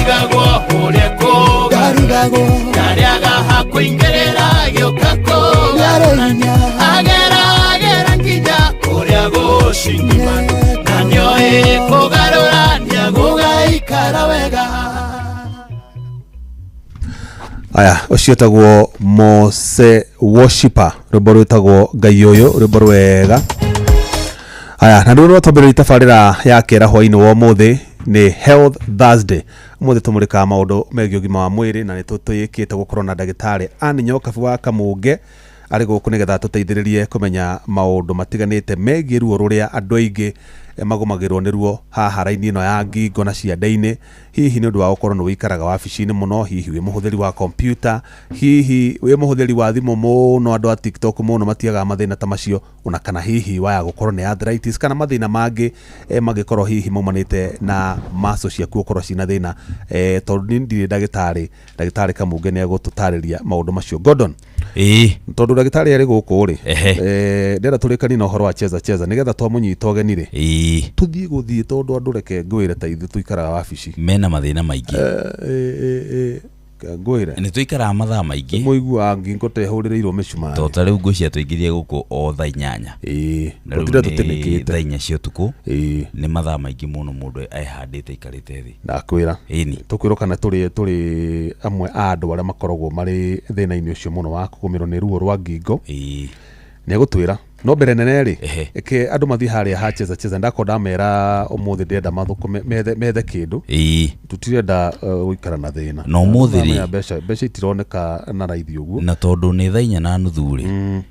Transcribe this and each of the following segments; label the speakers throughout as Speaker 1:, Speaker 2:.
Speaker 1: Ndarigagwo ũrĩa kũgarũrania, ndarĩaga hakũingĩrĩra gĩũka kũgarũrania, ageragera nginya kũrĩa gũcingimanu, na nĩoĩ kũgarũrania gũgaikara wega.
Speaker 2: Aya, ũcio wĩtagwo Mose Worshiper, rwĩmbo rwĩtagwo Ngai ũyũ, rwĩmbo rwega. Aya, na rĩu rwatwambĩrĩria tabarĩra ya kĩera hwainĩ wa ũmũthĩ nĩ Health Thursday. Ũmũthĩ tũmũrĩkaga maũndũ megiĩ ũgima wa mwĩrĩ, na nĩ tũtĩĩkĩte gũkorwo na ndagĩtarĩ Ann Nyokabi wa Kamũnge arĩ gũkũ nĩgetha tũteithĩrĩrie kũmenya maũndũ matiganĩte megiĩ ruo rũrĩa andũ aingĩ magũmagĩrwo nĩruo haha raini ĩno ya ngingo na ciande-inĩ, hihi nĩ ũndũ wa gũkorwo nĩ ũikaraga wabici-inĩ mũno, hihi wĩ mũhũthĩri wa kompiuta, hihi wĩ mũhũthĩri wa thimũ mũno, andũ a TikTok mũno matiagaga mathĩna ta macio, ona kana hihi waya gũkorwo nĩ arthritis kana mathĩna mangĩ mangĩkorwo hihi maumanĩte na muscle ciaku gũkorwo ciĩna thĩna. Tondũ niĩ ndirĩ ndagĩtarĩ, ndagĩtarĩ Kamũnge nĩ egũtũtarĩria maũndũ macio. Gordon,
Speaker 3: Ĩĩ.
Speaker 2: Tondũ ndagĩtarĩ arĩ gũkũ rĩ,
Speaker 3: Ehe.
Speaker 2: Ndĩrenda tũrĩkanie na ũhoro wa cheza cheza nĩgetha twamũnyita ũgeni rĩ,
Speaker 3: Ĩĩ.
Speaker 2: Tũthiĩ gũthiĩ, tondũ andũ, reke ngwĩre, ta ithuĩ tũikaraga wabici
Speaker 3: mena mathĩna maingĩ.
Speaker 2: Reke ngwĩre,
Speaker 3: nĩ tũikaraga mathaa maingĩ,
Speaker 2: mũiguaga ngingo ta ĩhũrĩrĩirwo mĩcumarĩ.
Speaker 3: To ta rĩu ngwĩciria tũingĩrie gũkũ o thaa 8. Na rĩu
Speaker 2: gũtirĩ
Speaker 3: nĩ
Speaker 2: tũtĩnĩkĩte.
Speaker 3: Thaa 4 cia ũtukũ. Nĩ mathaa maingĩ mũno mũndũ ehandĩte aikarĩte thĩ.
Speaker 2: Ndakwĩra,
Speaker 3: Ĩni.
Speaker 2: Tũkwĩrwo kana tũrĩ amwe a andũ arĩa makoragwo marĩ thĩna-inĩ ũcio mũno wa kũgũmĩrwo nĩ ruo rwa ngingo. Nĩ egũtwĩra, no mbere nene rĩ, reke andũ mathiĩ harĩa ha cheza cheza. Ndakorwo ndamera ũmũthĩ ndĩrenda mathũkũme methe kĩndũ. Tũtirenda gũikara na thĩna.
Speaker 3: Na ũmũthĩ rĩ,
Speaker 2: Ũramenya mbeca itironeka na raithi ũguo.
Speaker 3: Na tondũ nĩ thaa 4:30 rĩ,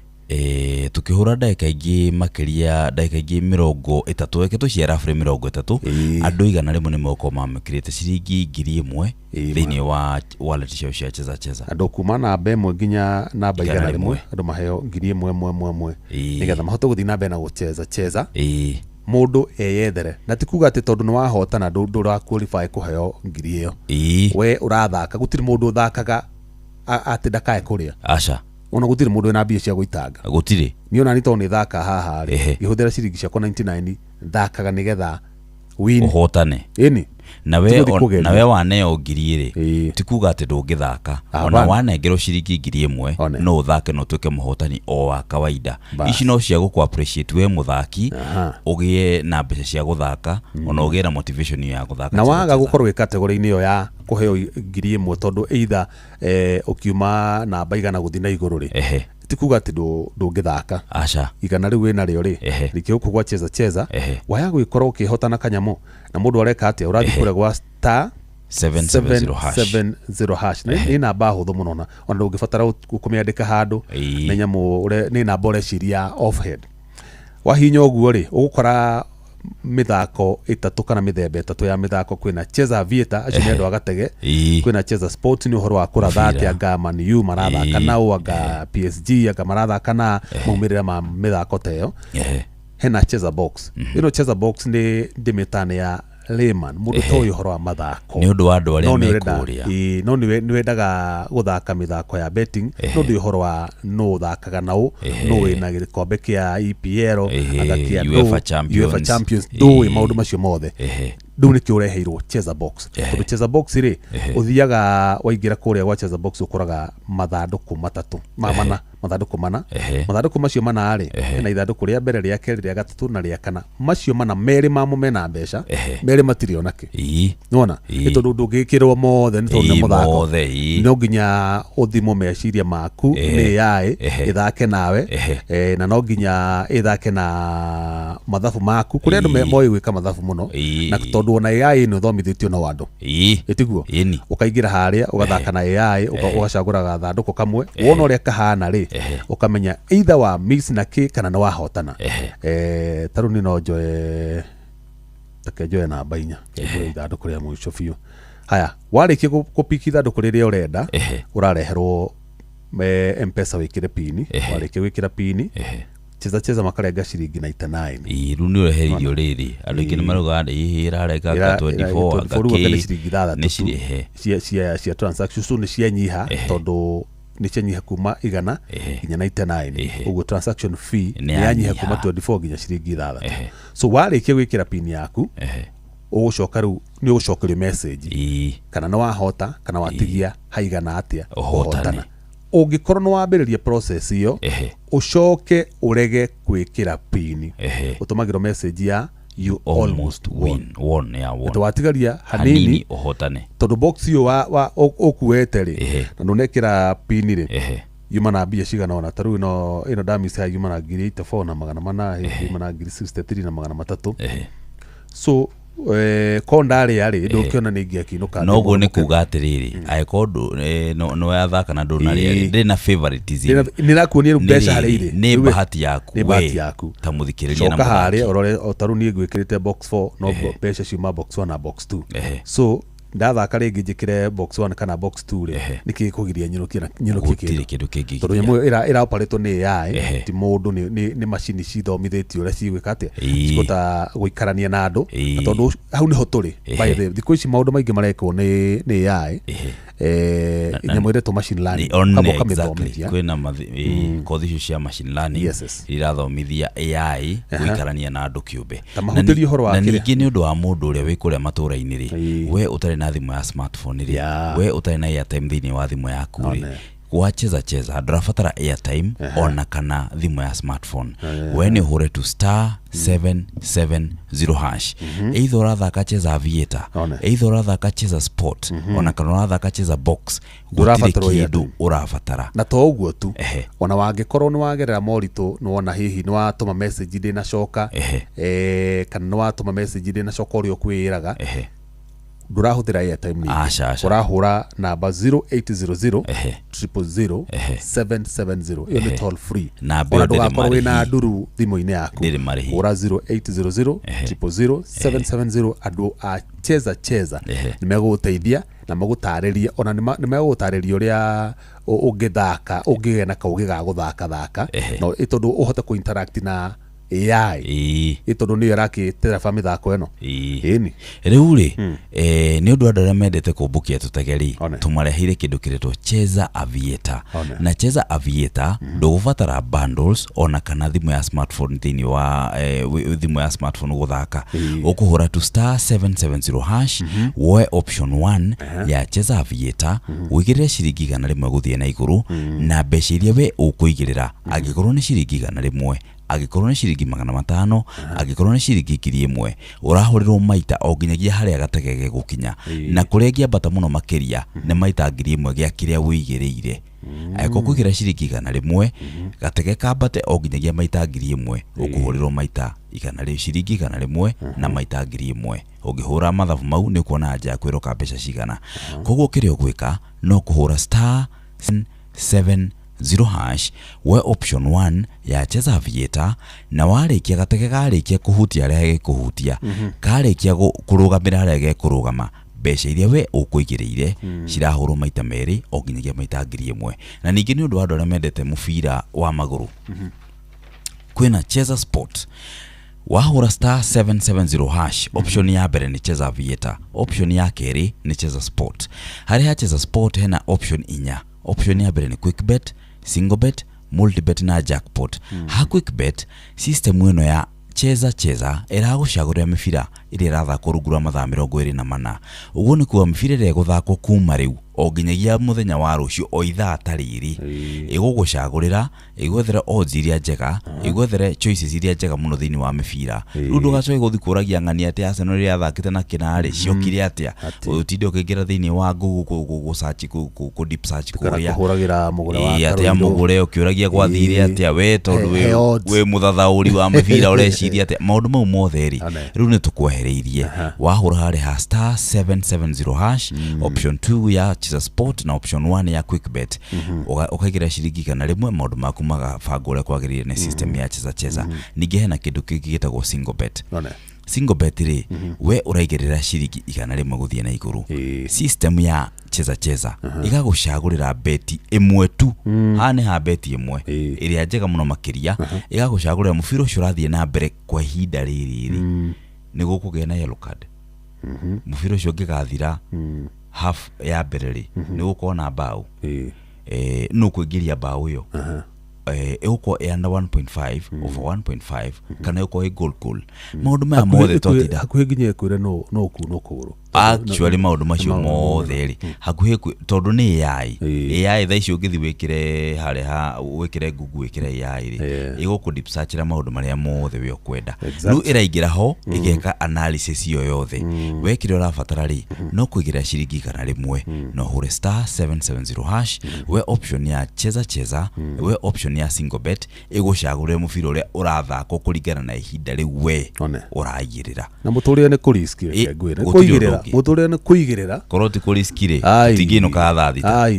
Speaker 3: tũkĩhũra ndagĩka ingĩ makĩria, ndagĩka ingĩ 30, reke tũciare abũrĩ 30, andũ 100 nĩ megũkorwo mamũkĩrĩte ciringi 1000 thĩinĩ wa wallet ciao cia cheza cheza.
Speaker 2: Andũ kuma namba 1 nginya namba
Speaker 3: igana
Speaker 2: 100,
Speaker 3: 1.
Speaker 2: Andũ maheo 1000 ĩmwe ĩmwe ĩmwe nĩgetha mahote gũthiĩ na mbere na gũcheza cheza. Mũndũ eyethere, na ti kuga atĩ tondũ nĩ wahotana ndũra qualify kũheo ngiri ĩyo. We ũrathaka, gũtirĩ mũndũ ũthakaga atĩ ndakae kũrĩa.
Speaker 3: Aca.
Speaker 2: Ona gũtirĩ mũndũ wĩna mbia cia gũitanga.
Speaker 3: Gũtirĩ.
Speaker 2: Niĩ ona niĩ tondũ nĩ thaka haha rĩ, ngĩhũthĩra ciringi ciakwa 99, thakaga nĩgetha win.
Speaker 3: Ũhotane.
Speaker 2: Ĩni.
Speaker 3: Na we
Speaker 2: Tũgũthiĩ kũgeria.
Speaker 3: Na we waneo ngiri rĩ, ti kuga atĩ ndũngĩthaka. Ona wanengerwo ciringi 1000,
Speaker 2: One.
Speaker 3: no ũthake na ũtuĩke mũhotani o wa kawaida.
Speaker 2: Bas.
Speaker 3: Ici no cia gũkũ appreciate we mũthaki, ũgĩe na mbeca cia gũthaka, ona ũgĩe na motivation ya gũthaka
Speaker 2: Na
Speaker 3: cheza
Speaker 2: waga
Speaker 3: cheza.
Speaker 2: gũkorwo wĩ category-inĩ ĩyo ya kũheo 1000, tondũ either ũkiuma namba 100 gũthiĩ na igũrũ rĩ, ti kuga atĩ ndũngĩthaka.
Speaker 3: Aca.
Speaker 2: 100 rĩu wĩnarĩo rĩ, rĩkĩ gũkũ gwa cheza cheza, waya gwĩkorwo ũkĩhotana kanyamũ, na mũndũ areka atĩa? Ũrathiĩ kũrĩa gwa star
Speaker 3: 770 hash.
Speaker 2: 770 hash. Nĩ namba hũthũ mũno, na ona ndũngĩbatara kũmĩandĩka handũ. Nĩ nyamũ nĩ namba ũreciria off head. Wahihinya ũguo rĩ, ũgũkora mĩthako ĩtatũ kana mĩthemba ĩtatũ ya mĩthako. Kwĩna cheza aviator, acio nĩ andũ a gatege. Kwĩna cheza sports, nĩ ũhoro wa kũratha
Speaker 3: Mũbira.
Speaker 2: atĩ anga Man U marathaka nao, anga PSG anga marathaka na maumĩrĩra ma mĩthako ta ĩyo. Hena cheza box. Ĩno cheza box nĩ ndĩmĩta nĩ ya layman, mũndũ toĩ ũhoro wa mathako.
Speaker 3: Nĩ ũndũ wa andũ arĩa
Speaker 2: No nĩ ũrenda
Speaker 3: mekũrĩa.
Speaker 2: Ĩĩ, no nĩ wendaga gũthaka mĩthako ya betting, no ndũĩ ũhoro wa nũ ũthakaga naũ, nũ wĩna gĩkombe kĩa EPL, anga kĩa
Speaker 3: UEFA
Speaker 2: nũ,
Speaker 3: Champions.
Speaker 2: UEFA Champions, ndũĩ maũndũ macio mothe. Rĩu nĩkĩo ũreheirwo cheza box, tondũ cheza box rĩ, ũthiaga waingĩra kũrĩa gwa cheza box, ũkoraga mathandũkũ matatũ ma mana, mathandũkũ mana. Mathandũkũ macio mana rĩ, hena ithandũkũ rĩa mbere, rĩa kerĩ, rĩa gatatũ na rĩa kana. Macio mana, merĩ mamo mena mbeca, merĩ matirĩ onakĩ. Nĩwona? Nĩ tondũ ndũngĩkĩrwo mothe, nĩ tondũ nĩ mũthako.
Speaker 3: Mothe, ĩĩ.
Speaker 2: No nginya ũthimwo meciria maku nĩ AI ĩthake nawe. Na no nginya ĩthake na mathabu maku, kũrĩ andũ moĩ gwĩka mathabu mũno. Na tondũ ona AI nĩ ũthomithĩtio no andũ, ĩtiguo?
Speaker 3: Ĩni.
Speaker 2: Ũkaingĩra harĩa ũgathaka na AI, ũgacagũra gathandũkũ kamwe, wona ũrĩa kahana rĩ, ũkamenya either wa miss na kĩ kana nĩ wahotana. Ta rĩu niĩ no njoe, reke njoe namba 4, reke njoe ithandũkũ rĩa mũico biũ. Haya, warĩkia gũpiki ithandũkũ rĩrĩa ũrenda, ũrareherwo M-Pesa wĩkĩre pini. Warĩkia gwĩkĩra pini, cheza cheza makarenga ciringi 99.
Speaker 3: Ĩĩ, rĩu nĩ ũreheririo rĩrĩ, andũ aingĩ nĩ maraugaga ĩhĩ ĩrarenga 24 anga
Speaker 2: 24, rĩu anga nĩ
Speaker 3: kĩ.
Speaker 2: ciringi 6
Speaker 3: Nĩ
Speaker 2: tu. Cia transaction. So nĩ cianyiha, tondũ nĩ cianyiha kuma 100 nginya 99. Ũguo transaction fee
Speaker 3: Nĩ
Speaker 2: nĩ yanyiha
Speaker 3: yanyiha.
Speaker 2: kuma 24 nginya ciringi 6. So warĩkia gwĩkĩra pini yaku, Ũgũcoka rĩu nĩ ũgũcokerio message kana nĩ wahota kana watigia haigana atĩa
Speaker 3: Ũhotane.
Speaker 2: kũhotana. Ũngĩkorwo nĩ wambĩrĩria process ĩyo, ũcoke ũrege gwĩkĩra pini, ũtũmagĩrwo message ya "You almost won."
Speaker 3: Win, won, ya won.
Speaker 2: Atĩ watigaria hanini
Speaker 3: hanini ũhotane.
Speaker 2: Tondũ box ĩyo ũkuĩte rĩ, na ndũnekĩra pini rĩ, yuma na mbia cigana ona. Ta rĩu ĩno ndamisa yuma na 84,400, yuma na 63,300. So ko ndarĩa rĩ, ndũkĩona nĩ ingĩakinũka.
Speaker 3: Noguo nĩ kuga atĩrĩrĩ, angĩkorwo nĩ wathaka na ndũnarĩa rĩ, ndĩrĩ na favoritism.
Speaker 2: Nĩrakuonia rĩu
Speaker 3: Nĩ
Speaker 2: mbeca harĩa
Speaker 3: rĩrĩ,
Speaker 2: irĩ.
Speaker 3: nĩ
Speaker 2: Rĩu
Speaker 3: bahati yaku
Speaker 2: nĩ bahati
Speaker 3: we,
Speaker 2: yaku.
Speaker 3: ta mũthikĩrĩria na
Speaker 2: Coka
Speaker 3: mũthaki.
Speaker 2: harĩa ũrore, o ta rĩu niĩ ngwĩkĩrĩte box 4, no mbeca ciuma box 1 na box 2. So ndathaka rĩngĩ njĩkĩre box 1 kana box 2 rĩ, nĩkĩ gĩkũgiria nyinũkie na nyinũkie?
Speaker 3: Gũtirĩ
Speaker 2: Kĩndũ
Speaker 3: kĩndũ kĩngĩ.
Speaker 2: Tondũ nyamũ ĩyo ĩraoparĩtwo nĩ AI, ti mũndũ, nĩ macini cithomithĩtio ũrĩa cigwĩka atĩa, cikũhota gũikarania na andũ. Na tondũ hau nĩho tũrĩ, by the way, thikũ ici maũndũ maingĩ marekwo nĩ AI, nyamũ ĩretwo machine learning.
Speaker 3: One,
Speaker 2: Ũkamba
Speaker 3: exactly.
Speaker 2: ũkamĩthomithia.
Speaker 3: Kwĩna kothi icio cia machine learning irathomithia AI gũikarania na andũ kĩũmbe.
Speaker 2: Ta mahutĩrie ũhoro wa
Speaker 3: Na
Speaker 2: kĩrĩa.
Speaker 3: ningĩ nĩ ũndũ wa mũndũ ũrĩa wĩ kũrĩa matũra-inĩ rĩ, we ũtarĩ na thimũ ya smartphone rĩ, we ũtarĩ na airtime thĩinĩ wa thimũ yaku rĩ,
Speaker 2: One.
Speaker 3: wa Cheza Cheza ndũrabatara airtime ona kana thimũ ya smartphone. We nĩ ũhũre tu *770#, either ũrathaka Cheza Aviator,
Speaker 2: One.
Speaker 3: either ũrathaka Cheza Sport, ona kana ũrathaka Cheza Box, gũtirĩ
Speaker 2: Ndũrabatarwo
Speaker 3: kĩndũ
Speaker 2: airtime.
Speaker 3: ũrabatara.
Speaker 2: Na to ũguo tu, ona wangĩkorwo nĩ wagerera moritũ, nĩ wona hihi nĩ watũma message ndĩnacoka, kana nĩ watũma message ndĩnacoka ũrĩa ũkwĩraga, ndũrahũthĩra airtime ningĩ.
Speaker 3: Aca, aca.
Speaker 2: Ũrahũra namba 0800 000 770. Ĩyo nĩ toll free.
Speaker 3: Namba
Speaker 2: Ona
Speaker 3: ĩyo ndĩrĩ
Speaker 2: ndũgakorwo wĩna
Speaker 3: marĩhi.
Speaker 2: nduru thimũ-inĩ yaku.
Speaker 3: Ndĩrĩ marĩhi.
Speaker 2: Hũra 0800 000 770. Andũ a Cheza Cheza nĩ megũgũteithia na magũtarĩrie, ona nĩ megũgũtarĩria ũrĩa ũngĩthaka, ũngĩgĩa na kaũgĩ ga gũthaka thaka, no tondũ ũhote kũ-interact na AI, tondũ nĩyo ĩrakĩtereba mĩthako ĩno. Ĩni.
Speaker 3: Rĩu rĩ, nĩ ũndũ andũ arĩa mendete kũmbũkia tũtege rĩ,
Speaker 2: One.
Speaker 3: tũmareheire kĩndũ kĩretwo Cheza Aviator.
Speaker 2: One.
Speaker 3: Na Cheza Aviator ndũgũbatara bundles ona kana thimũ ya smartphone thĩinĩ wa thimũ ya smartphone gũthaka. Ũkũhũra tu *770#, woe option 1 ya Cheza Aviator, ũigĩrĩre ciringi 100 gũthiĩ na igũrũ, na mbeca iria we ũkũigĩrĩra, angĩkorwo nĩ ciringi 100, angĩkorwo nĩ ciringi 500, angĩkorwo nĩ ciringi 1,000, ũrahũrĩrwo maita o nginyagia harĩa gatege gegũkinya, na kũrĩa ĩngĩambata mũno makĩria nĩ maita 1,000 gĩa kĩrĩa wĩigĩrĩire. Angĩkorwo kũigĩra ciringi 100, gatege kambate o nginyagia maita 1,000, ũkũhũrĩrwo maita ciringi 100 na maita 1,000. Ũngĩhũra mathabu mau nĩ ũkuona anja yaku ĩroka mbeca cigana. Koguo kĩrĩa ũgwĩka no kũhũra *770# we option 1 ya Cheza Aviator, na warĩkia gatege karĩkia kũhutia harĩa gegũhutia, karĩkia kũrũgamĩra harĩa gekũrũgama, mbeca iria we ũkũigĩrĩire cirahũrwo maita merĩ o nginyagia maita 1,000. Na ningĩ nĩ ũndũ wa andũ arĩa mendete mũbira wa magũrũ, kwĩna Cheza Sport. Wahũra *770#, option ya mbere nĩ Cheza Aviator, option ya kerĩ nĩ Cheza Sport. Harĩa ha Cheza Sport hena option inya. Option ya mbere nĩ quick bet, single bet, multibet na jackpot. Ha quick bet, system ĩno ya Cheza Cheza ĩragũcagũrĩra mĩbira ĩrĩa ĩrathakwo rungu rwa mathaa 24. Ũguo nĩ kuga mĩbira ĩrĩa ĩgũthakwo kuma rĩu o nginyagia mũthenya wa rũciũ o ithaa ta rĩrĩ, ĩgũgũcagũrĩra, ĩgwethere odds iria njega, ĩgwethere choices iria njega mũno thĩinĩ wa mĩbira. Rĩu ndũgacoke gũthiĩ kũragia ng'ania atĩ Arsenal ĩrĩa yathakĩte na kĩnarĩ ciokire atĩa, ũtinde ũkĩingĩra thĩinĩ wa Google gũ search, kũ deep search
Speaker 2: Kana
Speaker 3: kũrĩa
Speaker 2: kũhũragĩra mũgũre wa
Speaker 3: Ĩĩ, atĩa
Speaker 2: Karũirũ.
Speaker 3: mũgũre ũkĩũragia gwathire atĩa, we tondũ
Speaker 2: He odds.
Speaker 3: wĩ mũthathaũri wa mĩbira ũreciria atĩa, maũndũ mau mothe rĩ,
Speaker 2: One.
Speaker 3: rĩu nĩ tũkwehereirie. Wahũra harĩ ha *770# option 2 ya Cheza Sport na option 1 ya quick bet, ũkaigĩra ciringi 100, maũndũ maku magabangwo ũrĩa kwagĩrĩire nĩ system ya Cheza Cheza. Ningĩ hena kĩndũ kĩngĩ gĩtagwo single bet.
Speaker 2: One.
Speaker 3: Single bet rĩ, we ũraigĩrĩra ciringi 100 gũthiĩ na igũrũ, system ya Cheza Cheza ĩgagũcagũrĩra beti ĩmwe tu. Haha nĩ ha beti ĩmwe ĩrĩa njega mũno makĩria, ĩgagũcagũrĩra mũbira ũcio ũrathiĩ na mbere kwa ihinda rĩrĩ rĩ, nĩ gũkũgĩa na yellow card, mũbira ũcio ũngĩgathira half ya mbere rĩ, nĩ gũkorwo na mbaũ, nũ kũingĩria mbaũ ĩyo. Ĩgũkorwo ĩ under 1.5, over 1.5, kana ĩgũkorwo ĩ goal goal. Maũndũ maya mothe twatinda
Speaker 2: Hakuhĩ nginya ĩkwĩre no kuno kũgũrũ.
Speaker 3: Actually, maũndũ macio mothe rĩ, hakuhĩ tondũ nĩ AI. AI thaa ici ũngĩthiĩ wĩkĩre harĩa ha wĩkĩre Google, wĩkĩre AI rĩ, ĩgũkũ deep searchĩra maũndũ marĩa mothe we ũkwenda. Rĩu ĩraingĩra ho ĩgeka analysis ĩyo yothe. We kĩrĩa ũrabatara rĩ, no kũigĩrĩra ciringi 100 na ũhũre *770#, we option ya cheza cheza, we option ya single bet, ĩgũcagũrĩre mũbira ũrĩa ũrathakwo kũringana na ihinda rĩu we
Speaker 2: One.
Speaker 3: ũraigĩrĩra.
Speaker 2: Na mũtũrĩre nĩ kũriski. Reke ngwĩre, nĩ
Speaker 3: Gũtirĩ ũndũ
Speaker 2: kũigĩrĩra.
Speaker 3: ũngĩ.
Speaker 2: Mũtũrĩre nĩ kũigĩrĩra.
Speaker 3: Korwo ti kũriski rĩ,
Speaker 2: Ai.
Speaker 3: tũtingĩinũkaga thaa 6.
Speaker 2: Ai,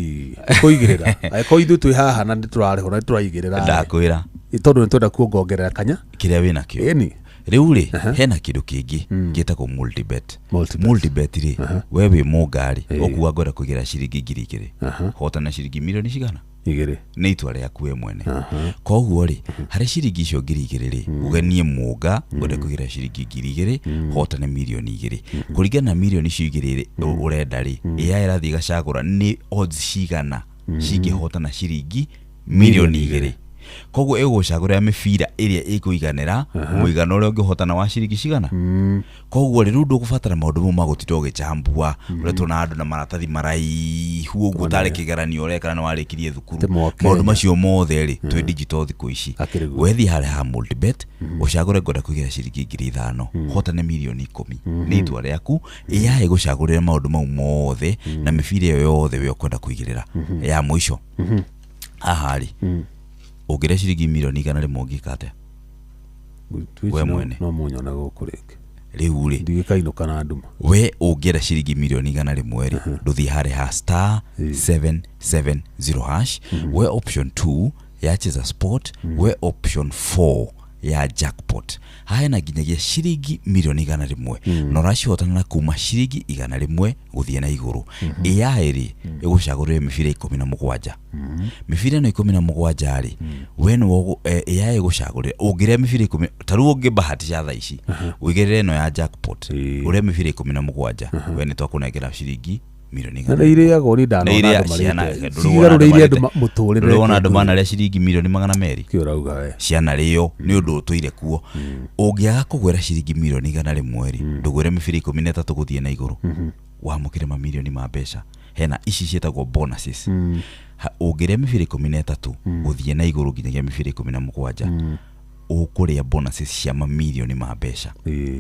Speaker 2: nĩ kũigĩrĩra. Angĩkorwo ithuĩ twĩ haha na nĩ tũrarĩhwo na nĩ tũraigĩrĩra,
Speaker 3: Ndakwĩra.
Speaker 2: Tondũ nĩ twenda kuongongerera kanya.
Speaker 3: Kĩrĩa wĩ nakĩo.
Speaker 2: Ĩni.
Speaker 3: Rĩu rĩ, hena kĩndũ kĩngĩ gĩtagwo multibet.
Speaker 2: Multibet.
Speaker 3: Multibet rĩ, we wĩ mũngarĩ, ũkuga ngwenda kũigĩra ciringi 2000, hotana ciringi milioni cigana?
Speaker 2: 2.
Speaker 3: Nĩ itua rĩaku we mwene. Koguo rĩ, harĩ ciringi icio 2000 rĩ, uge niĩ mũnga ngwenda kũigĩra ciringi 2000, hotane milioni 2. Kũringana na milioni icio 2 rĩ, ũrenda rĩ, AI ĩrathiĩ ĩgacagũra nĩ odds cigana cingĩhotana ciringi milioni 2. Koguo ĩgũcagũrĩra mĩbira ĩrĩa ĩkũiganĩra mũigana ũrĩa ũngĩhotana wa ciringi cigana. Koguo rĩ, rĩu ndũgũbatara maũndũ mau ma gũtinda ũgĩchambua ũrĩa tuona andũ na maratathi maraihu ũguo, tarĩ kĩgeranio ũreka na nĩwarĩkirie thukuru.
Speaker 2: Atĩ mwakenya.
Speaker 3: Maũndũ macio mothe rĩ, twĩ digital thikũ ici.
Speaker 2: Akĩrĩ guo.
Speaker 3: Wethiĩ harĩa ha multibet, ũcagũre ngwenda kũigĩra ciringi 5000, hotane milioni 10. Nĩ itua rĩaku. AI ĩgũcagũrĩra maũndũ mau mothe na mĩbira ĩyo yothe we ũkwenda kũigĩrĩra. Ya mũico haha rĩ, ũngĩrĩa ciringi milioni 100 ũngĩka atĩa? We mwene.
Speaker 2: No munyone gũkũ rĩngĩ.
Speaker 3: Rĩu rĩ,
Speaker 2: Ndigĩkainũka na nduma.
Speaker 3: We ũngĩenda ciringi milioni 100 rĩ, ndũthiĩ harĩ ha *770#, we option 2 ya cheza sport, we option 4 ya jackpot. Haha hena nginyagia ciringi milioni 100, na ũracihotana na kuma ciringi 100 gũthiĩ na igũrũ. AI rĩ, ĩgũcagũrĩre mĩbira 17. Mĩbira ĩno 17 rĩ, we nĩ AI ĩgũcagũrĩra ũngĩrĩa mĩbira 10. Ta rĩu ũngĩbahatisha thaa ici ũigĩrĩre ĩno ya jackpot, ũrĩa mĩbira 17, we nĩ twakũnengera ciringi milioni
Speaker 2: Na
Speaker 3: igana
Speaker 2: nĩ
Speaker 3: rĩmwe.
Speaker 2: irĩagwo, ni ndanona
Speaker 3: Nĩ
Speaker 2: andũ
Speaker 3: iria ciana
Speaker 2: marĩte.
Speaker 3: ndũrĩ wona andũ
Speaker 2: Cigarũrĩire andũ
Speaker 3: marĩte-
Speaker 2: mũtũrĩre.
Speaker 3: ndũrĩ wona andũ manarĩa ciringi milioni 200?
Speaker 2: Kĩ ũrauga we?
Speaker 3: Cianarĩo nĩ ũndũ ũtũire kuo. Ũngĩaga kũgwĩra ciringi milioni 100 rĩ, ndũgwĩre mĩbira 13 gũthiĩ na igũrũ, wamũkĩre mamirioni ma mbeca. Hena ici ciĩtagwo bonuses. Ũngĩrĩa mĩbira 13 gũthiĩ na igũrũ nginyagia mĩbira 17, ũkũrĩa bonuses cia mamirioni ma mbeca.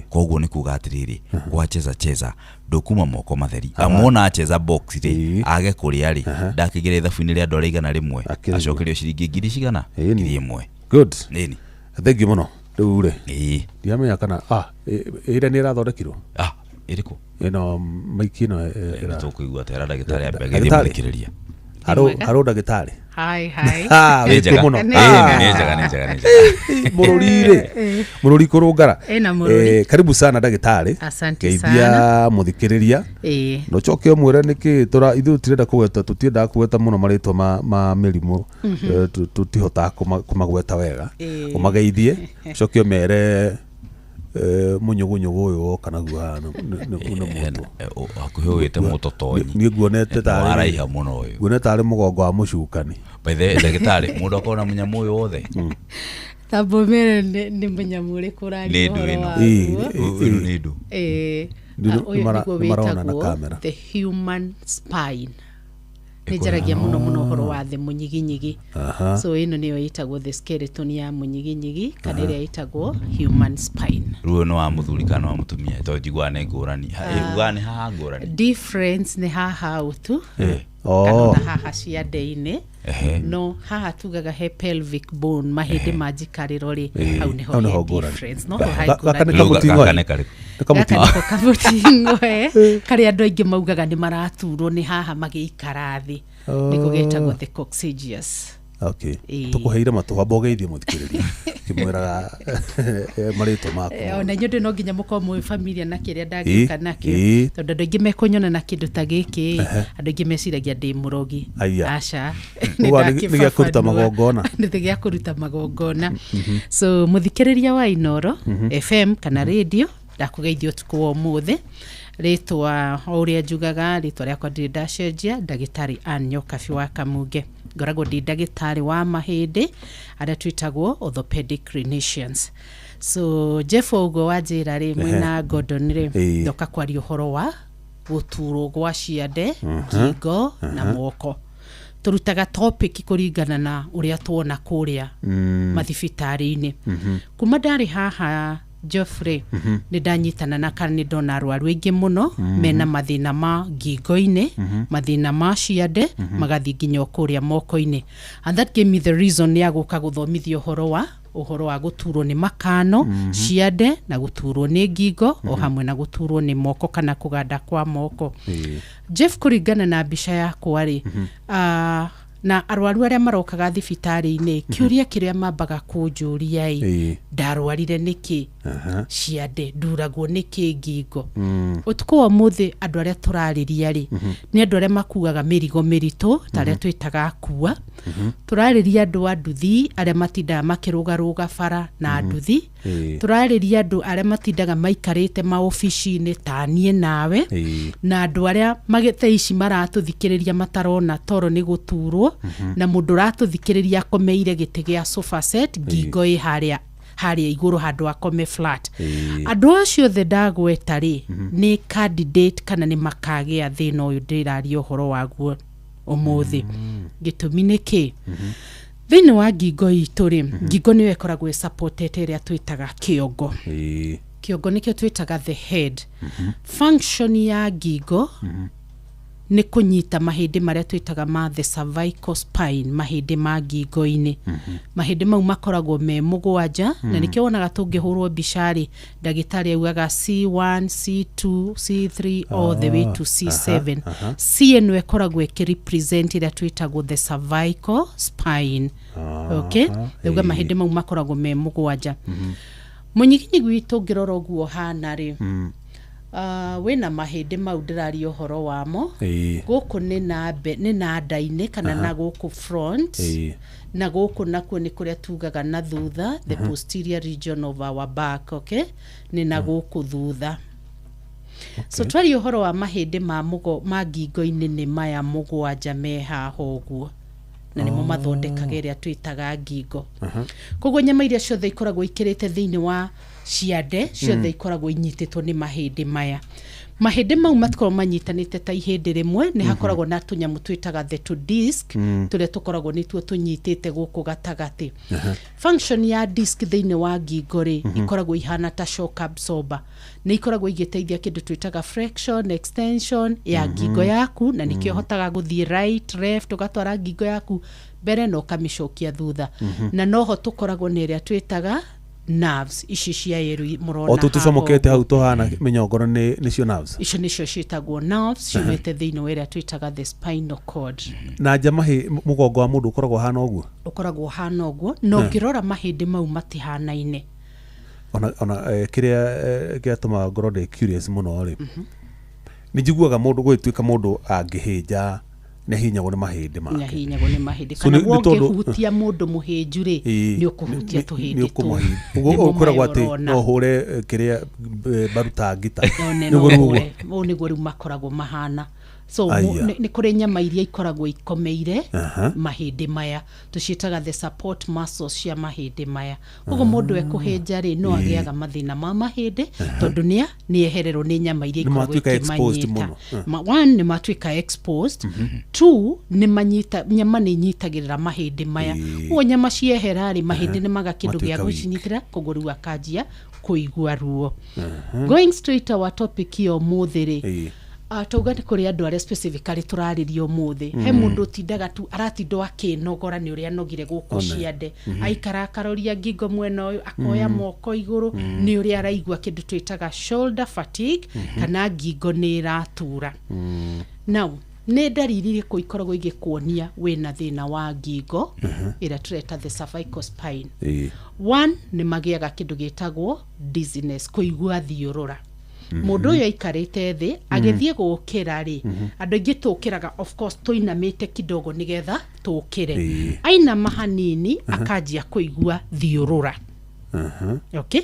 Speaker 3: Koguo nĩ kuga atĩrĩrĩ, gwa cheza cheza ndũkuma moko matheri. Amuona acheza box rĩ, age kũrĩa rĩ, ndakĩingĩra ithabu-inĩ rĩa andũ arĩa 100,
Speaker 2: Akĩrĩ guo.
Speaker 3: acokerio ciringi ngiri cigana? 1000.
Speaker 2: Good.
Speaker 3: Nĩni.
Speaker 2: Thengiũ mũno. Rĩu rĩ, ndiramenya kana ĩrĩa nĩ ĩrathondekirwo.
Speaker 3: Ah, ĩrĩkũ?
Speaker 2: Ĩno maiki ĩno
Speaker 3: Nĩ tũkũigua tera ndagĩtarĩ ambe agĩthiĩ.
Speaker 2: Ndagĩtarĩ.
Speaker 3: Mũthikĩrĩria.
Speaker 2: Harũ harũ ndagĩtarĩ.
Speaker 4: Hi, hi.
Speaker 2: Ah,
Speaker 3: Nĩ
Speaker 2: wĩkuo
Speaker 3: njega.
Speaker 2: mũno.
Speaker 3: Ĩĩ, nĩ njega, nĩ njega, nĩ njega.
Speaker 2: Mũrũri rĩ, mũrũri kũrũngara.
Speaker 4: Ĩna mũrũri.
Speaker 2: Karibu sana ndagĩtarĩ.
Speaker 4: Asante
Speaker 2: Geithia
Speaker 4: sana.
Speaker 2: mũthikĩrĩria na ũcoke ũmwĩre nĩkĩ tũra ithuĩ tũtirenda kũgweta, tũtiendaga kũgweta mũno marĩtwa ma mĩrimũ. Tũtihotaga kũmagweta wega. Ũmageithie, ũcoke ũmere mũnyũgũnyũgũ ũyũ woka naguo haha nĩ mũtũ.
Speaker 3: Hakuhĩ ũgĩte mũtotonyi.
Speaker 2: Niĩ nguonete tarĩ
Speaker 3: Waraiha mũno ũyũ.
Speaker 2: Nguonete tarĩ mũgongo wa mũcukani.
Speaker 3: By the way, ndagĩtarĩ, mũndũ akorwo na mũnyamũ ũyũ wothe.
Speaker 4: Tambomere nĩ mũnyamũ ũrĩkũ ũraria
Speaker 3: Nĩ ndũ
Speaker 4: ũhoro
Speaker 3: ĩno.
Speaker 4: waguo?
Speaker 3: Ũyũ nĩ ndũ.
Speaker 4: Ũyũ nĩguo
Speaker 2: Nĩ marona na
Speaker 4: wĩtagwo
Speaker 2: kamera.
Speaker 4: the human spine. Nĩ njaragia mũno mũno ũhoro wa thĩ mũnyiginyigi. So ĩno nĩyo ĩtagwo the skeleton ya mũnyiginyigi, kana ĩrĩa ĩtagwo human spine.
Speaker 3: Rĩu ũyũ nĩ wa mũthuri kana wa mũtumia? Tondũ njiguaga nĩ ngũrani. Ugaga nĩ haha ngũrani.
Speaker 4: Difference nĩ haha ũtu kana ona haha ciande-inĩ. No haha tugaga he pelvic bone, mahĩndĩ ma njikarĩro rĩ, hau nĩho
Speaker 2: Hau nĩho
Speaker 4: he
Speaker 2: ngũrani.
Speaker 4: difference. No ho he
Speaker 2: Gaka nĩ
Speaker 4: ngũrani.
Speaker 3: Rĩu
Speaker 2: kamũting'oe.
Speaker 3: gaka nĩ karĩkũ?
Speaker 2: Nĩ
Speaker 4: Gaka
Speaker 2: kamũting'oe.
Speaker 4: nĩko kamũting'oe karĩa andũ aingĩ maugaga nĩ maraturwo nĩ haha magĩikara thĩ, nĩko getagwo the coccygeus.
Speaker 2: Okay.
Speaker 4: Ĩĩ.
Speaker 2: Tũkũheire matũ, wamba ũgeithie mũthikĩrĩria kĩmwĩraga marĩtwa maku.
Speaker 4: Ona inyuĩ ndũ no nginya mũkorwo mwĩ familia na kĩrĩa ndagĩũka nakĩo, tondũ andũ aingĩ mekũnyona na kĩndũ ta gĩkĩ, andũ aingĩ meciragia ndĩ mũrogi.
Speaker 2: Aya.
Speaker 4: Aca.
Speaker 2: Ũguo nĩ gĩa kũruta magongona.
Speaker 4: Nĩ gĩa kũruta magongona. So mũthikĩrĩria wa Inoro FM kana radio, ndakũgeithia ũtukũ wa ũmũthĩ. Rĩtwa o ũrĩa njugaga, rĩtwa rĩakwa ndirĩ ndacenjia, ndagĩtarĩ Ann Nyokabi wa Kamunge. Ngoragwo ndĩ ndagĩtarĩ wa mahĩndĩ arĩa twĩtagwo orthopedic clinicians. So Jeff, ũguo wanjĩra rĩ, mwĩna Gordon rĩ, ndoka kwaria ũhoro wa gũturwo gwa ciande, ngingo na moko. Tũrutaga topic kũringana na ũrĩa tuona kũrĩa mathibitarĩ-inĩ. Kuma ndarĩ haha Geoffrey, nĩ ndanyitana na kana nĩ ndona arwaru aingĩ mũno mena mathĩna ma ngingo-inĩ, mathĩna ma ciande, magathiĩ nginya o kũrĩa moko-inĩ, and that gave me the reason ya gũka gũthomithia ũhoro wa gũturwo nĩ makano, ciande, na gũturwo nĩ ngingo, o hamwe na gũturwo nĩ moko kana kũganda kwa moko. Jeff, kũringana na mbica yakwa rĩ, na arwaru arĩa marokaga thibitarĩ-inĩ, kĩũria kĩrĩa mambaga kũnjũria ĩ, ndarwarire nĩkĩ ciande, nduragwo nĩkĩ ngingo? Ũtukũ wa ũmũthĩ andũ arĩa tũrarĩria rĩ, nĩ andũ arĩa makuaga mĩrigo mĩritũ, ta arĩa twĩtaga akua. Tũrarĩria andũ a nduthi arĩa matindaga makĩrũgarũga bara na nduthi. Tũrarĩria andũ arĩa matindaga maikarĩte maobici-inĩ ta niĩ nawe, na andũ arĩa thaa ici maratũthikĩrĩria matarona toro nĩ gũturwo, na mũndũ ũratũthikĩrĩria akomeire gĩtĩ gĩa sofa set, ngingo ĩ harĩa igũrũ handũ akome flat. Andũ acio othe ndagweta rĩ, nĩ candidate kana nĩ makagĩa thĩna ũyũ ndĩraria ũhoro waguo ũmũthĩ. Gĩtũmi nĩ kĩ? Thĩinĩ wa ngingo itũ rĩ, ngingo nĩyo ĩkoragwo ĩsupportete ĩrĩa twĩtaga kĩongo. Kĩongo nĩkĩo twĩtaga the head. Function ya ngingo nĩ kũnyita mahĩndĩ marĩa twĩtaga ma the cervical spine, mahĩndĩ ma ngingo-inĩ. Mahĩndĩ mau makoragwo me mũgwanja, na nĩkĩo wonaga tũngĩhũrwo mbica rĩ, ndagĩtarĩ augaga C1, C2, C3 all the way to C7. C ĩno ĩkoragwo ĩkĩrepresent ĩrĩa twĩtagwo the cervical spine, okay? Rĩuga mahĩndĩ mau makoragwo me mũgwanja. Mũnyiginyigi witũ ũngĩrora ũguo hana rĩ, wĩna mahĩndĩ mau ndĩraria ũhoro wamo. Gũkũ nĩ na nĩ na nda-inĩ kana na gũkũ front, na gũkũ nakuo nĩ kũrĩa tugaga na thutha, the posterior region of our back, okay? Nĩ na gũkũ thutha. So twaria ũhoro wa mahĩndĩ ma mũgo ma ngingo-inĩ, nĩ maya mũgwanja me haha ũguo, na nĩmo mathondekaga ĩrĩa twĩtaga ngingo. Koguo nyama iria ciothe ikoragwo ikĩrĩte thĩinĩ wa ciande ciothe ikoragwo inyitĩtwo nĩ mahĩndĩ maya. Mahĩndĩ mau matikoragwo manyitanĩte ta ihĩndĩ rĩmwe, nĩ hakoragwo na tũnyamũ twĩtaga the two disc, tũrĩa tũkoragwo nĩtuo tũnyitĩte gũkũ gatagatĩ. Function ya disc thĩinĩ wa ngingo rĩ, ikoragwo ihana ta shock absorber. Nĩ ikoragwo igĩteithia kĩndũ twĩtaga flexion, extension ya ngingo yaku, na nĩkĩo hotaga gũthiĩ right, left, ũgatwara ngingo yaku mbere na ũkamĩcokia thutha. Na noho tũkoragwo na ĩrĩa twĩtaga nerves, ici cia ĩru mũrona
Speaker 2: O tũ
Speaker 4: haha
Speaker 2: tũcomokete
Speaker 4: ũguo.
Speaker 2: Hau tũhana mĩnyongoro nĩ nĩcio nerves?
Speaker 4: Icio nĩcio ciĩtagwo nerves, ciumĩte thĩinĩ wa ĩrĩa twĩtaga the spinal cord.
Speaker 2: Na nja mahĩ mũgongo wa mũndũ ũkoragwo hana ũguo?
Speaker 4: Ũkoragwo ũhana ũguo, na ũngĩrora mahĩndĩ mau matihanaine.
Speaker 2: Ona kĩrĩa gĩatũmaga ngorwo ndĩ curious mũno rĩ, nĩ njiguaga mũndũ gũgĩtuĩka mũndũ angĩhĩnja nĩ ahihinyagwo nĩ mahĩndĩ make.
Speaker 4: Nĩahihinyagwo nĩ mahĩndĩ.
Speaker 2: So
Speaker 4: Kana
Speaker 2: nĩ tondũ-
Speaker 4: wongĩhutia mũndũ mũhĩnju rĩ, nĩ ũkũhutia tũhĩndĩ
Speaker 2: nĩ
Speaker 4: tũu.
Speaker 2: ũkũmũhi- Ũguo
Speaker 4: Nĩmo
Speaker 2: ũkwĩragwo
Speaker 4: maya
Speaker 2: atĩ
Speaker 4: ũrona.
Speaker 2: no ũhũre kĩrĩa mbaruta ngita.
Speaker 4: One
Speaker 2: Nĩguo
Speaker 4: no
Speaker 2: rĩu ũguo.
Speaker 4: ũhũre. Ũũ nĩguo rĩu makoragwo mahana. So
Speaker 2: Aya.
Speaker 4: nĩ kũrĩ nyama iria ikoragwo ikomeire mahĩndĩ maya, tũciĩtaga the support muscles cia mahĩndĩ maya. Koguo mũndũ ekũhĩnja rĩ, no agĩaga mathĩna ma mahĩndĩ, tondũ nĩ ehererwo nĩ nyama iria
Speaker 2: Nĩ
Speaker 4: ikoragwo
Speaker 2: matuĩka exposed
Speaker 4: ikĩmanyita.
Speaker 2: mũno.
Speaker 4: One, nĩ matuĩka exposed. Two, nĩ manyita nyama nĩ inyitagĩrĩra mahĩndĩ maya. Ũguo nyama ciehera rĩ, mahĩndĩ nĩ maga kĩndũ gĩa
Speaker 2: Matuĩka weak.
Speaker 4: gũcinyitĩra, koguo rĩu akanjia kũigua ruo. Going straight our topic ya ũmũthĩ rĩ, tauga nĩ kũrĩ andũ arĩa specifically tũrarĩria ũmũthĩ. He mũndũ ũtindaga tu aratindwo akĩnogora nĩ ũrĩa anogire gũkũ ciande, aikara akaroria ngingo mwena ũyũ, akoya moko igũrũ nĩ ũrĩa araigua kĩndũ twĩtaga shoulder fatigue, kana ngingo nĩ ĩratura. Now nĩ ndariri irĩkũ ikoragwo igĩkuonia wĩna thĩna wa ngingo ĩrĩa tũreta the cervical spine? One, nĩ magĩaga kĩndũ gĩtagwo dizziness, kũigua thiũrũra. Mũndũ ũyũ aikarĩte thĩ, agĩthiĩ gũkĩra rĩ, andũ aingĩ tũkĩraga of course tũinamĩte kidogo nĩgetha tũkĩre. Ainama hanini akanjia kũigua thiũrũra. Okay,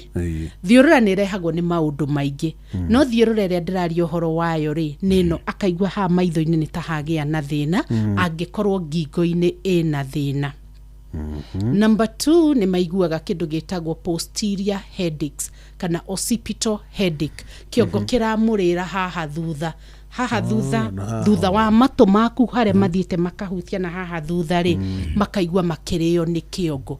Speaker 4: thiũrũra nĩ ĩrehagwo nĩ maũndũ maingĩ, no thiũrũra ĩrĩa ndĩraria ũhoro wayo rĩ nĩ ĩno, akaigua haha maitho-inĩ nĩ ta hagĩa na thĩna angĩkorwo ngingo-inĩ ĩna thĩna. Number 2, nĩ maiguaga kĩndũ gĩtagwo posterior headaches kana occipital headache, kĩongo kĩramũrĩra haha thutha, haha thutha, thutha wa matũ maku harĩa mathiĩte makahutia na haha thutha rĩ, makaigua makĩrĩo nĩ kĩongo.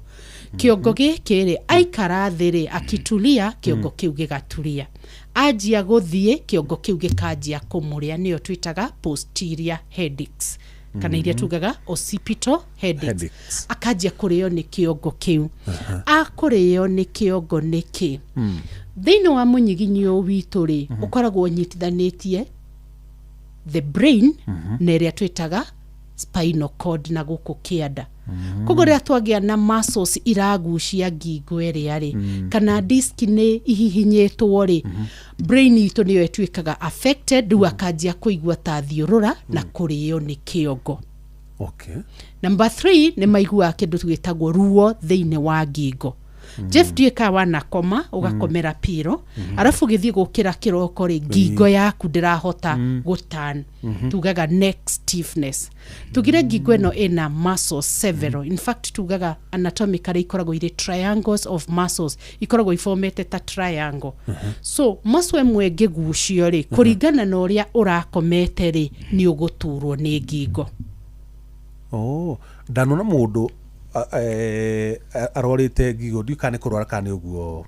Speaker 4: Kĩongo gĩkĩ rĩ, aikara thĩ rĩ, akitulia, kĩongo kĩu gĩgaturia, anjia gũthiĩ, kĩongo kĩu gĩkanjia kũmũrĩa, nĩyo twĩtaga posterior headaches kana iria tugaga occipital headaches.
Speaker 2: Headaches.
Speaker 4: Akanjia kũrĩo nĩ kĩongo kĩu. Akũrĩo nĩ kĩongo nĩkĩ? Thĩinĩ wa mũnyiginyio witũ rĩ, ũkoragwo ũnyitithanĩtie the brain na ĩrĩa twĩtaga spinal cord na gũkũ kĩanda. Koguo rĩrĩa twagĩa na muscles iragucia ngingo ĩrĩa rĩ, kana disk nĩ ihihinyĩtwo rĩ, brain itũ nĩyo ĩtuĩkaga affected, rĩu akanjia kũigua ta thiũrũra na kũrĩo nĩ kĩongo. Number 3, nĩ maiguaga kĩndũ gĩtagwo ruo thĩinĩ wa ngingo. Jeff, ndiũĩ kana wanakoma ũgakomera piro, arabu ũgĩthiĩ gũkĩra kĩroko rĩ, ngingo yaku ndĩrahota gũtan, tugaga neck stiffness. Tugire ngingo ĩno ĩna muscles several, in fact tugaga anatomically ikoragwo irĩ triangles of muscles, ikoragwo ifomete ta triangle. So muscle ĩmwe ĩngĩgucio rĩ, kũringana na ũrĩa ũrakomete rĩ, nĩ ũgũturwo nĩ ngingo.
Speaker 2: Oh, ndanona mũndũ arwarĩte ngingo, ndiũĩ kana nĩ kũrwara kana nĩ ũguo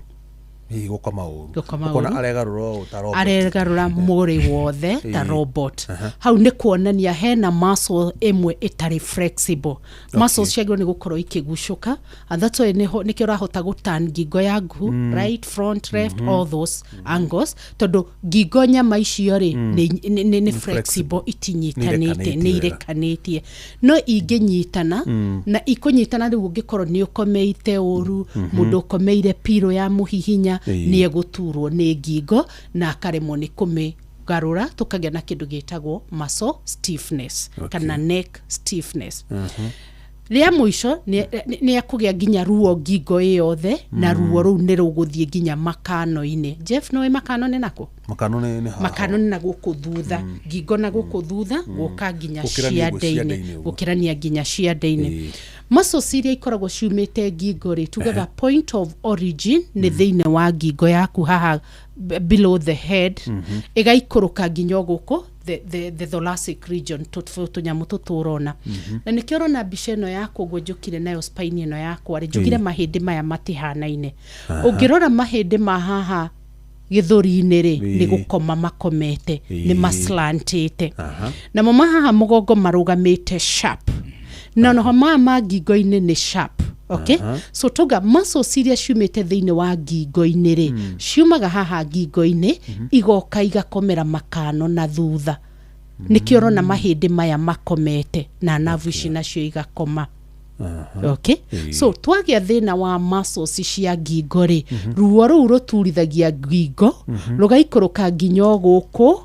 Speaker 2: hihi gũkoma ũru.
Speaker 4: Gũkoma
Speaker 2: Ũkona
Speaker 4: ũru.
Speaker 2: aregarũra ũũ ta robot.
Speaker 4: Aregarũra mwĩrĩ wothe ta robot. Hau nĩ kuonania hena muscle ĩmwe ĩtarĩ flexible. Muscles ciagĩrĩirwo nĩ gũkorwo ikĩgucũka, and that's why nĩkĩo ũrahota gũturn ngingo yaku right, front, left, all those angles, tondũ ngingo nyama icio rĩ nĩ flexible, itinyitanĩte,
Speaker 2: Nĩ
Speaker 4: nĩ
Speaker 2: irekanĩtie.
Speaker 4: Irekanĩtie, no ingĩnyitana na ikũnyitana rĩu ũngĩkorwo nĩ ũkomeite ũru, mũndũ ũkomeire piro ya mũhihinya nĩ egũturwo nĩ ngingo na akaremwo nĩ kũmĩgarũra, tũkagĩa na kĩndũ gĩtagwo muscle stiffness kana neck stiffness. Rĩa mũico nĩ ekũgĩa nginya ruo ngingo ĩyothe, na ruo rũu nĩ rũgũthiĩ nginya makano-inĩ. Jeff, nĩũĩ makano nĩ nakũ?
Speaker 2: Makano nĩ haha.
Speaker 4: Makano nĩ na gũkũ thutha, ngingo na gũkũ thutha gũka nginya
Speaker 2: Gũkĩrania ũguo
Speaker 4: ciande-inĩ.
Speaker 2: ciande-inĩ ũguo.
Speaker 4: Gũkĩrania nginya ciande-inĩ. Muscles iria ikoragwo ciumĩte ngingo rĩ, tugaga point of origin nĩ thĩinĩ wa ngingo yaku haha below the head, ĩgaikũrũka nginya gũkũ the thoracic region, tũnyamũ tũtũ ũrona. Na nĩkĩo ũrona mbica ĩno yakwa ũguo njũkire nayo, spine ĩno yakwa rĩ, njugire mahĩndĩ maya matihanaine. Ũngĩrora mahĩndĩ ma haha gĩthũri-inĩ rĩ, nĩ gũkoma makomete, nĩ maslantĩte. Namo mahaha mũgongo marũgamĩte sharp, na noho maya ma ngingo-inĩ nĩ sharp. Okay, so tuga muscles iria ciumĩte thĩinĩ wa ngingo-inĩ rĩ, ciumaga haha ngingo-inĩ, igoka igakomera makano na thutha. Nĩkĩo ũrona mahĩndĩ maya makomete na navu ici nacio igakoma. Okay, so twagĩa thĩna wa muscles cia ngingo rĩ, ruo rũu rũturithagia ngingo rũgaikũrũka nginya o gũkũ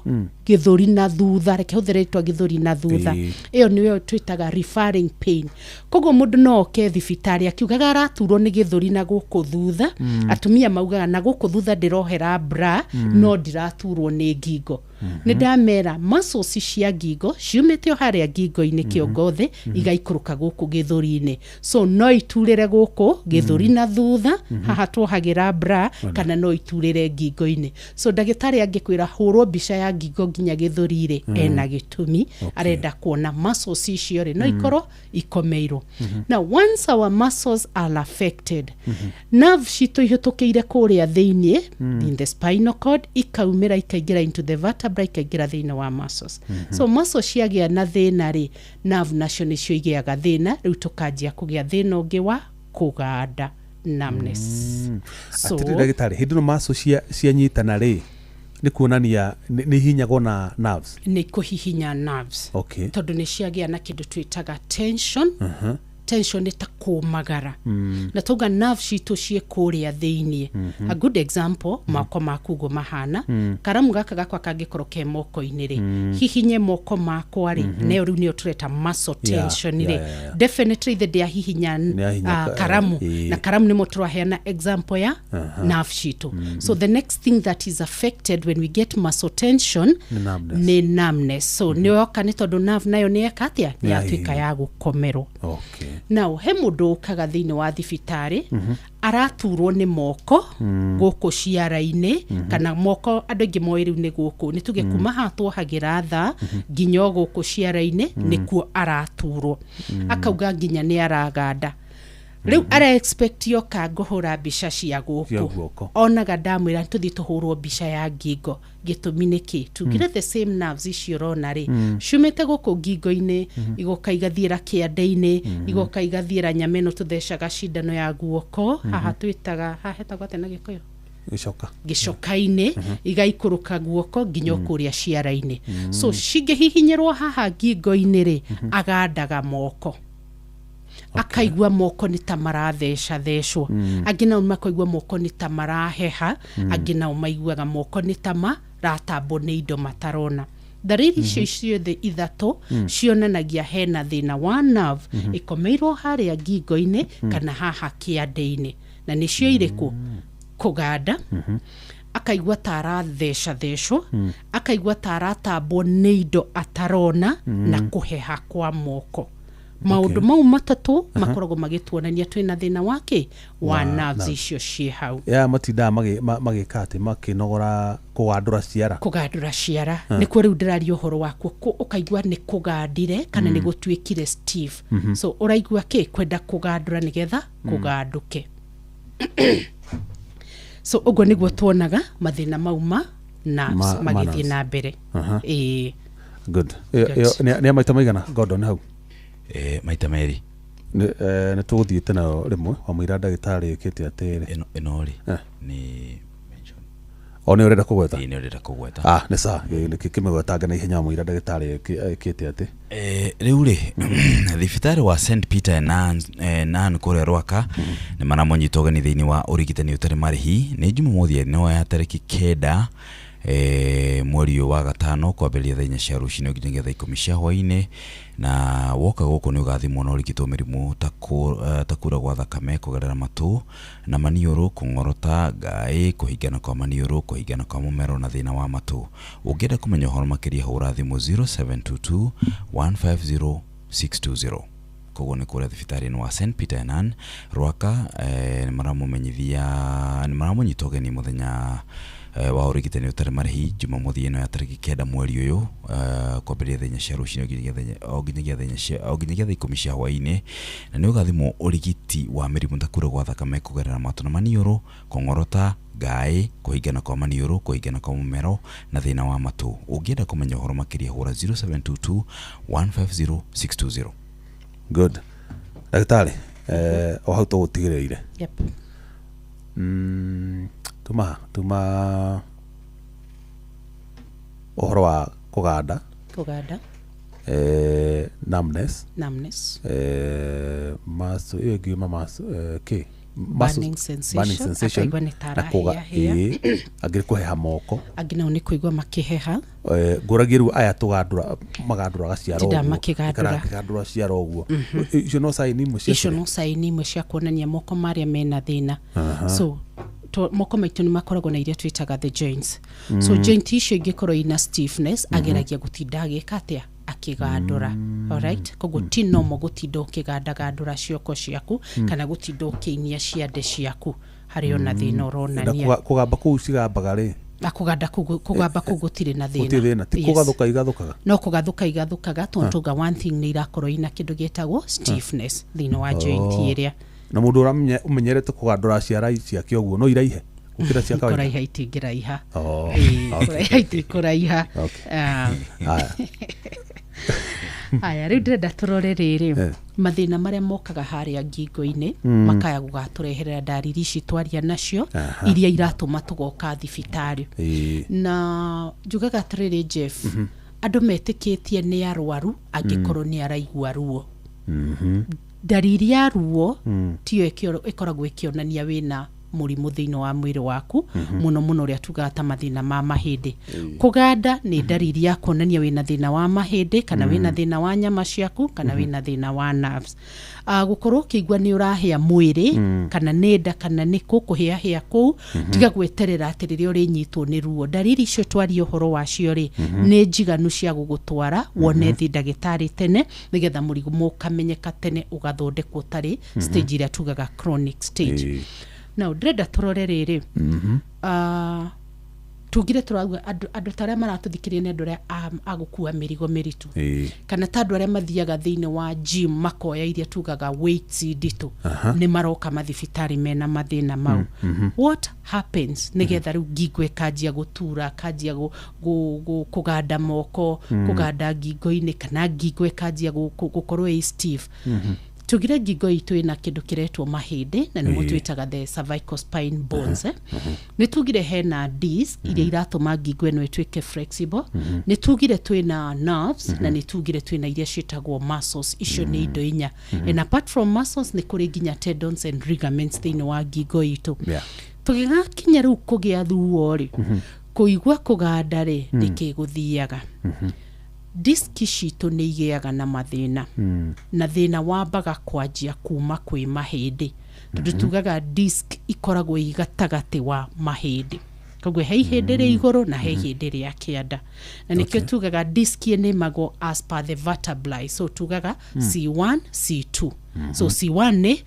Speaker 4: gĩthũri na thutha. Reke hũthĩre rĩtwa gĩthũri na thutha. Ĩyo nĩyo twĩtaga referring pain. Koguo mũndũ no oke thibitarĩ akiugaga araturwo nĩ gĩthũri na gũkũ thutha. Atumia maugaga na gũkũ thutha ndĩrohera bra, no ndiraturwo nĩ ngingo. Nĩ ndamera muscles cia ngingo ciumĩte o harĩa ngingo-inĩ kĩongo thĩ, igaikũrũka gũkũ gĩthũri-inĩ, so no iturĩre gũkũ gĩthũri na thutha haha tuohagĩra bra, kana no iturĩre ngingo-inĩ. So ndagĩtarĩ angĩkwĩra hũrwo mbica ya ngingo nginya gĩthũri rĩ, ena gĩtũmi, arenda kuona muscles icio rĩ no ikorwo ikomeirwo. Now once our muscles are affected, nerve citũ ihĩtũkĩire kũrĩa thĩinĩ in the spinal cord, ikaumĩra ikaingĩra into the vertebra, ikaingĩra thĩinĩ wa muscles. So muscles ciagĩa na thĩna rĩ, nerve nacio nĩcio igĩaga thĩna, rĩu tũkanjia kũgĩa thĩna ũngĩ wa kũganda, numbness. So
Speaker 2: Atĩrĩ ndagĩtarĩ, hĩndĩ ĩno maco cianyitana rĩ, nĩ kuonania nĩ ihinyagwo na nerves?
Speaker 4: Nĩ kũhihinya nerves, tondũ nĩ ciagĩa na kĩndũ twĩtaga tension. Tension nĩ ta kũmagara, na tauga nerve citũ ciĩ kũrĩa thĩiniĩ. A good example, moko maku ũguo mahana, karamu gaka gakwa kangĩkorwo ke moko-inĩ rĩ, hihinye moko makwa rĩ, nayo rĩu nĩyo tũreta muscle tension rĩ. Definitely the ndĩahihinya
Speaker 2: Nĩahihinya
Speaker 4: karamu, na karamu nĩmo tũraheana example ya nerve citũ. So the next thing that is affected when we get muscle tension
Speaker 2: Nĩ numbness.
Speaker 4: Nĩ numbness. So nĩ yoka nĩ tondũ nerve nayo nĩ eka atĩa? Nĩ yatuĩka ya gũkomerwo. Now he mũndũ ũkaga thĩinĩ wa thibitarĩ, araturwo nĩ moko gũkũ ciara-inĩ, kana moko andũ aingĩ moĩ rĩu nĩ gũkũ, nĩ tuge kuma haha tuohagĩra tha nginya o gũkũ ciara-inĩ nĩkuo araturwo. Akauga nginya nĩ araganda. Rĩu ara expect yoka ngũhũra mbica cia
Speaker 2: Cia
Speaker 4: gũkũ.
Speaker 2: Guoko.
Speaker 4: Onaga ndamwĩra tũthiĩ tũhũrwo mbica ya ngingo. Gĩtũmi nĩ kĩ? Tugire the same nerves icio ũrona rĩ, ciumĩte gũkũ ngingo-inĩ, igoka igathiĩra kĩande-inĩ, igoka igathiĩra nyama ĩno tũthecaga cindano ya guoko haha, twĩtaga haha hetagwo atĩa na Gĩkũyũ?
Speaker 2: Gĩcoka.
Speaker 4: Gĩcoka-inĩ, igaikũrũka guoko nginya o kũrĩa ciara-inĩ. So cingĩhihinyĩrwo haha ngingo-inĩ rĩ, agandaga moko, akaigua moko nĩ ta maratheca thecwo. Angĩ nao makaigua moko nĩ ta maraheha, angĩ nao maiguaga moko nĩ ta maratambwo nĩ indo matarona. Ndariri icio ciothe ithatũ cionanagia hena thĩna wa nerve ĩkomeirwo harĩa ngingo-inĩ kana haha kĩande-inĩ. Na nĩcio irĩkũ? Kũganda, akaigua ta aratheca thecwo, akaigua ta aratambwo nĩ indo atarona, na kũheha kwa moko. Maũndũ mau matatũ makoragwo magĩtuonania twĩna thĩna wa kĩ? Wa nerves icio ciĩ hau.
Speaker 2: Ya matindaga magĩka atĩ makĩnogora kũgandũra ciara.
Speaker 4: Kũgandũra ciara nĩkuo rĩu ndĩraria ũhoro wakuo. Ũkaigua nĩ kũgandire kana nĩ gũtuĩkire stiff, so ũraigua kĩ? Kwenda kũgandũra nĩgetha kũgandũke. So ũguo nĩguo tuonaga mathĩna mau ma nerves
Speaker 2: Ma
Speaker 4: magĩthiĩ
Speaker 2: nerves.
Speaker 4: na mbere. Ĩĩ.
Speaker 2: Good. Ĩyo nĩ ya maita maigana, Gordon, hau?
Speaker 3: Maita merĩ.
Speaker 2: Nĩ tũgũthiĩte nayo rĩmwe wamũira ndagĩtarĩ ĩkĩte atĩrĩ.
Speaker 3: Ĩno rĩ, nĩ mention.
Speaker 2: O nĩ ũrenda kũgweta?
Speaker 3: Ĩĩ, nĩ ũrenda kũgweta.
Speaker 2: Ah, nĩ sawa. Kĩmĩgwetange na ihenya wamũira ndagĩtarĩ ĩkĩte atĩ.
Speaker 3: Rĩu rĩ, thibitarĩ wa St Peter and Ann kũrĩa Rwaka nĩ maramũnyita ũgeni thĩinĩ wa ũrigitani ũtarĩ marĩhi. Nĩ Jumamothi ĩno ya tarĩki 9 mweri ũyũ wa gatano, kwambĩrĩria thaa 4 cia rũcinĩ nginyagia thaa 10 cia hwaĩ-inĩ. Na woka gũkũ nĩ ũgathimwo na ũrigitwo mĩrimũ ta kura gwa thakame kũgerera matũ na maniũrũ, kũng'orota ngaĩ, kũhingana kwa maniũrũ, kũhingana kwa mũmero na thĩna wa matũ. Ũngĩenda kũmenya ũhoro makĩria, hũra thimũ 0722 150 620. Koguo nĩ kũrĩa thibitarĩ-inĩ wa St Peter and Ann Rwaka, nĩ maramũmenyithia, nĩ maramũnyita ũgeni mũthenya wa ũrigitani ũtarĩ marĩhi, Jumamothi ĩno ya tarĩki 9 mweri ũyũ, kwambĩrĩria thaa 4 cia rũcinĩ o nginyagia thaa 10 cia hwaĩ-inĩ. Na nĩ ũgathimwo ũrigiti wa mĩrimũ ta kura gwa thakame kũgerera matũ na maniũrũ, kũng'orota ngaĩ, kũhingana kwa maniũrũ, kũhingana kwa mũmero na thĩna wa matũ. Ũngĩenda kũmenya ũhoro makĩria, hũra 0722 150 620.
Speaker 2: Good. Ndagĩtarĩ, o hau tũgũtigĩrĩire. Tuma ũhoro wa kũganda.
Speaker 4: Kũganda.
Speaker 2: Numbness.
Speaker 4: Numbness.
Speaker 2: Muscle ĩyo ĩngĩ yuma muscle, kĩ?
Speaker 4: Burning sensation.
Speaker 2: Burning sensation.
Speaker 4: Akaigua nĩ ta
Speaker 2: Na
Speaker 4: arahĩahĩa.
Speaker 2: Ĩĩ, angĩ kũheha moko.
Speaker 4: Angĩ nao nĩ kũigua makĩheha.
Speaker 2: Ngũragie rĩu aya tũgandũra, magandũraga ciara
Speaker 4: Tindaga
Speaker 2: ũguo.
Speaker 4: makĩgandũra.
Speaker 2: Makĩgandũra ciara ũguo. Icio no sign imwe cia
Speaker 4: Icio
Speaker 2: kĩrĩa?
Speaker 4: no sign imwe cia kuonania moko marĩa mena thĩna. So moko maitũ nĩ makoragwo na iria twĩtaga the joints. So joint icio ingĩkorwo ina stiffness, ageragia gũtinda agĩka atĩa? Akĩgandũra. Alright, koguo ti normal gũtinda ũkĩgandagandũra cioko ciaku kana gũtinda ũkĩinia ciande ciaku harĩ ona thĩna
Speaker 2: Na
Speaker 4: ũronania.
Speaker 2: Kũgamba kũu cigambaga rĩ?
Speaker 4: Na kũganda kũu, kũgamba kũu gũtirĩ na thĩna.
Speaker 2: Gũtirĩ thĩna, ti kũgathũka igathũkaga?
Speaker 4: No kũgathũka igathũkaga, tondũ tuga one thing, nĩ irakorwo ina kĩndũ gĩtagwo stiffness thĩinĩ wa joint ĩrĩa.
Speaker 2: Na mũndũ ũramenya ũmenyerete kũgandũra ciara ciake ũguo, no iraihe gũkĩra cia kawaida?
Speaker 4: Kũraiha itingĩraiha.
Speaker 2: Oh,
Speaker 4: Ĩĩ,
Speaker 2: okay.
Speaker 4: kũraiha itikũraiha.
Speaker 2: Okay.
Speaker 4: Ah,
Speaker 2: Haya.
Speaker 4: Aya, rĩu ndĩrenda tũrore rĩrĩ, mathĩna marĩa mokaga harĩa ngingo-inĩ makaya gũgatũreherera ndariri ici twaria nacio, iria iratũma tũgoka thibitarĩ. Na njugaga atĩrĩrĩ, Jeff, andũ metĩkĩtie nĩ arwaru angĩkorwo nĩ araigua ruo. Ndariri ya ruo tiyo ĩkoragwo ĩkĩonania wĩna mũrimũ thĩinĩ wa mwĩrĩ waku, mũno mũno ũrĩa tugaga ta mathĩna ma mahĩndĩ. Kũganda nĩ ndariri ya kuonania wĩna thĩna wa mahĩndĩ, kana wĩna thĩna wa nyama ciaku, kana wĩna thĩna wa nerves. Gũkorwo ũkĩigua nĩ ũrahĩa mwĩrĩ, kana nĩ nda, kana nĩ kũ kũhĩahĩa kũu, tiga gweterera atĩ rĩrĩa ũrĩnyitwo nĩ ruo. Ndariri icio twaria ũhoro wacio rĩ, nĩ njiganu cia gũgũtwara wone thi ndagĩtarĩ tene, nĩgetha mũrimũ ũkamenyeka tene, ũgathondekwo ũtarĩ stage ĩrĩa tugaga chronic stage. Now ndĩrenda tũrore rĩrĩ, tugire tũrauga andũ ta arĩa maratũthikĩrĩria nĩ andũ arĩa a gũkua mĩrigo mĩritũ, kana ta andũ arĩa mathiaga thĩinĩ wa gym makoya iria tugaga weights nditũ, nĩ maroka mathibitarĩ mena mathĩna mau. What happens nĩgetha rĩu ngingo ĩkanjia gũtura, kanjia kũganda moko, kũganda ngingo-inĩ, kana ngingo ĩkanjia gũkorwo ĩ stiff? Tugire ngingo itũ ĩna kĩndũ kĩretwo mahĩndĩ, na nĩmo twĩtaga the cervical spine bones, eh? Nĩ tugire hena disc iria iratũma ngingo ĩno ĩtuĩke flexible, nĩ tugire twĩna nerves, na nĩ tugire twĩna iria ciĩtagwo muscles. Icio nĩ indo inya, and apart from muscles nĩ kũrĩ nginya tendons and ligaments thĩinĩ wa ngingo itũ. Tũgĩgakinya rĩu kũgĩa ruo rĩ, kũigua kũganda rĩ, nĩkĩ gũthiaga? Diski citũ nĩ igĩaga na mathĩna, na thĩna wambaga kwanjia kuma kwĩ mahĩndĩ, tondũ tugaga disc ikoragwo ĩ gatagatĩ wa mahĩndĩ. Koguo he ihĩndĩ rĩa igũrũ na he ihĩndĩ rĩa kĩanda, na nĩkĩo tugaga disc ĩnĩmagwo as per the vertebrae. So tugaga C1, C2. So C1 nĩ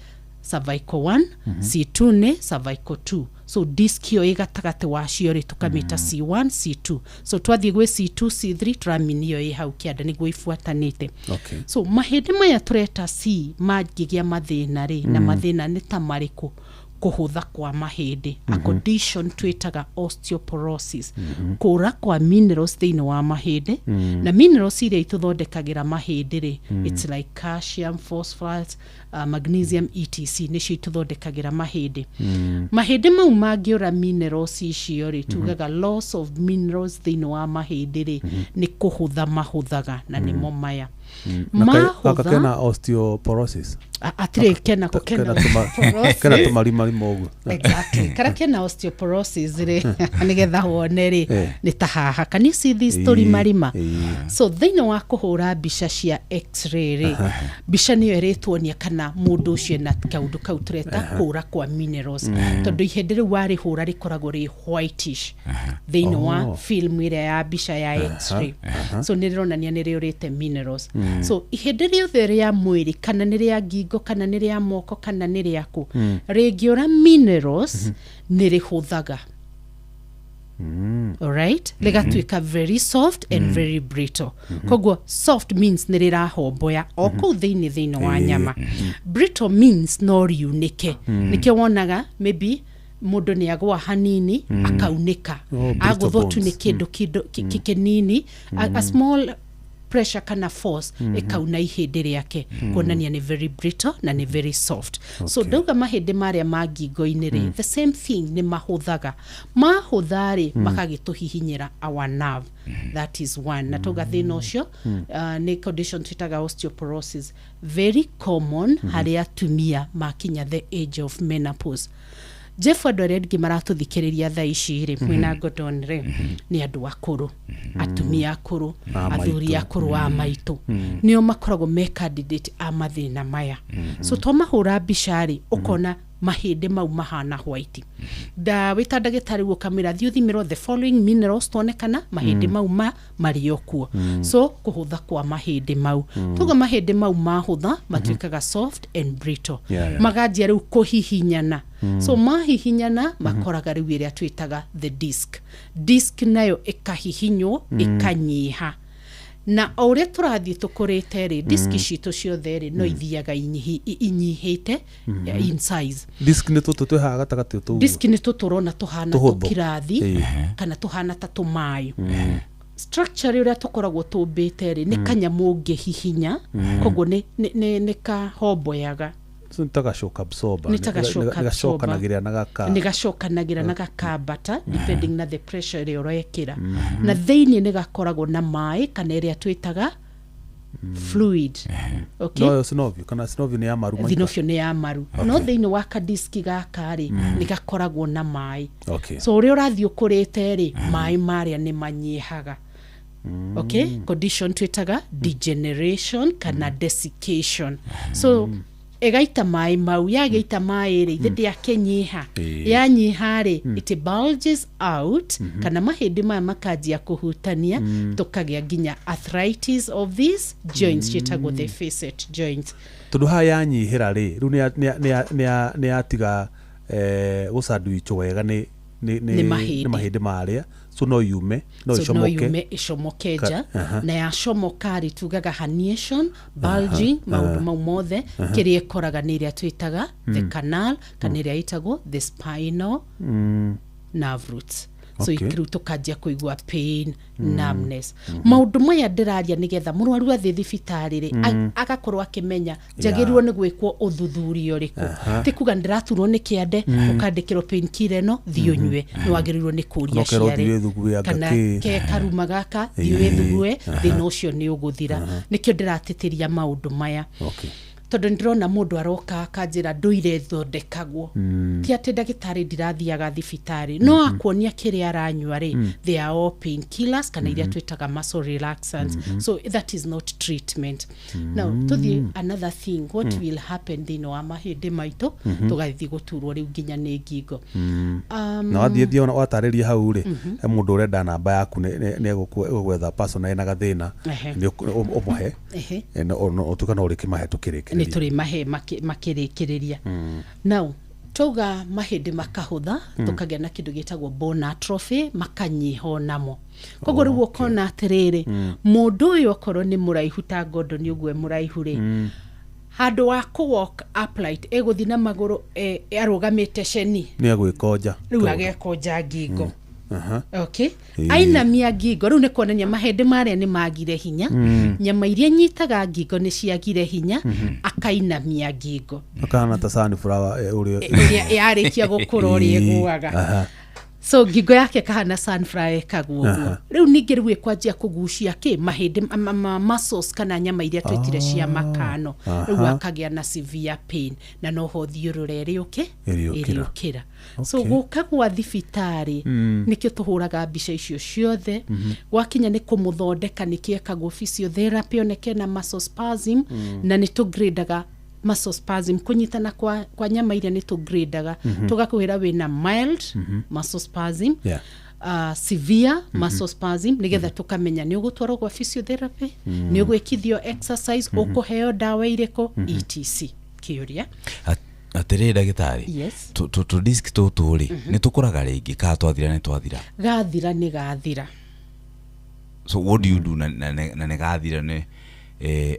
Speaker 4: cervical 1, C2 nĩ cervical 2. So disc ĩyo ĩ gatagatĩ wacio rĩ, tũkamĩta C1, C2. So twathiĩ gwĩ C2, C3, tũramini ĩyo ĩ hau kĩanda nĩguo ibuatanĩte. So mahĩndĩ maya tũreta C mangĩgĩa mathĩna rĩ, na mathĩna nĩ ta marĩkũ? Kũhũtha kwa mahĩndĩ, a condition twĩtaga osteoporosis, kũra kwa minerals thĩinĩ wa mahĩndĩ. Na minerals iria itũthondekagĩra mahĩndĩ rĩ, it's like calcium, phosphorus, magnesium, etc. Nĩcio itũthondekagĩra mahĩndĩ. Mahĩndĩ mau mangĩũra minerals icio rĩ, tugaga loss of minerals thĩinĩ wa mahĩndĩ rĩ, nĩ kũhũtha mahũthaga, na nĩmo maya.
Speaker 2: Na gaka
Speaker 4: Mahũtha
Speaker 2: kena osteoporosis.
Speaker 4: Atirĩ kena kena
Speaker 2: Kena tũmarimarima ũguo.
Speaker 4: Exactly, karĩa kena osteoporosis rĩ, nĩgetha wone rĩ, nĩ ta haha. Can you see this tũrimarima? So thĩinĩ wa kũhũra mbica cia X-ray rĩ, mbica nĩyo ĩrĩtuonia kana mũndũ ũcio ena kaũndũ kau tũreta kũra kwa minerals, tondũ ihĩndĩ rĩu warĩhũra rĩkoragwo rĩ whitish thĩinĩ wa film ĩrĩa ya mbica ya X-ray. So nĩ rĩronania nĩ rĩũrĩte minerals. So ihĩndĩ rĩothe rĩa mwĩrĩ, kana nĩ rĩa ngingo, kana nĩ rĩa moko, kana nĩ rĩakũ, rĩngĩũra minerals nĩ rĩhũthaga, alright, rĩgatuĩka very soft and very brittle. Koguo soft means nĩ rĩrahomboya o kũu thĩinĩ wa nyama. Brittle means no riunĩke. Nĩkĩo wonaga maybe mũndũ nĩ agũa hanini akaunĩka.
Speaker 2: Oh, brittle
Speaker 4: Agũthwo tu nĩ
Speaker 2: bones.
Speaker 4: kĩndũ kĩnini, a small pressure kana force ĩkauna ihĩndĩ rĩake, kuonania nĩ very brittle na nĩ very soft. So ndauga mahĩndĩ marĩa ma ngingo-inĩ rĩ, the same thing, nĩ mahũthaga. Mahũtha rĩ, makagĩtũhihinyĩra our nerve. That is one. Na tauga thĩna ũcio nĩ condition twĩtaga osteoporosis, very common harĩ atumia makinya the age of menopause. Jeff, andũ arĩa angĩ maratũthikĩrĩria thaa ici rĩ, mwĩna Gordon rĩ, nĩ andũ akũrũ, atumia akũrũ,
Speaker 2: A
Speaker 4: athuri
Speaker 2: maitũ.
Speaker 4: Akũrũ a maitũ nĩo makoragwo me candidate a mathĩna maya. So twamahũra mbica rĩ, ũkona mahĩndĩ mau mahana white. Da wĩta ndagĩtarĩ ũkamwĩra thiĩ ũthimĩrwo the following minerals, tuone kana mahĩndĩ mau ma marĩ o kuo. So kũhũtha kwa mahĩndĩ mau, tuga mahĩndĩ mau mahũtha matuĩkaga soft and brittle, maganjia rĩu kũhihinyana. So mahihinyana makoraga rĩu ĩrĩa twĩtaga the disc. Disc nayo ĩkahihinywo, ĩkanyiha, na o ũrĩa tũrathiĩ tũkũrĩte rĩ, disk citũ ciothe rĩ, no ithiaga inyihĩte in size.
Speaker 2: Disc nĩ tũtũ twĩ haha gatagatĩ tũu?
Speaker 4: Disk nĩ tũtũrona tũhana
Speaker 2: Tũhũthũ.
Speaker 4: Tũkirathi kana tũhana ta tũmaĩ. Structure ũrĩa tũkoragwo tũmbĩte rĩ, nĩ kanyamũ ũngĩhihinya, koguo nĩ kahomboyaga.
Speaker 2: So nĩ ta ga shock absorber.
Speaker 4: Nĩ ta ga shock absorber.
Speaker 2: Gacokanagĩrĩra na gaka
Speaker 4: Nĩ gacokanagĩra na gakambata depending na the pressure ĩrĩa ũrekĩra, na thĩinĩ nĩ gakoragwo na maĩ kana ĩrĩa twĩtaga Fluid, okay?
Speaker 2: No yo synovial, kana synovial nĩ ya maru maika?
Speaker 4: Synovial nĩ ya maru, no thĩinĩ wa kadiski gaka rĩ, nĩ gakoragwo na maĩ. So ũrĩa ũrathiĩ ũkũrĩte rĩ, maĩ marĩa nĩ manyihaga, okay? Condition twĩtaga degeneration kana desiccation. So ĩgaita maĩ mau, yagĩita maĩ rĩ, ithe ndĩakĩnyiha. Yanyiha rĩ, it bulges out, kana mahĩndĩ maya makanjia kũhutania, tũkagĩa nginya arthritis of these joints, ciĩtagwo the facet joints.
Speaker 2: Tondũ haha yanyihĩra rĩ, rĩu nĩ yatiga gũsandwichwo wega nĩ
Speaker 4: Nĩ mahĩndĩ.
Speaker 2: Nĩ mahĩndĩ marĩa, so no yume, no
Speaker 4: So no
Speaker 2: icomoke.
Speaker 4: Yume, ĩcomoke nja, na yacomoka rĩ, tugaga herniation, bulging, maũndũ mau mothe. Kĩrĩa ĩkoraga nĩ ĩrĩa twĩtaga the canal, kana ĩrĩa ĩtagwo the spinal nerve roots. So rĩu tũkanjia kũigua pain, numbness. Maũndũ maya ndĩraria nĩgetha mũrwaru athiĩ thibitarĩ rĩ, agakorwo akĩmenya njagĩrĩirwo nĩ gwĩkwo ũthuthuria ũrĩkũ. Ti kuga ndĩraturwo nĩ kĩande, ũkandĩkĩrwo pain killer ĩno, thiĩ ũnyue. Nĩ wagĩrĩirwo nĩ kũria
Speaker 2: Ũkerwo
Speaker 4: ciarĩ
Speaker 2: thiĩ wĩthugue anga
Speaker 4: kana
Speaker 2: kĩ.
Speaker 4: Ke karuma gaka, thiĩ wĩthugue, thĩna ũcio nĩ ũgũthira. Nĩkĩo ndĩratĩtĩria maũndũ maya, tondũ nĩ ndĩrona mũndũ aroka akanjĩra ndũire thondekagwo. Ti atĩ ndagĩtarĩ ndirathiaga thibitarĩ, no akuonia kĩrĩa aranyua rĩ, they are all pain killers, kana iria twĩtaga muscle relaxants. So that is not treatment. Now tũthiĩ another thing, what will happen thĩinĩ wa mahĩndĩ maitũ tũgathiĩ gũturwo rĩu nginya nĩ ngingo?
Speaker 2: Na wathiĩ thiĩ ona watarĩria hau rĩ, he mũndũ ũrenda namba yaku, nĩ egũgwetha person ena gathĩna, nĩ ũmũhe. Ũtuĩka no ũrĩkĩmahe tũkĩrĩkĩrĩria.
Speaker 4: Nĩ tũrĩmahe makĩrĩkĩrĩria. Now twauga mahĩndĩ makahũtha, tũkagĩa na kĩndũ gĩtagwo bone atrophy, makanyiha onamo. Koguo rĩu ũkona atĩrĩrĩ, mũndũ ũyũ okorwo nĩ mũraihu ta Gordon ũguo e mũraihu rĩ, handũ wa kũ walk upright, ĩgũthiĩ na magũrũ arũgamĩte ceni.
Speaker 2: Nĩ egwĩkonja.
Speaker 4: Rĩu agekonja ngingo. Okay, ainamia ngingo, rĩu nĩ kuonania mahĩndĩ marĩa nĩ magire hinya, nyama iria nyitaga ngingo nĩ ciagire hinya, akainamia ngingo.
Speaker 2: Akahana ta sunflower ũrĩa
Speaker 4: Ũrĩa yarĩkia gũkũra, ũrĩa ĩgũaga. So ngingo yake kahana sunflower ĩkagwo ũguo. Rĩu ningĩ rĩu ĩkwanjia kũgucia kĩ mahĩndĩ muscles, kana nyama iria twĩtire cia makano. Rĩu akagĩa na severe pain, na noho thiũrũra ĩrĩũke.
Speaker 2: Ĩrĩũkĩra.
Speaker 4: Ĩrĩũkĩra. So gũka gwa thibitarĩ, nĩkĩo tũhũraga mbica icio ciothe. Gwakinya nĩ kũmũthondeka, nĩkĩo ekagwo physiotherapy, oneke na muscle spasm, na nĩ tũgradaga muscle spasm, kũnyitana kwa nyama iria nĩ tũgradaga, tũgakwĩra wĩna mild muscle spasm, severe muscle spasm, nĩgetha tũkamenya nĩ ũgũtwarwo gwa physiotherapy, nĩ ũgwĩkithio exercise, ũkũheo ndawa irĩkũ, etc. Kĩũria?
Speaker 3: Atĩrĩrĩ ndagĩtarĩ.
Speaker 4: Yes.
Speaker 3: Tũ disc tũtũ rĩ, nĩ tũkũraga rĩngĩ kana twathira nĩ twathira?
Speaker 4: Gathira nĩ gathira.
Speaker 3: So what do you do na nĩ gathira nĩ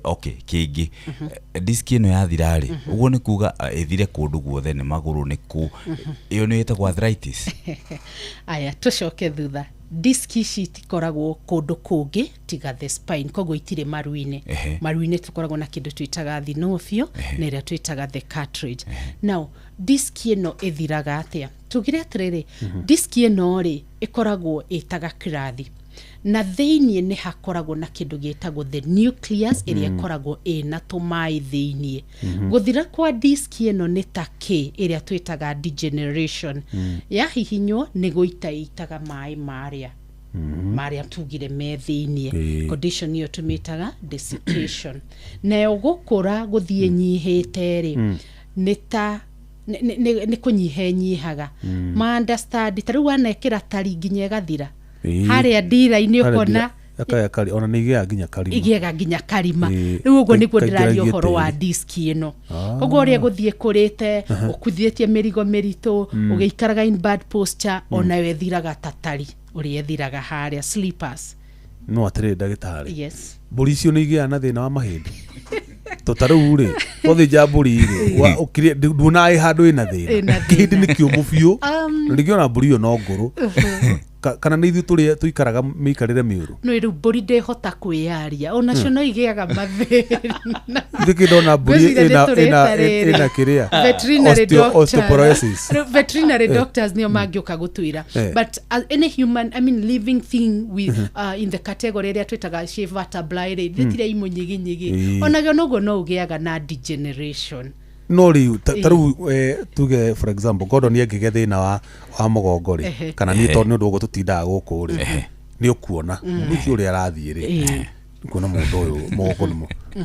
Speaker 3: okay, kĩngĩ, disc ĩno yathira rĩ, ũguo nĩ kuga ĩthire kũndũ guothe, nĩ magũrũ, nĩ kũ, ĩyo nĩ ĩtagwo arthritis?
Speaker 4: Aya, tũcoke thutha. Disk ici itikoragwo kũndũ kũngĩ tiga the spine, koguo itirĩ maru-inĩ. Maru-inĩ tũkoragwo na kĩndũ twĩtaga thinofio na ĩrĩa twĩtaga the cartilage. Now disk ĩno ĩthiraga atĩa? Tugire atĩrĩrĩ, disk ĩno rĩ, ĩkoragwo ĩtaga kirathi, na thĩiniĩ nĩ hakoragwo na kĩndũ gĩtagwo the nucleus, ĩrĩa ĩkoragwo ĩna tũmaĩ thĩiniĩ. Gũthira kwa disk ĩno nĩ ta kĩ ĩrĩa twĩtaga degeneration, yahihinywo nĩ gũita ĩitaga maĩ marĩa tugire me thĩiniĩ. Condition ĩyo tũmĩtaga desiccation. Nayo gũkũra gũthiĩ nyihĩte rĩ, nĩ ta nĩ kũnyiha ĩnyihaga. Ma understand, ta rĩu wanekĩra tari nginya ĩgathira harĩa ndira-inĩ, ũkona.
Speaker 2: Akaya kari ona nĩ igĩaga nginya karima.
Speaker 4: Igĩaga nginya karima. Rĩu ũguo nĩguo ndĩraria
Speaker 2: Kaingĩragia
Speaker 4: ũhoro wa
Speaker 2: tĩri.
Speaker 4: disk ĩno. Koguo ũrĩa gũthiĩ kũrĩte, ũkuithĩtie mĩrigo mĩritũ, ũgĩikaraga in bad posture, onayo ĩthiraga ta tari ũrĩa ĩthiraga harĩa slippers.
Speaker 2: No atĩrĩrĩ ndagĩtarĩ,
Speaker 4: Yes.
Speaker 2: Mbũri icio nĩ igĩaga na thĩna wa mahĩndĩ? To ta rĩu rĩ, twathĩnja mbũri rĩ, nduonaga ĩ handũ ĩna thĩna.
Speaker 4: Ĩna
Speaker 2: Kĩhĩndĩ
Speaker 4: thĩna.
Speaker 2: nĩ kĩũmũ biũ, na rĩngĩ ona mbũri ĩyo no ngũrũ. Kana nĩ ithuĩ tũrĩ tũikaraga mĩikarĩre mĩũru?
Speaker 4: No rĩu mbũri ndĩhota kwĩyaria, onacio no igĩaga mathĩna.
Speaker 2: Ithuĩ kĩndona mbũri
Speaker 4: Ngwĩciria
Speaker 2: ĩna
Speaker 4: nĩ
Speaker 2: ĩna
Speaker 4: tũrĩta rĩrĩ.
Speaker 2: Ĩna kĩrĩa
Speaker 4: Veterinary doctor.
Speaker 2: Osteoporosis.
Speaker 4: Rĩu veterinary doctors nĩo mangĩũka gũtwĩra. But any human, I mean, living thing with in the category ĩrĩa twĩtaga ciĩ vertebrae rĩ, rĩtirĩ imũnyiginyigi. Onagio noguo no ũgĩaga na degeneration.
Speaker 2: No rĩu ta rĩu tuge, for example, Gordon angĩgĩa thĩna wa mũgongo rĩ, kana niĩ, tondũ nĩ ũndũ ũguo tũtindaga gũkũ rĩ, nĩ ũkuona mũndũ ũcio ũrĩa arathiĩ rĩ, kuona mũndũ ũyũ mũgongo nĩ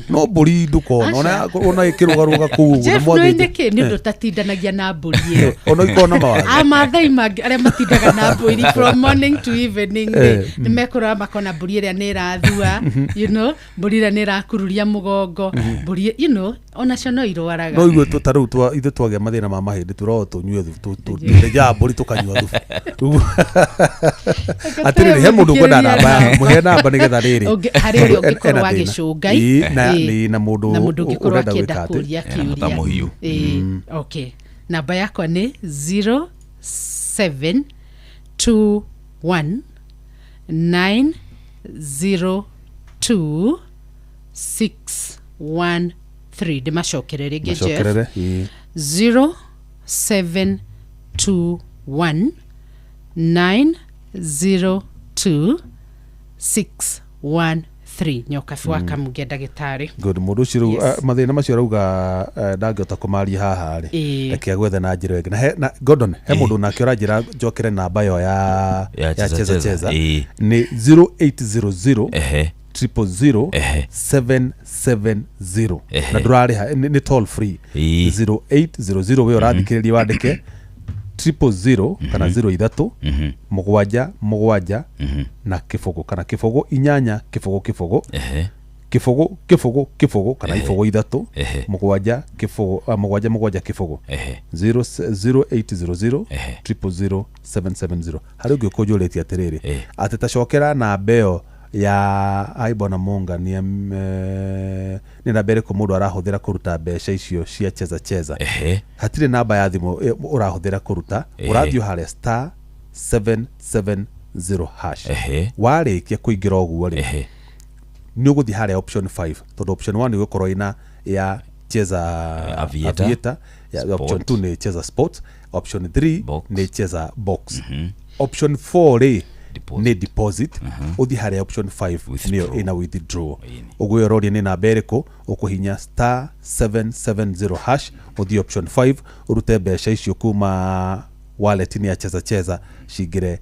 Speaker 2: no mbũri ndũkona ona ona ĩkĩrũgarũga kũu ũguo.
Speaker 4: Jeff,
Speaker 2: na
Speaker 4: no
Speaker 2: mwathĩnja-
Speaker 4: nĩkĩ nĩ ũndũ ũtatindanagia na mbũri ĩyo?
Speaker 2: Ona ikorwo na mawathe.
Speaker 4: Amathai mangĩ arĩa matindaga na mbũri from morning to evening rĩ, nĩ mekũrora makona mbũri ĩrĩa nĩ ĩrathua, mbũri ĩrĩa nĩ ĩrakururia mũgongo, mbũri onacio no irwaraga.
Speaker 2: No igue ta rĩu ithuĩ twagĩa mathĩna ma mahĩndĩ, tũroo tũnyue thubu, tũthĩnjaga mbũri tũkanyua thubu. Atĩrĩrĩ, he mũndũ ũkwenda namba ya mũhe namba nĩgetha rĩrĩ
Speaker 4: Harĩ ũrĩa
Speaker 2: tondũ
Speaker 4: ũngĩkorwo
Speaker 2: ena thĩna.
Speaker 4: agĩcũnga.
Speaker 2: Ĩ, na mũndũ
Speaker 4: na mũndũ ũngĩkorwo
Speaker 2: ũrenda
Speaker 4: akĩenda
Speaker 2: gwĩka atĩ
Speaker 4: kũria
Speaker 3: Ena bata
Speaker 4: kĩũria.
Speaker 3: mũhiũ.
Speaker 4: Ĩ, okay, namba yakwa nĩ 0721 902 613. Ndĩmacokere rĩngĩ, Jeff.
Speaker 2: Macokerere, ĩ.
Speaker 4: 0721 902 613, Nyokabi wa Kamunge, ndagĩtarĩ.
Speaker 2: Good. Mũndũ ũcio rĩu mathĩna macio arauga ndangĩhota kũmaria haha rĩ, reke agwethe na njĩra ĩngĩ. Na Gordon, he mũndũ nake ũranjĩra njokere namba ĩyo ya
Speaker 3: Ya
Speaker 2: ya
Speaker 3: Cheza
Speaker 2: Cheza
Speaker 3: Cheza.
Speaker 2: Cheza. Nĩ 0800 000 770. Na ndũrarĩha, nĩ toll free. 0800, we ũrathikĩrĩria, wandĩke 000 kana 0 ithatũ mũgwanja mũgwanja na kĩbũgũ kana kĩbũgũ inyanya kĩbũgũ kĩbũgũ kĩbũgũ kĩbũgũ kĩbũgũ kana ibũgũ ithatũ mũgwanja kĩbũgũ, mũgwanja mũgwanja kĩbũgũ. 0800 000 770. Harĩ ũngĩ ũkũnjũrĩtie atĩrĩrĩ, atĩ tacokera namba ĩyo ya Aibona Munga, nĩ nĩ namba ĩrĩkũ mũndũ arahũthĩra kũruta mbeca icio cia Cheza Cheza? Hatirĩ namba ya thimũ ũrahũthĩra kũruta. Ũrathiĩ harĩa *770#. Warĩkia kũingĩra ũguo rĩ, nĩ ũgũthiĩ harĩa option 5, tondũ option 1 ĩgũkorwo ĩna ya Cheza
Speaker 3: Aviator.
Speaker 2: Aviator ya
Speaker 3: Sport.
Speaker 2: Option 2 nĩ Cheza Sport, option 3
Speaker 3: Box.
Speaker 2: nĩ Cheza Box, option 4 rĩ
Speaker 3: Deposit.
Speaker 2: Nĩ deposit. Ũthiĩ harĩa option 5 nĩyo
Speaker 3: Withdraw.
Speaker 2: ĩna withdraw.
Speaker 3: Ĩni.
Speaker 2: Ũguo ũroria nĩ namba ĩrĩkũ, ũkũhinya *770# ũthiĩ option 5, ũrute mbeca icio kuma wallet-inĩ ya Cheza Cheza cingĩre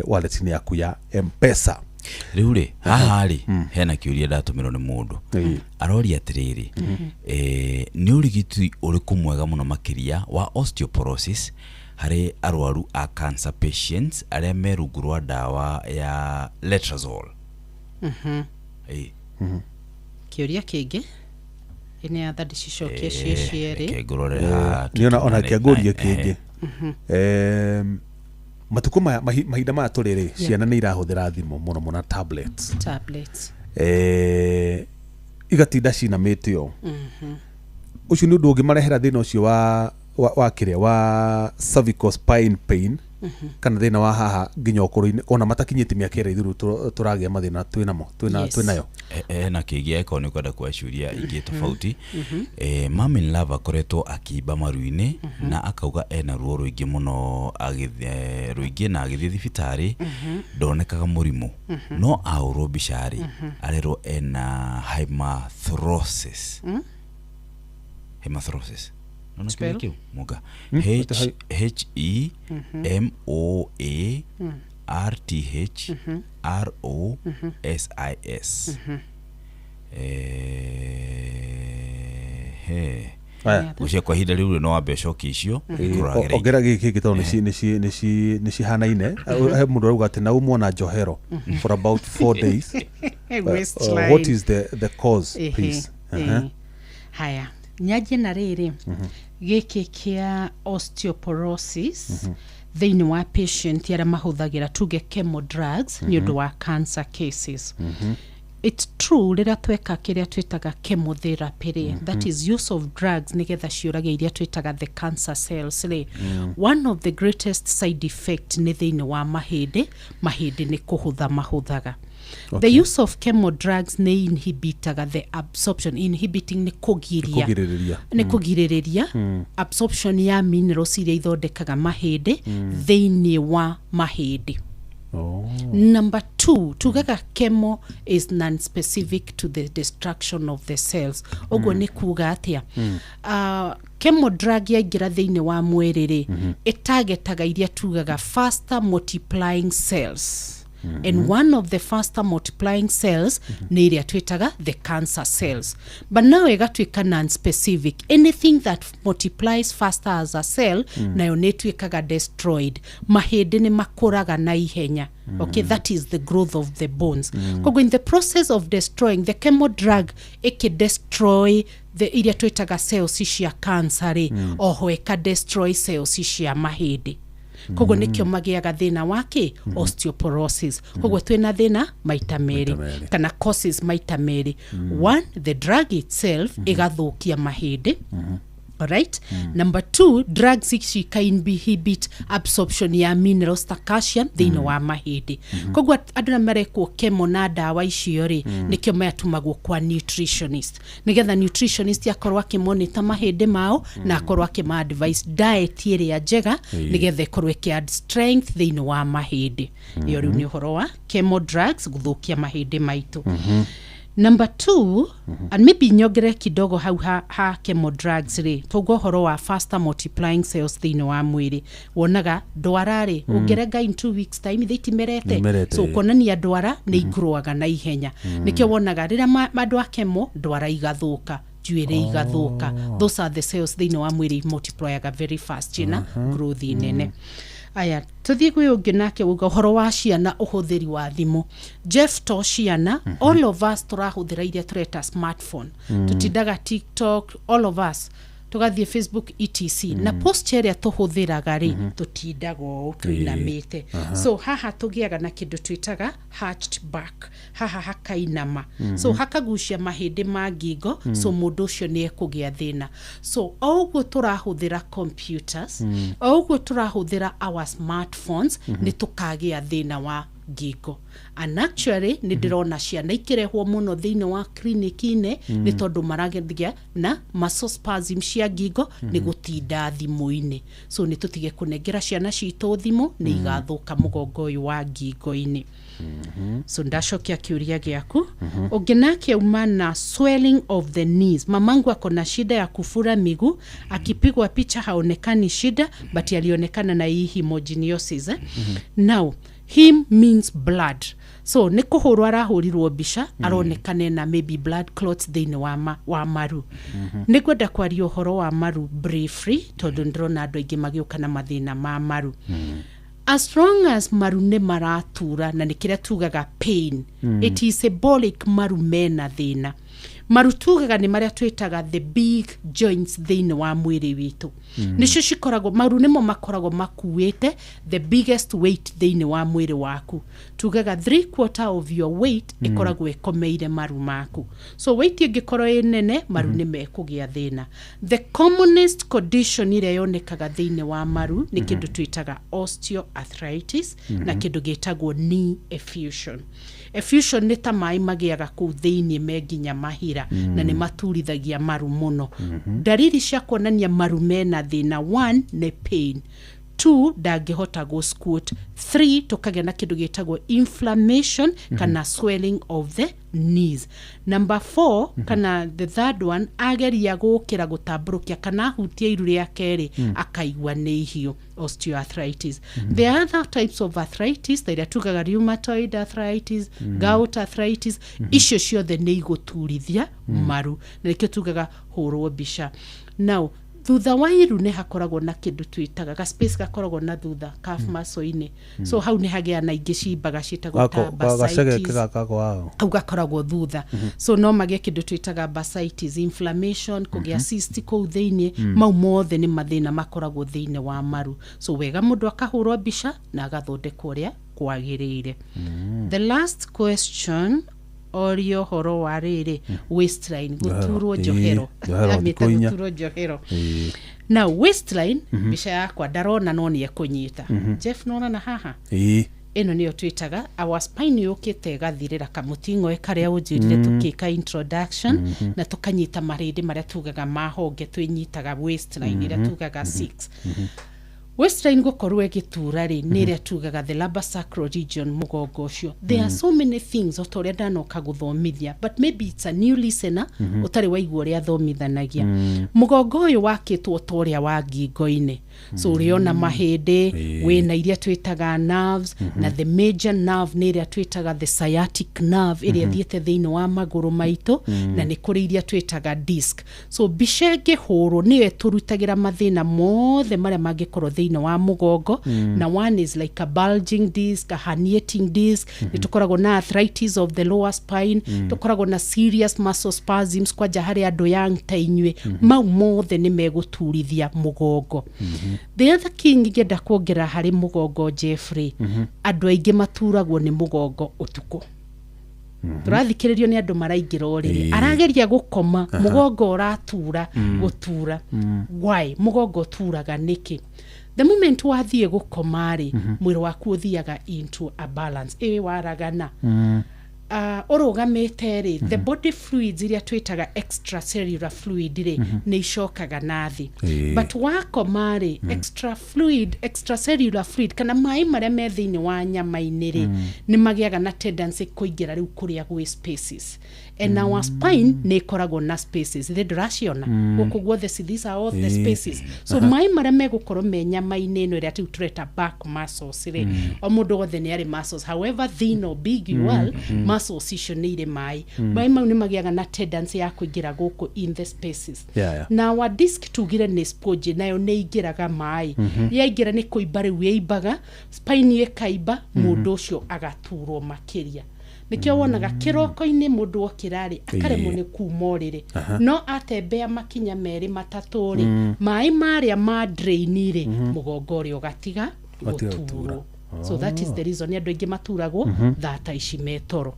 Speaker 2: wallet-inĩ yaku ya M-Pesa.
Speaker 3: Rĩu rĩ, haha rĩ, hena kĩũria ndatũmĩrwo nĩ mũndũ. Aroria atĩrĩrĩ, nĩ ũrigiti ũrĩkũ mwega mũno makĩria wa osteoporosis harĩ arwaru a cancer patients arĩa me rungu rwa ndawa ya letrozole?
Speaker 4: Kĩũria kĩngĩ ĩnĩ atha ndĩcicokie ciĩ cierĩ.
Speaker 3: Reke ngũrore haha.
Speaker 2: Nĩ ona kĩangũrie
Speaker 3: Ehe.
Speaker 2: kĩngĩ. Matukũ maya, mahinda maya tũrĩ rĩ, ciana nĩ irahũthĩra thimũ mũno mũno, tablets.
Speaker 4: Tablets.
Speaker 2: Igatinda cinamĩte ũ, ũcio nĩ ũndũ ũngĩmarehera thĩna ũcio wa kĩrĩa wa cervical spine pain kana thĩna wa haha nginya ũkũrũ-inĩ, ona matakinyĩtie mĩaka ĩrĩa ithuĩ tũragĩa mathĩna twĩnamo, twĩna twĩnayo.
Speaker 3: Hena kĩngĩ, angĩkorwo nĩ ũkwenda kuoya ciũria ingĩ tofauti. Mamin Love akoretwo akĩimba maru-inĩ na akauga ena ruo rũingĩ mũno rũingĩ, na agĩthiĩ thibitarĩ ndonekaga mũrimũ, no ahũrwo mbica rĩ, arerwo ena hemarthrosis. Hemarthrosis. Nona
Speaker 4: Spell.
Speaker 3: kĩũria kĩu Mũga? H H E M O A R T H R O S I S. He.
Speaker 2: Aya.
Speaker 3: Gũcia kwa ihinda rĩu rĩ, no wambe ũcokie icio ikũragĩra.
Speaker 2: Ongera gĩkĩ kĩngĩ tondũ nĩ cihanaine. He mũndũ arauga atĩ naumwo na njohero for about 4 days.
Speaker 4: Waistline.
Speaker 2: What is the cause, please?
Speaker 4: Haya, nyanjie na rĩrĩ gĩkĩ kĩa osteoporosis thĩinĩ wa patient arĩa mahũthagĩra tuge chemo drugs nĩ ũndũ wa cancer cases. It's true, rĩrĩa tweka kĩrĩa twĩtaga chemotherapy rĩ, that is use of drugs nĩgetha ciũrage iria twĩtaga the cancer cells rĩ, one of the greatest side effect nĩ thĩinĩ wa mahĩndĩ. Mahĩndĩ nĩ kũhũtha mahũthaga. The use of chemo drugs nĩ inhibitaga the absorption. Inhibiting nĩ kũgiria.
Speaker 2: Kũgirĩrĩria.
Speaker 4: Nĩ kũgirĩrĩria absorption ya minerals iria ithondekaga mahĩndĩ thĩinĩ wa mahĩndĩ. Number two, tugaga chemo is non-specific to the destruction of the cells. Ũguo nĩ kuga atĩa? Chemo drug yaingĩra thĩinĩ wa mwĩrĩ rĩ, ĩtagetaga iria tugaga faster multiplying cells, and one of the faster multiplying cells nĩ ĩrĩa twĩtaga the cancer cells. But now ĩgatuĩka non-specific. Anything that multiplies faster as a cell, nayo nĩ ĩtuĩkaga destroyed. Mahĩndĩ nĩ makũraga na ihenya. Okay, that is the growth of the bones. Koguo in the process of destroying the chemo drug, ĩkĩ destroy the iria twĩtaga cells cia cancer rĩ, oho ĩka destroy cells cia mahĩndĩ. Koguo nĩkĩo magĩaga thĩna wa kĩ? Osteoporosis. Koguo twĩna thĩna maita merĩ.
Speaker 2: Merĩ.
Speaker 4: Kana causes maita merĩ. One, the drug itself ĩgathũkia mahĩndĩ. Alright? Number two, drugs ici inhibit absorption ya minerals ta calcium thĩinĩ wa mahĩndĩ. Koguo andũ arĩa marekwo chemo na ndawa icio rĩ, nĩkĩo mayatũmagwo kwa nutritionist, nĩgetha nutritionist akorwo akĩmonita mahĩndĩ mao na akorwo akĩma advice diet ĩrĩa njega, nĩgetha ĩkorwo ĩkĩ add strength thĩinĩ wa mahĩndĩ. Ĩyo rĩu nĩ ũhoro wa chemo drugs gũthũkia mahĩndĩ maitũ. Number two, and maybe nyongere kidogo hau ha chemo drugs rĩ, tũngwo ũhoro wa faster multiplying cells thĩinĩ wa mwĩrĩ. Wonaga ndwara rĩ, ũngĩrenga in 2 weeks time ithe itimerete.
Speaker 2: Nĩimerete.
Speaker 4: So kuonania ndwara nĩ igrowaga na ihenya. Nĩkĩo wonaga rĩrĩa andũ a chemo, ndwara igathũka, njuĩrĩ igathũka. Those are the cells thĩinĩ wa mwĩrĩ multiplyaga very fast, ciĩna growth nene. Aya, tũthiĩ kwĩ ũngĩ nake uga ũhoro wa ciana, ũhũthĩri wa thimũ. Jeff, to ciana, all of us tũrahũthĩra iria tũreta smartphone. Tũtindaga TikTok, all of us tũgathiĩ Facebook, etc. Na posture ĩrĩa tũhũthĩraga rĩ, tũtindaga ũũ tũinamĩte. So haha tũgĩaga na kĩndũ twĩtaga hunched back. Haha hakainama, so hakagucia mahĩndĩ ma ngingo. So mũndũ ũcio nĩ ekũgĩa thĩna. So o ũguo tũrahũthĩra computers, o ũguo tũrahũthĩra our smartphones, nĩ tũkagĩa thĩna wa ngingo. And actually nĩ ndĩrona ciana ikĩrehwo mũno thĩinĩ wa clinic-inĩ nĩ tondũ maragĩa na muscle spasm cia ngingo nĩ gũtinda thimũ-inĩ. So nĩ tũtige kũnengera ciana citũ thimũ, nĩ igathũka mũgongo ũyũ wa ngingo-inĩ. So ndacokia kĩũria gĩaku. Ũngĩ nake auma na swelling of the knees. "Mamangu ako na shida ya kufura miguu. Akipigwa picha haonekani shida, but alionekana na hii hemogeniosis, eh? Now heme means blood. So nĩ kũhũrwo arahũrirwo mbica, aronekane na maybe blood clots thĩinĩ wa maru. Nĩ ngwenda kwaria ũhoro wa maru briefly, tondũ ndĩrona andũ aingĩ magĩũka na mathĩna ma maru. As long as maru nĩ maratura na nĩ kĩrĩa tugaga pain, it is symbolic maru mena thĩna. Maru tugaga nĩ marĩa twĩtaga the big joints thĩinĩ wa mwĩrĩ witũ. Nĩcio cikoragwo, maru nĩmo makoragwo makuĩte the biggest weight thĩinĩ wa mwĩrĩ waku. Tugaga three quarter of your weight ĩkoragwo ĩkomeire maru maku. So weight ĩngĩkorwo ĩ nene, maru nĩ mekũgĩa thĩna. The commonest condition ĩrĩa yonekaga thĩinĩ wa maru nĩ kĩndũ twĩtaga osteoarthritis na kĩndũ gĩtagwo knee effusion. Effusion nĩ ta maĩ magĩaga kũu thĩinĩ me nginya mahira, na nĩ maturithagia maru mũno. Ndariri cia kuonania maru mena thĩna, one nĩ pain, two ndangĩhota gũ squat, three tũkagĩa na kĩndũ gĩtagwo inflammation kana swelling of the knees. Number four, kana the third one, ageria gũkĩra, gũtambũrũkia kana ahutia iru rĩa kerĩ, akaigua nĩ ihiũ. Osteoarthritis. There are other types of arthritis ta ĩrĩa tugaga rheumatoid arthritis, gout arthritis. Icio ciothe nĩ igũturithia maru, na nĩkĩo tugaga hũrwo mbica. Now thutha wa iru nĩ hakoragwo na kĩndũ twĩtaga ga space gakoragwo na thutha calf muscle-inĩ. So hau nĩ hagĩa na ingĩ cimbaga ciĩtagwo ta
Speaker 2: gacege.
Speaker 4: Bursitis.
Speaker 2: Gakako wao.
Speaker 4: Hau gakoragwo thutha. So no magĩe kĩndũ twĩtaga bursitis, inflammation, kũgĩa cyst kũu thĩinĩ. Mau mothe nĩ mathĩna makoragwo thĩinĩ wa maru. So wega mũndũ akahũrwo mbica na agathondekwo ũrĩa kwagĩrĩire. The last question. Orio ũhoro wa rĩrĩ, waistline gũturwo. Njohero.
Speaker 2: Njohero,
Speaker 4: Amĩta
Speaker 2: thikũ 4.
Speaker 4: Gũturwo njohero. Now waistline, mbica yakwa ndarona no nĩ ekũnyita. Jeff, nona na haha?
Speaker 2: Ĩĩ.
Speaker 4: Ĩno nĩyo twĩtaga our spine, yũkĩte ĩgathirĩra kamũting'oe karĩa ũnjĩrire tũkĩka introduction, na tũkanyita marĩndĩ marĩa tugaga ma honge, twĩnyitaga waistline ĩrĩa tugaga six. Waistline gũkorwo ĩgĩtura rĩ, nĩ ĩrĩa tugaga the lumbar sacral region, mũgongo ũcio. There are so many things, o ta ũrĩa ndanoka gũthomithia, but maybe it's a new listener ũtarĩ waigua ũrĩa thomithanagia. Mũgongo ũyũ wakĩtwo ta ũrĩa wa ngingo-inĩ, so ũrĩona mahĩndĩ, wĩna iria twĩtaga nerves, na the major nerve nĩ ĩrĩa twĩtaga the sciatic nerve, ĩrĩa ĩthiĩte thĩinĩ wa magũrũ maitũ, na nĩ kũrĩ iria twĩtaga disc. So mbica ĩngĩhũrwo nĩyo ĩtũrutagĩra mathĩna mothe marĩa mangĩkorwo thĩinĩ wa mũgongo, na one is like a bulging disc, a herniating disc. Nĩ tũkoragwo na arthritis of the lower spine, tũkoragwo na serious muscle spasms, kwanja harĩ andũ young ta inyuĩ. Mau mothe nĩ megũturithia mũgongo. The other thing ingĩenda kuongerera harĩ mũgongo, Jeffrey, andũ aingĩ maturagwo nĩ mũgongo ũtukũ. Tũrathikĩrĩrio nĩ andũ maraingĩra ũrĩrĩ, arageria gũkoma, mũgongo ũratura gũtura. Why mũgongo ũturaga nĩkĩ? The moment wathiĩ gũkoma rĩ, mwĩrĩ waku ũthiaga into a balance ĩ waragana ũrũgamĩte rĩ, the body fluids iria twĩtaga extracellular fluid rĩ, nĩ icokaga na thĩ. But wakoma rĩ, extra fluid, extracellular fluid kana maĩ marĩa me thĩinĩ wa nyama-inĩ rĩ, nĩ magĩaga na tendency kũingĩra rĩu kũrĩa gwĩ spaces, and our spine nĩ ĩkoragwo na spaces. Thĩ ndũraciona gũkũ guothe? See, these are all the spaces. So maĩ marĩa megũkorwo me nyama-inĩ ĩno ĩrĩa rĩu tũreta back muscles rĩ, o mũndũ wothe nĩ arĩ muscles, however thin or big you are, muscles icio nĩ irĩ maĩ. Maĩ mau nĩ magĩaga na tendency ya kũingĩra gũkũ in the spaces. Na our disc tugire nĩ sponge, nayo nĩ ingĩraga maĩ. Yaingĩra nĩ kũimba rĩu ĩimbaga, spine ĩkaimba, mũndũ ũcio agaturwo makĩria. Nĩkĩo wonaga kĩroko-inĩ mũndũ okĩra rĩ, akaremwo nĩ kuma ũrĩrĩ, no atembea makinya 2 3 rĩ, maĩ marĩa ma drain rĩ, mũgongo ũrĩa ũgatiga
Speaker 2: Ũgatiga.
Speaker 4: gũturwo. So that is the reason andũ aingĩ maturagwo thata ici me toro.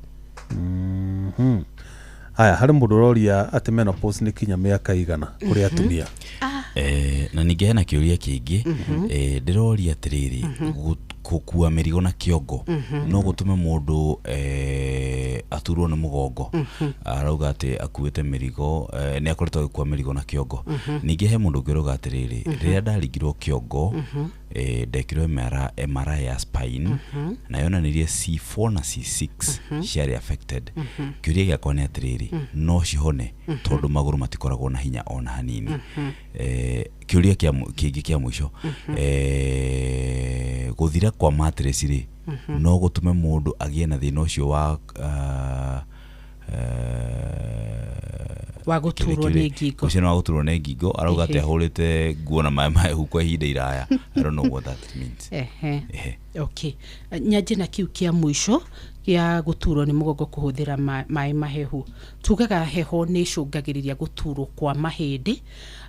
Speaker 2: Haya, harĩ mũndũ ũroria atĩ menopause nĩ kinya mĩaka igana kũrĩ atumia?
Speaker 3: Na ningĩ hena kĩũria kĩngĩ. Ndĩroria atĩrĩrĩ, gũkua mĩrigo na kĩongo no gũtũme mũndũ aturwo nĩ mũgongo? Arauga atĩ akuĩte mĩrigo, nĩ akoretwo agĩkua mĩrigo na kĩongo. Ningĩ he mũndũ ũngĩ ũrauga atĩrĩrĩ, rĩrĩa ndaringirwo kĩongo, ndekirwo MRI ya spine na yonanirie C4 na C6 ciarĩ affected. Kĩũria gĩakwa nĩ atĩrĩrĩ, no cihone, tondũ magũrũ matikoragwo na hinya ona hanini? Kĩũria kĩngĩ kĩa mũico, gũthira kwa mattress rĩ, no gũtũme mũndũ agĩe na thĩna ũcio wa
Speaker 4: Wa gũturwo nĩ ngingo?
Speaker 3: Ũcio nĩ wa gũturwo nĩ ngingo. Arauga atĩ ahũrĩte nguo na maĩ mahehu kwa ihinda iraya. I don't know what that means.
Speaker 4: Okay, nyanjie na kiu kia mũico gĩa gũturwo nĩ mũgongo kũhũthĩra maĩ mahehu. Tugaga heho nĩ ĩcũngagĩrĩria gũturwo kwa mahĩndĩ,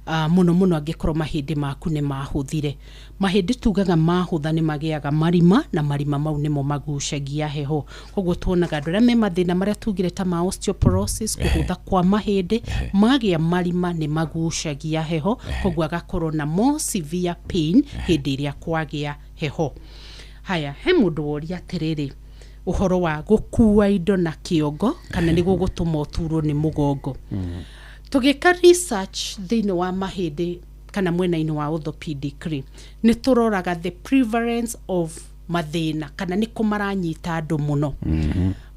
Speaker 4: mũno mũno angĩkorwo mahĩndĩ maku nĩ mahũthire. Mahĩndĩ tugaga mahũtha nĩ magĩaga marima, na marima mau nĩmo magucagia heho. Koguo tuonaga andũ arĩa me mathĩna marĩa tugire ta ma osteoporosis, kũhũtha kwa mahĩndĩ, magĩa marima nĩ magucagia heho, koguo agakorwo na more severe pain hĩndĩ ĩrĩa kwagĩa heho. Haya, he mũndũ woria atĩrĩrĩ, ũhoro wa gũkua indo na kĩongo kana nĩ gũgũtũma ũturwo nĩ mũgongo. Tũgĩka research thĩinĩ wa mahĩndĩ kana mwena-inĩ wa orthopedic rĩ, nĩ tũroraga the prevalence of mathĩna kana nĩ kũ maranyita andũ mũno.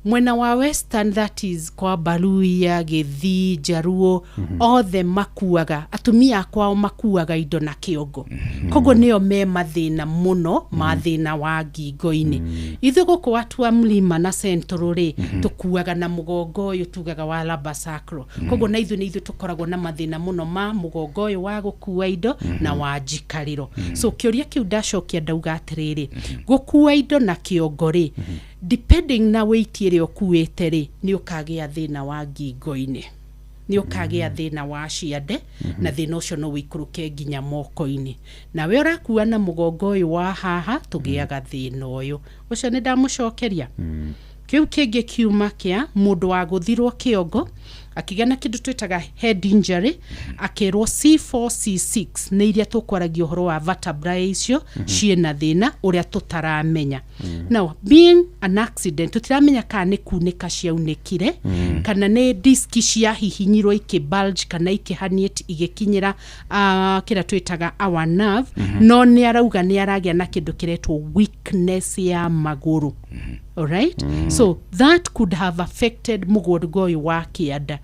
Speaker 4: Mwena wa western, that is kwa Baluya, Gĩthii, Njaruo, othe makuaga, atumia akwao makuaga indo na kĩongo, koguo nĩo me mathĩna mũno ma thĩna wa ngingo-inĩ. Ithuĩ gũkũ watu wa mlima na central rĩ, tũkuaga na mũgongo ũyũ tugaga wa lumbar sacral, koguo na ithuĩ nĩ ithuĩ tũkoragwo na mathĩna mũno ma mũgongo ũyũ wa gũkua indo na wa njikarĩro. So kĩũria kĩu ndacokia, ndauga atĩrĩrĩ, gũkua indo na kĩongo rĩ, depending na weight ĩrĩa ũkuĩte rĩ, nĩ ũkagĩa thĩna wa ngingo-inĩ, nĩ ũkagĩa thĩna wa ciande, na thĩna ũcio no ũikũrũke nginya moko-inĩ. Nawe ũrakua na mũgongo ũyũ wa haha, tũgĩaga thĩna ũyũ. Ũcio nĩ ndamũcokeria. Kĩu kĩngĩ kiuma kĩa mũndũ wagũthirwo kĩongo, akĩgĩa na kĩndũ twĩtaga head injury, akĩrwo C4 C6 nĩ iria tũkwaragia ũhoro wa vertebrae icio ciĩna thĩna ũrĩa tũtaramenya. Now, being an accident, tũtiramenya kana nĩ kunĩka ciaunĩkire kana nĩ diski ciahihinyirwo ikĩ bulge kana ikĩherniate igĩkinyĩra kĩrĩa twĩtaga our nerve, no nĩ arauga nĩ aragĩa na kĩndũ kĩretwo weakness ya magũrũ. Alright? So that could have affected mũgongo ũyũ wa kĩanda,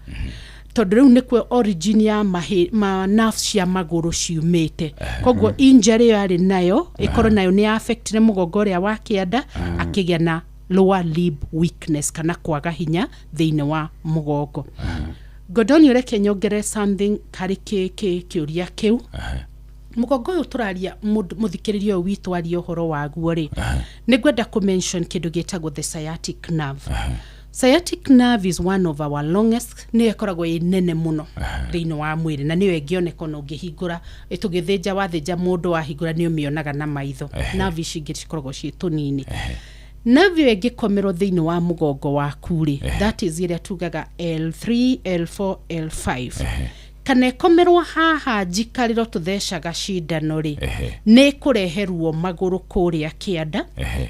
Speaker 4: tondũ rĩu nĩkuo origin ya ma nerves cia magũrũ ciumĩte. Koguo injury ĩyo arĩ nayo ĩkorwo nayo nĩ affectire mũgongo ũrĩa wa kĩanda, akĩgĩa na lower limb weakness kana kwaga hinya thĩinĩ wa mũgongo. Godoni, ũreke nyongere something harĩ kĩũria kĩu. Mũgongo ũyũ tũraria, mũthikĩrĩria ũyũ witũ aria ũhoro waguo rĩ, nĩ ngwenda kũ mention kĩndũ gĩtagwo the sciatic nerve. Sciatic nerve is one of our longest, nĩyo ĩkoragwo ĩ nene mũno thĩinĩ wa mwĩrĩ, na nĩyo ĩngĩoneka ona ũngĩhingũra, tũgĩthĩnja, wathĩnja mũndũ, wahingũra, nĩ ũmĩonaga na maitho. Nerve ici ingĩ cikoragwo ciĩ tũnini. Nerve ĩyo ĩngĩkomerwo thĩinĩ wa mũgongo waku rĩ, that is ĩrĩa tugaga L3 L4 L5, kana ĩkomerwo haha njikarĩro tũthecaga cindano rĩ, nĩ ĩkũrehe ruo magũrũ kũrĩa kĩanda,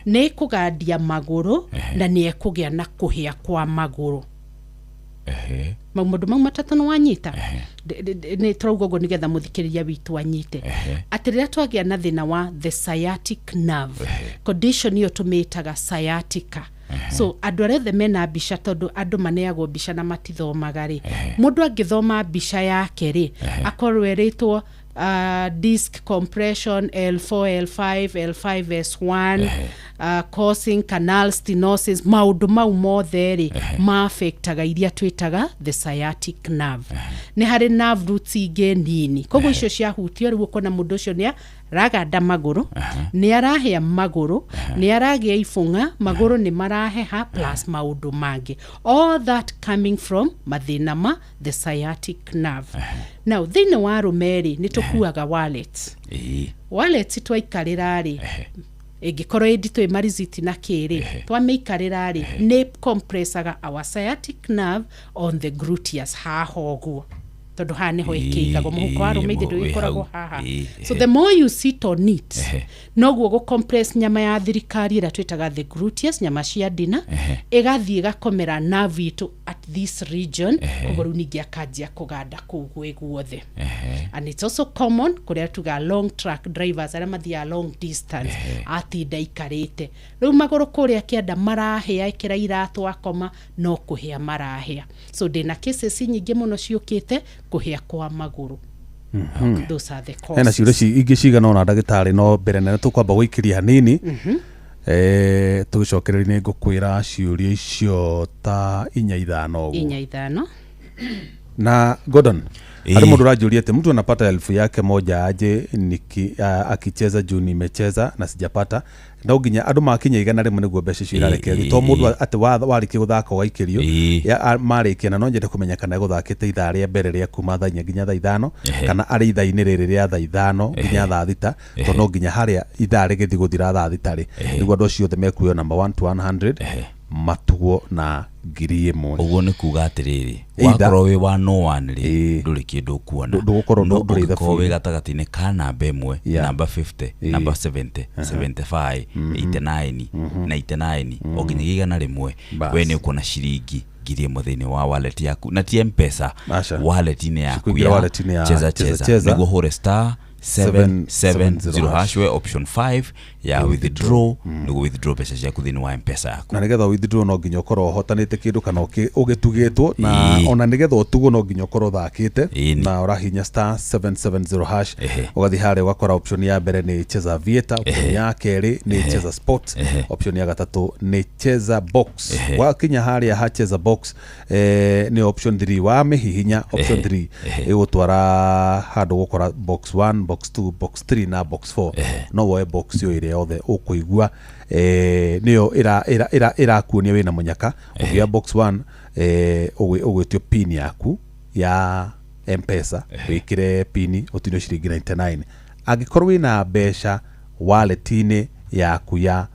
Speaker 4: nĩ ĩkũgandia magũrũ, na nĩ ĩkũgĩa na kũhĩa kwa magũrũ. Mau maũndũ mau matatũ nĩ wanyita. Nĩ tũrauga ũguo nĩgetha mũthikĩrĩria witũ anyite atĩ rĩrĩa twagĩa na thĩna wa the sciatic nerve condition, ĩyo tũmĩtaga sciatica. So andũ arĩa othe mena mbica, tondũ andũ maneagwo mbica na matithomaga rĩ, mũndũ angĩthoma mbica yake rĩ, akorwo erĩtwo disc compression L4 L5 L5 S1 causing canal stenosis, maũndũ mau mothe rĩ, ma-affectaga iria twĩtaga the sciatic nerve. Nĩ harĩ nerve roots ingĩ nini, koguo icio ciahutio rĩu, ũkona mũndũ ũcio nĩ araganda magũrũ, nĩ arahĩa magũrũ, nĩ aragĩa ibũng'a magũrũ, nĩ maraheha, plus maũndũ mangĩ, all that coming from mathĩna ma the sciatic nerve. Now, thĩinĩ wa arũme rĩ, nĩ tũkuaga wallet. Wallet twaikarĩra rĩ, ĩngĩkorwo ĩ nditũ, ĩ mariziti na kĩrĩ, twamĩikarĩra rĩ, nĩ compressaga our sciatic nerve on the gluteus haha ũguo, tondũ haha nĩho ĩkĩigagwo mũhuko wa arũme, ithe
Speaker 3: wĩ
Speaker 4: ndũgĩkoragwo
Speaker 3: hau.
Speaker 4: haha. So the more you sit on it, noguo gũ compress nyama ya thirikari ĩrĩa twĩtaga the gluteus, nyama cia ndina, ĩgathiĩ ĩgakomera nerve itũ at this region. Koguo rĩu ningĩ akanjia kũganda kũu gwĩ guothe. And it's also common kũrĩa tuga long truck drivers, arĩa mathiaga long distance, atinda ikarĩte, rĩu magũrũ kũrĩa kĩanda marahĩa, ĩkĩra iratũ, akoma no kũhĩa marahĩa. So ndĩna cases nyingĩ mũno ciũkĩte kũhĩa kwa magũrũ. Those are the
Speaker 2: Hena ciũria
Speaker 4: causes.
Speaker 2: Ingĩ cigana ũna, ndagĩtarĩ, no mbere nene tũkwamba gũikĩria hanini, tũgĩcokereria nĩ ngũkwĩra ciũria icio ta inya ithano ũguo.
Speaker 4: Inya ithano.
Speaker 2: Na Gordon, harĩ mũndũ ũranjũria atĩ mtu anapata 1,000 aje akicheza juu nimecheza na sijapata. No nginya andũ makinya 100 nĩguo mbeca icio irarekererio, to mũndũ atĩ warĩkia gũthaka ũgaikĩrio. Marĩkia, na no nyende kũmenya kana gũthakĩte ithaa rĩa mbere rĩa kuma thaa 4 nginya thaa 5, kana arĩ ithaa-inĩ rĩrĩ rĩa thaa 5 nginya thaa 6, tondũ no nginya harĩa ithaa rĩgĩthiĩ gũthira thaa 6 rĩ, nĩguo andũ acio othe mekuoyo number 1 to 100 matuo na 1,000.
Speaker 3: Ũguo nĩ kuga atĩrĩrĩ, wakorwo wĩ wa no one rĩ, ndũrĩ kĩndũ ũkuona.
Speaker 2: Ndũgũkorwo
Speaker 3: No
Speaker 2: ndũrĩ
Speaker 3: ũngĩkorwo
Speaker 2: ithabu-inĩ.
Speaker 3: wĩ gatagatĩ-inĩ ka namba 1, namba 50, namba 70, 75, 89, 99, o nginyagia 100,
Speaker 2: Bas.
Speaker 3: we nĩ ũkuona ciringi 1,000 thĩinĩ wa wallet yaku, na ti Mpesa,
Speaker 2: Aca.
Speaker 3: wallet-inĩ yaku
Speaker 2: Cikũingĩra
Speaker 3: ya
Speaker 2: wallet-inĩ ya
Speaker 3: Cheza
Speaker 2: Cheza
Speaker 3: Cheza,
Speaker 2: Cheza.
Speaker 3: nĩguo hũre star 770 hash, we option 5 ya withdraw, nĩguo withdraw mbeca ciaku thĩinĩ wa Mpesa yaku.
Speaker 2: Na nigetha withdraw no nginya ũkorwo ũhotanĩte kĩndũ kana ũgĩtugĩtwo na ona nigetha ũtugwo no nginya ũkorwo ũthakĩte na ũrahinya star 770 hash, ũgathiĩ harĩa ũgakora option ya mbere nĩ Cheza Aviator, option ya kerĩ nĩ Cheza Sport, option ya gatatũ nĩ Cheza Box. Wakinya harĩa ha Cheza Box, nĩ option 3, wamĩhihinya option 3 ĩgũtwara handũ gũkora box 1, box 2, box 3 na box 4. No woe box ĩyo ĩrĩa yothe ũkũigua nĩyo ĩrakuonia wĩna mũnyaka. Ũngĩoya box 1, ũgwĩtio pin yaku ya Mpesa, wĩkĩre pin, ũtinio ciringi 99 angĩkorwo wĩna mbeca wallet-inĩ yaku ya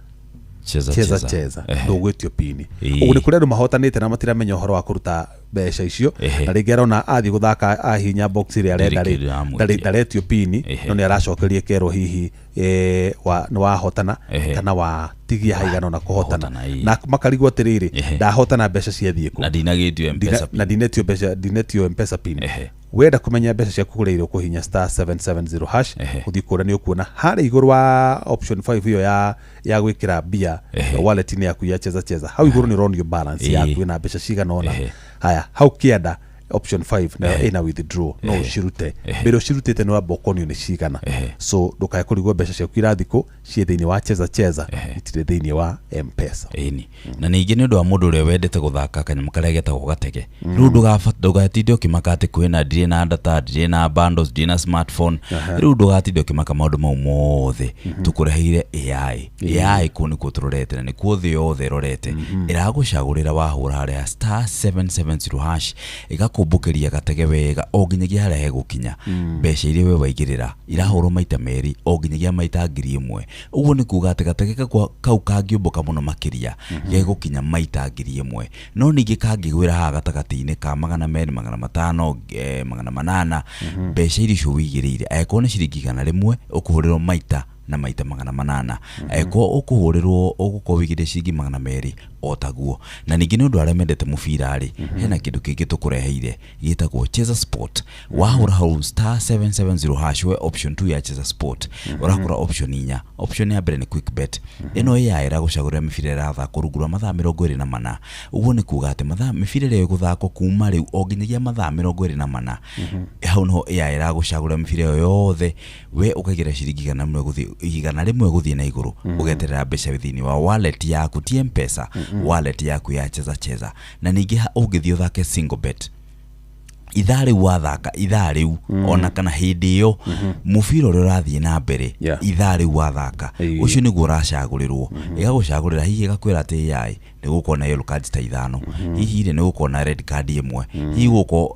Speaker 3: Cheza
Speaker 2: Cheza
Speaker 3: Cheza.
Speaker 2: Cheza
Speaker 3: Ehe.
Speaker 2: Ndũgwĩtio pini.
Speaker 3: Ĩĩ.
Speaker 2: Ũguo nĩ kũrĩ andũ mahotanĩte na matiramenya ũhoro wa kũruta mbeca icio, na rĩngĩ arona athiĩ gũthaka ahihinya box ĩrĩa arenda
Speaker 3: Ndarĩ
Speaker 2: rĩ,
Speaker 3: kĩndũ aramwĩtia.
Speaker 2: Ndaretio pini, no nĩ aracokeria kerwo hihi nĩ wahotana kana watigia haigana ona kũhotana,
Speaker 3: Kũhotana, ĩĩ.
Speaker 2: na makarigwo atĩrĩrĩ, ndahotana mbeca ciathiĩ kũ?
Speaker 3: Na ndinagĩtio M-Pesa
Speaker 2: Na ndinetio mbeca, ndinetio M-Pesa pin. Wenda kũmenya mbeca ciaku kũrĩa irĩ, ũkũhihinya *770#, ũthiĩ kũrĩa nĩ ũkuona harĩa igũrũ wa option 5 ĩyo ya gwĩkĩra mbia wallet-inĩ yaku ya Cheza Cheza. Hau igũrũ nĩ ũronio balance yaku ĩna mbeca cigana ũna. Haya, hau kĩanda option 5 nayo ĩna withdraw, no ũcirute. Mbere ũcirutĩte nĩ wamba ũkonio nĩ cigana, so ndũkae kũrigwo mbeca ciaku irathikũ ciĩ thĩinĩ wa Cheza Cheza, itirĩ thĩinĩ wa M-Pesa.
Speaker 3: Ĩni, na ningĩ nĩ ũndũ wa mũndũ ũrĩa wendete gũthaka kanyamũ karĩa getagwo gatege, rĩu ndũgatinde ũkĩmaka atĩ kwĩna ndirĩ na data, ndirĩ na bundles, ndirĩ na smartphone. Rĩu ndũgatinde ũkĩmaka maũndũ mau mothe, tũkũreheire AI. AI kũu nĩkuo tũrorete na nĩkuo thĩ yothe ĩrorete. Ĩragũcagũrĩra wahũra harĩa *770# ĩgakũmbũkĩria gatege wega o nginyagia harĩa hegũkinya. Mbeca iria we waigĩrĩra irahũrwo maita merĩ o nginyagia maita 1,000. Ũguo nĩ kuga atĩ gatege kau kangĩũmbũka mũno makĩria gegũkinya maita 1,000, no ningĩ kangĩgwĩra haha gatagatĩ-inĩ ka 200, 500, 800, mbeca iria icio wĩigĩrĩire, angĩkorwo nĩ ciringi 100 ũkũhũrĩrwo maita na maita 800, angĩkorwo ũkũhũrĩrwo ũgũkorwo wĩigĩrĩire ciringi 200 o taguo. Na ningĩ nĩ ũndũ arĩa mendete mũbira rĩ, hena kĩndũ kĩngĩ tũkũreheire gĩtagwo Cheza Sport. Wahũra hau *770# we option 2 ya Cheza Sport, ũrakora option inya. Option ya mbere nĩ quick bet. Ĩno AI ĩragũcagũrĩra mĩbira ĩrathakwo rungu rwa mathaa 24. Ũguo nĩ kuga atĩ mathaa mĩbira ĩrĩa ĩgũthakwo kuma rĩu o nginyagia mathaa 24, hau niho AI ĩragũcagũrĩra mĩbira ĩyo yothe. We ũkaigĩra ciringi 100 gũthiĩ na igũrũ, ũgeterera mbeca thĩinĩ wa wallet yaku, ti M-Pesa, wallet yaku ya Cheza Cheza. Na ningĩ ũngĩthiĩ ũthake single bet, ithaa rĩu wathaka, ithaa rĩu ona kana hĩndĩ ĩyo mũbira ũrĩa ũrathiĩ na mbere, ithaa rĩu wathaka, ũcio nĩguo ũracagũrĩrwo. Ĩgagũcagũrĩra, hihi ĩgakwĩra atĩ AI nĩ gũkorwo na yellow cards ta ithano, hihi rĩ nĩ gũkorwo na red card ĩmwe, hihi gũkorwo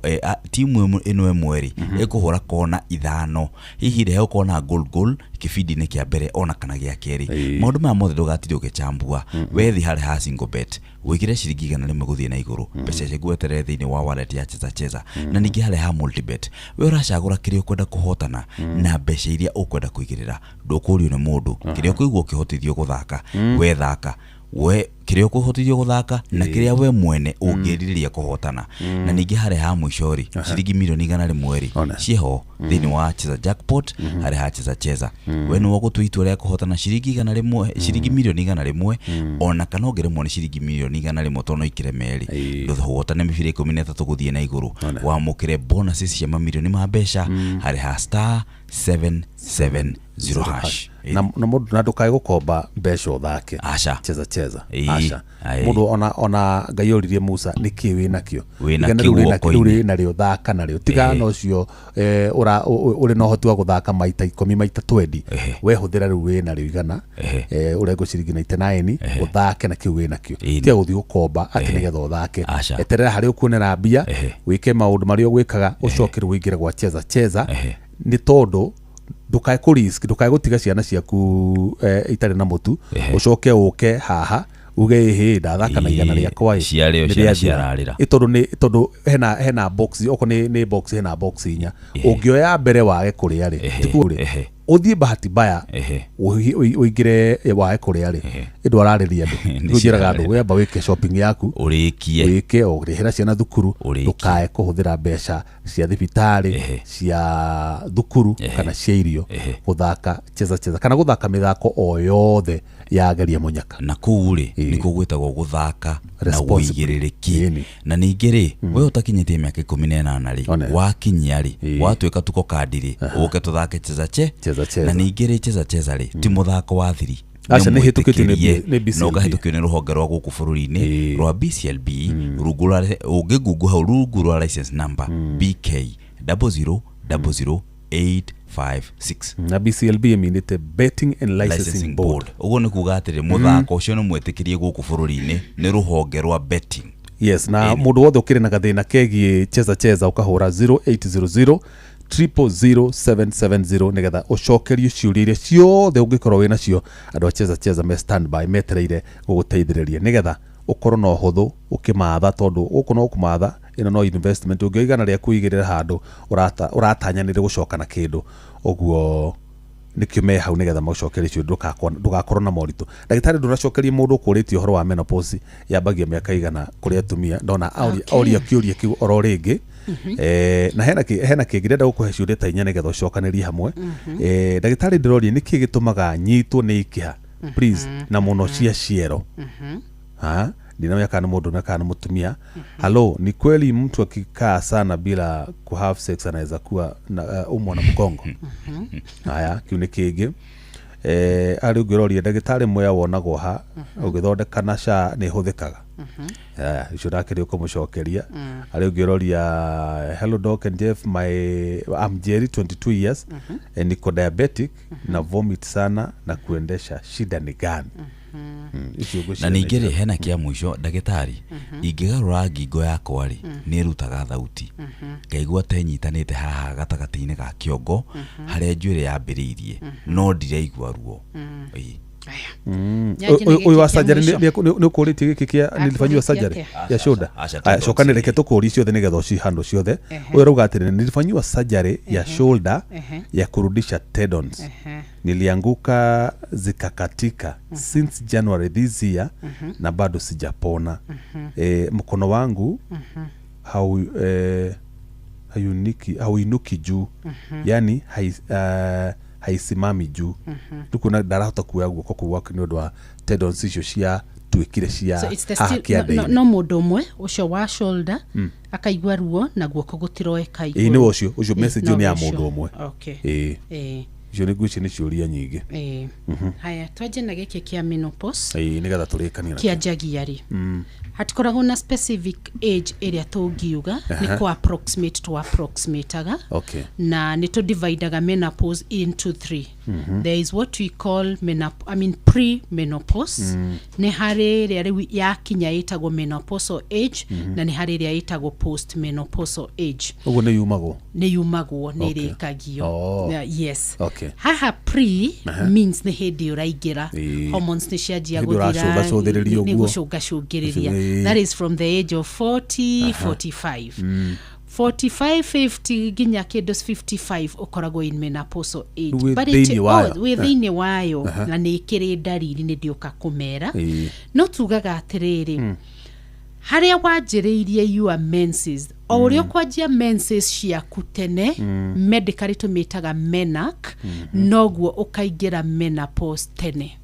Speaker 3: timu ĩno ĩmwe rĩ ĩkũhũra kona ithano, hihi rĩ hegũkorwo na goal goal kĩbindi-inĩ kĩa mbere ona kana gĩa kerĩ. Maũndũ maya mothe ndũgatinde ũgĩchambua. Wethi harĩ ha single bet, wĩkĩre ciringi 100 gũthiĩ na igũrũ, mbeca ciaku weterere thĩinĩ wa wallet ya Cheza Cheza. Na ningĩ harĩa ha multibet, we ũracagũra kĩrĩa ũkwenda kũhotana na mbeca iria ũkwenda kũigĩrĩra. Ndũkũrio nĩ mũndũ, kĩrĩa ũkũigua ũkĩhotithio gũthaka we thaka, we kĩrĩa ũkũhotithio gũthaka na kĩrĩa we mwene ũngĩrirĩria kũhotana. Na ningĩ harĩa ha mũico rĩ, ciringi mirioni 100 rĩ
Speaker 2: One.
Speaker 3: ciĩho thĩinĩ wa Cheza Jackpot harĩa ha Cheza Cheza. We nĩwe ũgũtua itua rĩa kũhotana ciringi 100, ciringi mirioni 100, ona kana ũngĩremwo nĩ ciringi mirioni 100 tondũ no ikĩre merĩ, ndũhotane mĩbira 13 gũthiĩ na igũrũ, wamũkĩre bonuses cia mamirioni ma mbeca harĩa ha *770#.
Speaker 2: Na mũndũ na ndũkae gũkomba mbeca ũthake
Speaker 3: Aca.
Speaker 2: Cheza Cheza.
Speaker 3: Ĩĩ,
Speaker 2: Aca.
Speaker 3: aĩ.
Speaker 2: Mũndũ ona Ngai oririe Musa nĩkĩ wĩ nakĩo.
Speaker 3: Wĩ
Speaker 2: Igana
Speaker 3: nakĩo
Speaker 2: rĩu wĩ nakĩo,
Speaker 3: guoko-inĩ.
Speaker 2: rĩu narĩo thaka narĩo, tiga na ũcio ũrĩ na ũhoti wa gũthaka maita 10, maita 20. We hũthĩra rĩu wĩ narĩo igana, ũrengwo ciringi 99, ũthake na kĩu wĩ nakĩo. Tiga gũthiĩ gũkomba atĩ nĩgetha ũthake.
Speaker 3: Aca.
Speaker 2: Eterera harĩa ũkuonera mbia, wĩke maũndũ marĩa ũgwĩkaga, ũcoke rĩu ũingĩre gwa Cheza Cheza, nĩ tondũ ndũkae kũ risk, ndũkae gũtiga ciana ciaku itarĩ na mũtu, ũcoke ũke haha uge ĩhĩ ndathaka na igana rĩakwa ĩ,
Speaker 3: Ciarĩo
Speaker 2: nĩ
Speaker 3: ciana
Speaker 2: rĩathira.
Speaker 3: ciararĩra.
Speaker 2: Ĩ, tondũ nĩ tondũ hena box, okorwo nĩ box, hena box inya, ũngĩoya mbere wage kũrĩa rĩ, tikuo rĩ, ũthiĩ bahati mbaya ũingĩre wage kũrĩa rĩ, ĩndũ ararĩria andũ.
Speaker 3: Nĩ
Speaker 2: Nĩguo njĩraga andũ
Speaker 3: ciararĩra.
Speaker 2: wamba wĩke shopping yaku,
Speaker 3: Ũrĩkie.
Speaker 2: Wĩke ũrĩhĩra ciana thukuru,
Speaker 3: Ũrĩkie.
Speaker 2: ndũkae kũhũthĩra mbeca cia thibitarĩ, cia thukuru kana cia irio gũthaka Cheza Cheza kana gũthaka mĩthako o yothe ya geria mũnyaka.
Speaker 3: Na kũu rĩ nĩkuo gwĩtagwo gũthaka na
Speaker 2: Responsibly.
Speaker 3: ũigĩrĩrĩki.
Speaker 2: Ĩni.
Speaker 3: Na ningĩ rĩ, we ũtakinyĩtie mĩaka 18 rĩ,
Speaker 2: One.
Speaker 3: wakinyia rĩ, watuĩka tuko kandi rĩ, ũke tũthake Cheza che
Speaker 2: Cheza Cheza.
Speaker 3: Na ningĩ rĩ, Cheza Cheza rĩ ti mũthako wa thiri.
Speaker 2: Aca, nĩ hĩtũkĩtio nĩ
Speaker 3: mwĩtĩkĩrie,
Speaker 2: nĩ BCLB.
Speaker 3: na ũkahĩtũkio nĩ rũhonge rwa gũkũ bũrũri-inĩ rwa BCLB, rungu rwa ũngĩngungu hau rungu rwa license number BK 0000856.
Speaker 2: Na BCLB ĩminĩte Betting and Licensing
Speaker 3: Licensing
Speaker 2: Board.
Speaker 3: Board. Ũguo nĩ kuga atĩrĩ, mũthako ũcio nĩ mwĩtĩkĩrie gũkũ bũrũri-inĩ nĩ rũhonge rwa betting.
Speaker 2: Yes, na mũndũ wothe ũkĩrĩ na gathĩna kegiĩ Cheza Cheza ũkahũra 0800 000770 nĩgetha ũcokerio ciũria iria ciothe ũngĩkorwo wĩ nacio. Andũ a Cheza Cheza me standby, metereire gũgũteithĩrĩria nĩgetha ũkorwo na ũhũthũ ũkĩmatha, tondũ gũkũ no kũmatha, ĩno no investment. Ũngĩoya 100 rĩaku ũigĩrĩre handũ, ũratanyanĩre gũcoka na kĩndũ ũguo. Nĩkĩo me hau nĩgetha magũcokerie ciũria, ndũgakorwo na moritũ. Ndagĩtarĩ, ndũracokeria mũndũ ũkũrĩtie ũhoro wa menopause yambagia mĩaka igana kũrĩ atumia. Ndona oria oria kĩũria kĩu oro rĩngĩ. Na hena kĩngĩ ndĩrenda gũkũhe ciũria ta inya nĩgetha ũcokanĩrie hamwe. Ndagĩtarĩ, ndĩroria nĩkĩ gĩtũmaga nyitwo nĩ ikĩha, please, na mũno cia ciero. Ha, ndinamenya kana nĩ mũndũ kana nĩ mũtumia. Halo, ni kweli mtu akikaa sana bila ku have sex anaweza kuwa na umwa na mgongo? Haya, kiu nĩ kĩngĩ. Arĩ ũngĩ ũroria, ndagĩtarĩ, mwea wonagwo ha ũgĩthondeka na SHA nĩ ĩhũthĩkaga? Haya, icio ndakĩrĩ ũkũmũcokeria. Arĩ ũngĩ ũroria, hello doc and Jeff, my I'm Jerry, 22 years, and niko diabetic na vomit sana na kuendesha, shida ni gani? Icio ngwĩciria
Speaker 3: Na ningĩ
Speaker 2: nĩ
Speaker 3: rĩ, hena kĩa mũico, ndagĩtarĩ, ingĩgarũra ngingo yakwa rĩ, nĩ ĩrutaga thauti, ngaigua ta ĩnyitanĩte haha gatagatĩ-inĩ ga kĩongo harĩa njuĩrĩ yambĩrĩirie, no ndiraigua ruo. Ĩĩ.
Speaker 4: Aya. Nyanjie na
Speaker 2: Ũyũ wa
Speaker 4: gĩkĩ kĩa
Speaker 2: surgery
Speaker 4: mũico.
Speaker 2: nĩ ũkũrĩtie gĩkĩ kĩa nilifanyiwa
Speaker 4: Akũrĩtie
Speaker 2: surgery
Speaker 4: atĩa?
Speaker 2: ya shoulder?
Speaker 3: Aca,
Speaker 2: Aya,
Speaker 3: tondũ
Speaker 2: cokani, reke tũkũrie ciothe nĩgetha ũcihandũ ciothe. Ũyũ arauga atĩrĩ, nilifanyiwa surgery ya shoulder ya kurudisha tendons, nilianguka zikakatika since January this year na bado sijapona. Mkono wangu hauinuki juu, yani haisimami juu. Rĩu ndarahota kuoya guoko kũu gwake nĩ ũndũ wa tendons icio cia tuĩkire cia
Speaker 4: So it's the
Speaker 2: haha
Speaker 4: still, no,
Speaker 2: kĩande-inĩ.
Speaker 4: no mũndũ ũmwe ũcio wa shoulder akaigua ruo na guoko gũtiroeka
Speaker 2: Ĩĩ,
Speaker 4: igũrũ.
Speaker 2: nĩwe ũcio ũcio. Message ĩyo
Speaker 4: No
Speaker 2: nĩ ya
Speaker 4: ũcio.
Speaker 2: mũndũ ũmwe. Ĩĩ. Icio nĩ ngwĩciria nĩ ciũria nyingĩ.
Speaker 4: Ĩĩ. Haya, twanjie na gĩkĩ kĩa menopause.
Speaker 2: Ĩĩ, nĩgetha tũrĩkanie nakĩo.
Speaker 4: Kĩanjagia rĩ? Hatikoragwo na specific age ĩrĩa tũngiuga, nĩ kũ approximate tũ approximataga. Na nĩ tũ dividaga menopause into three. There is what we call I mean pre-menopause, nĩ harĩ ĩrĩa rĩu yakinya ĩtagwo menopausal age, na nĩ harĩ ĩrĩa ĩtagwo post-menopausal age.
Speaker 2: Ũguo nĩ yumagwo?
Speaker 4: Nĩ yumagwo, nĩ ĩrĩkagio. Yes. Haha pre means nĩ hĩndĩ ũraingĩra, hormones nĩ cianjia
Speaker 2: Hĩndĩ
Speaker 4: gũthira,
Speaker 2: ũracũngacũthĩrĩria
Speaker 4: nĩ
Speaker 2: ũguo.
Speaker 4: gũcũngacũngĩrĩria. That is from the age of 40, 45, 45, 50 nginya kĩndũ 55, ũkoragwo in menopausal age.
Speaker 2: Wĩ
Speaker 4: But it-
Speaker 2: thĩinĩ wayo.
Speaker 4: Oh, wĩ thĩinĩ wayo, na nĩ ĩkĩrĩ ndariri, nĩ ndĩũka kũmera. No tugaga atĩrĩrĩ, harĩa wanjĩrĩirie your menses, o ũrĩa ũkwanjia menses ciaku tene, medically tũmĩtaga menarche, noguo ũkaingĩra menopause tene.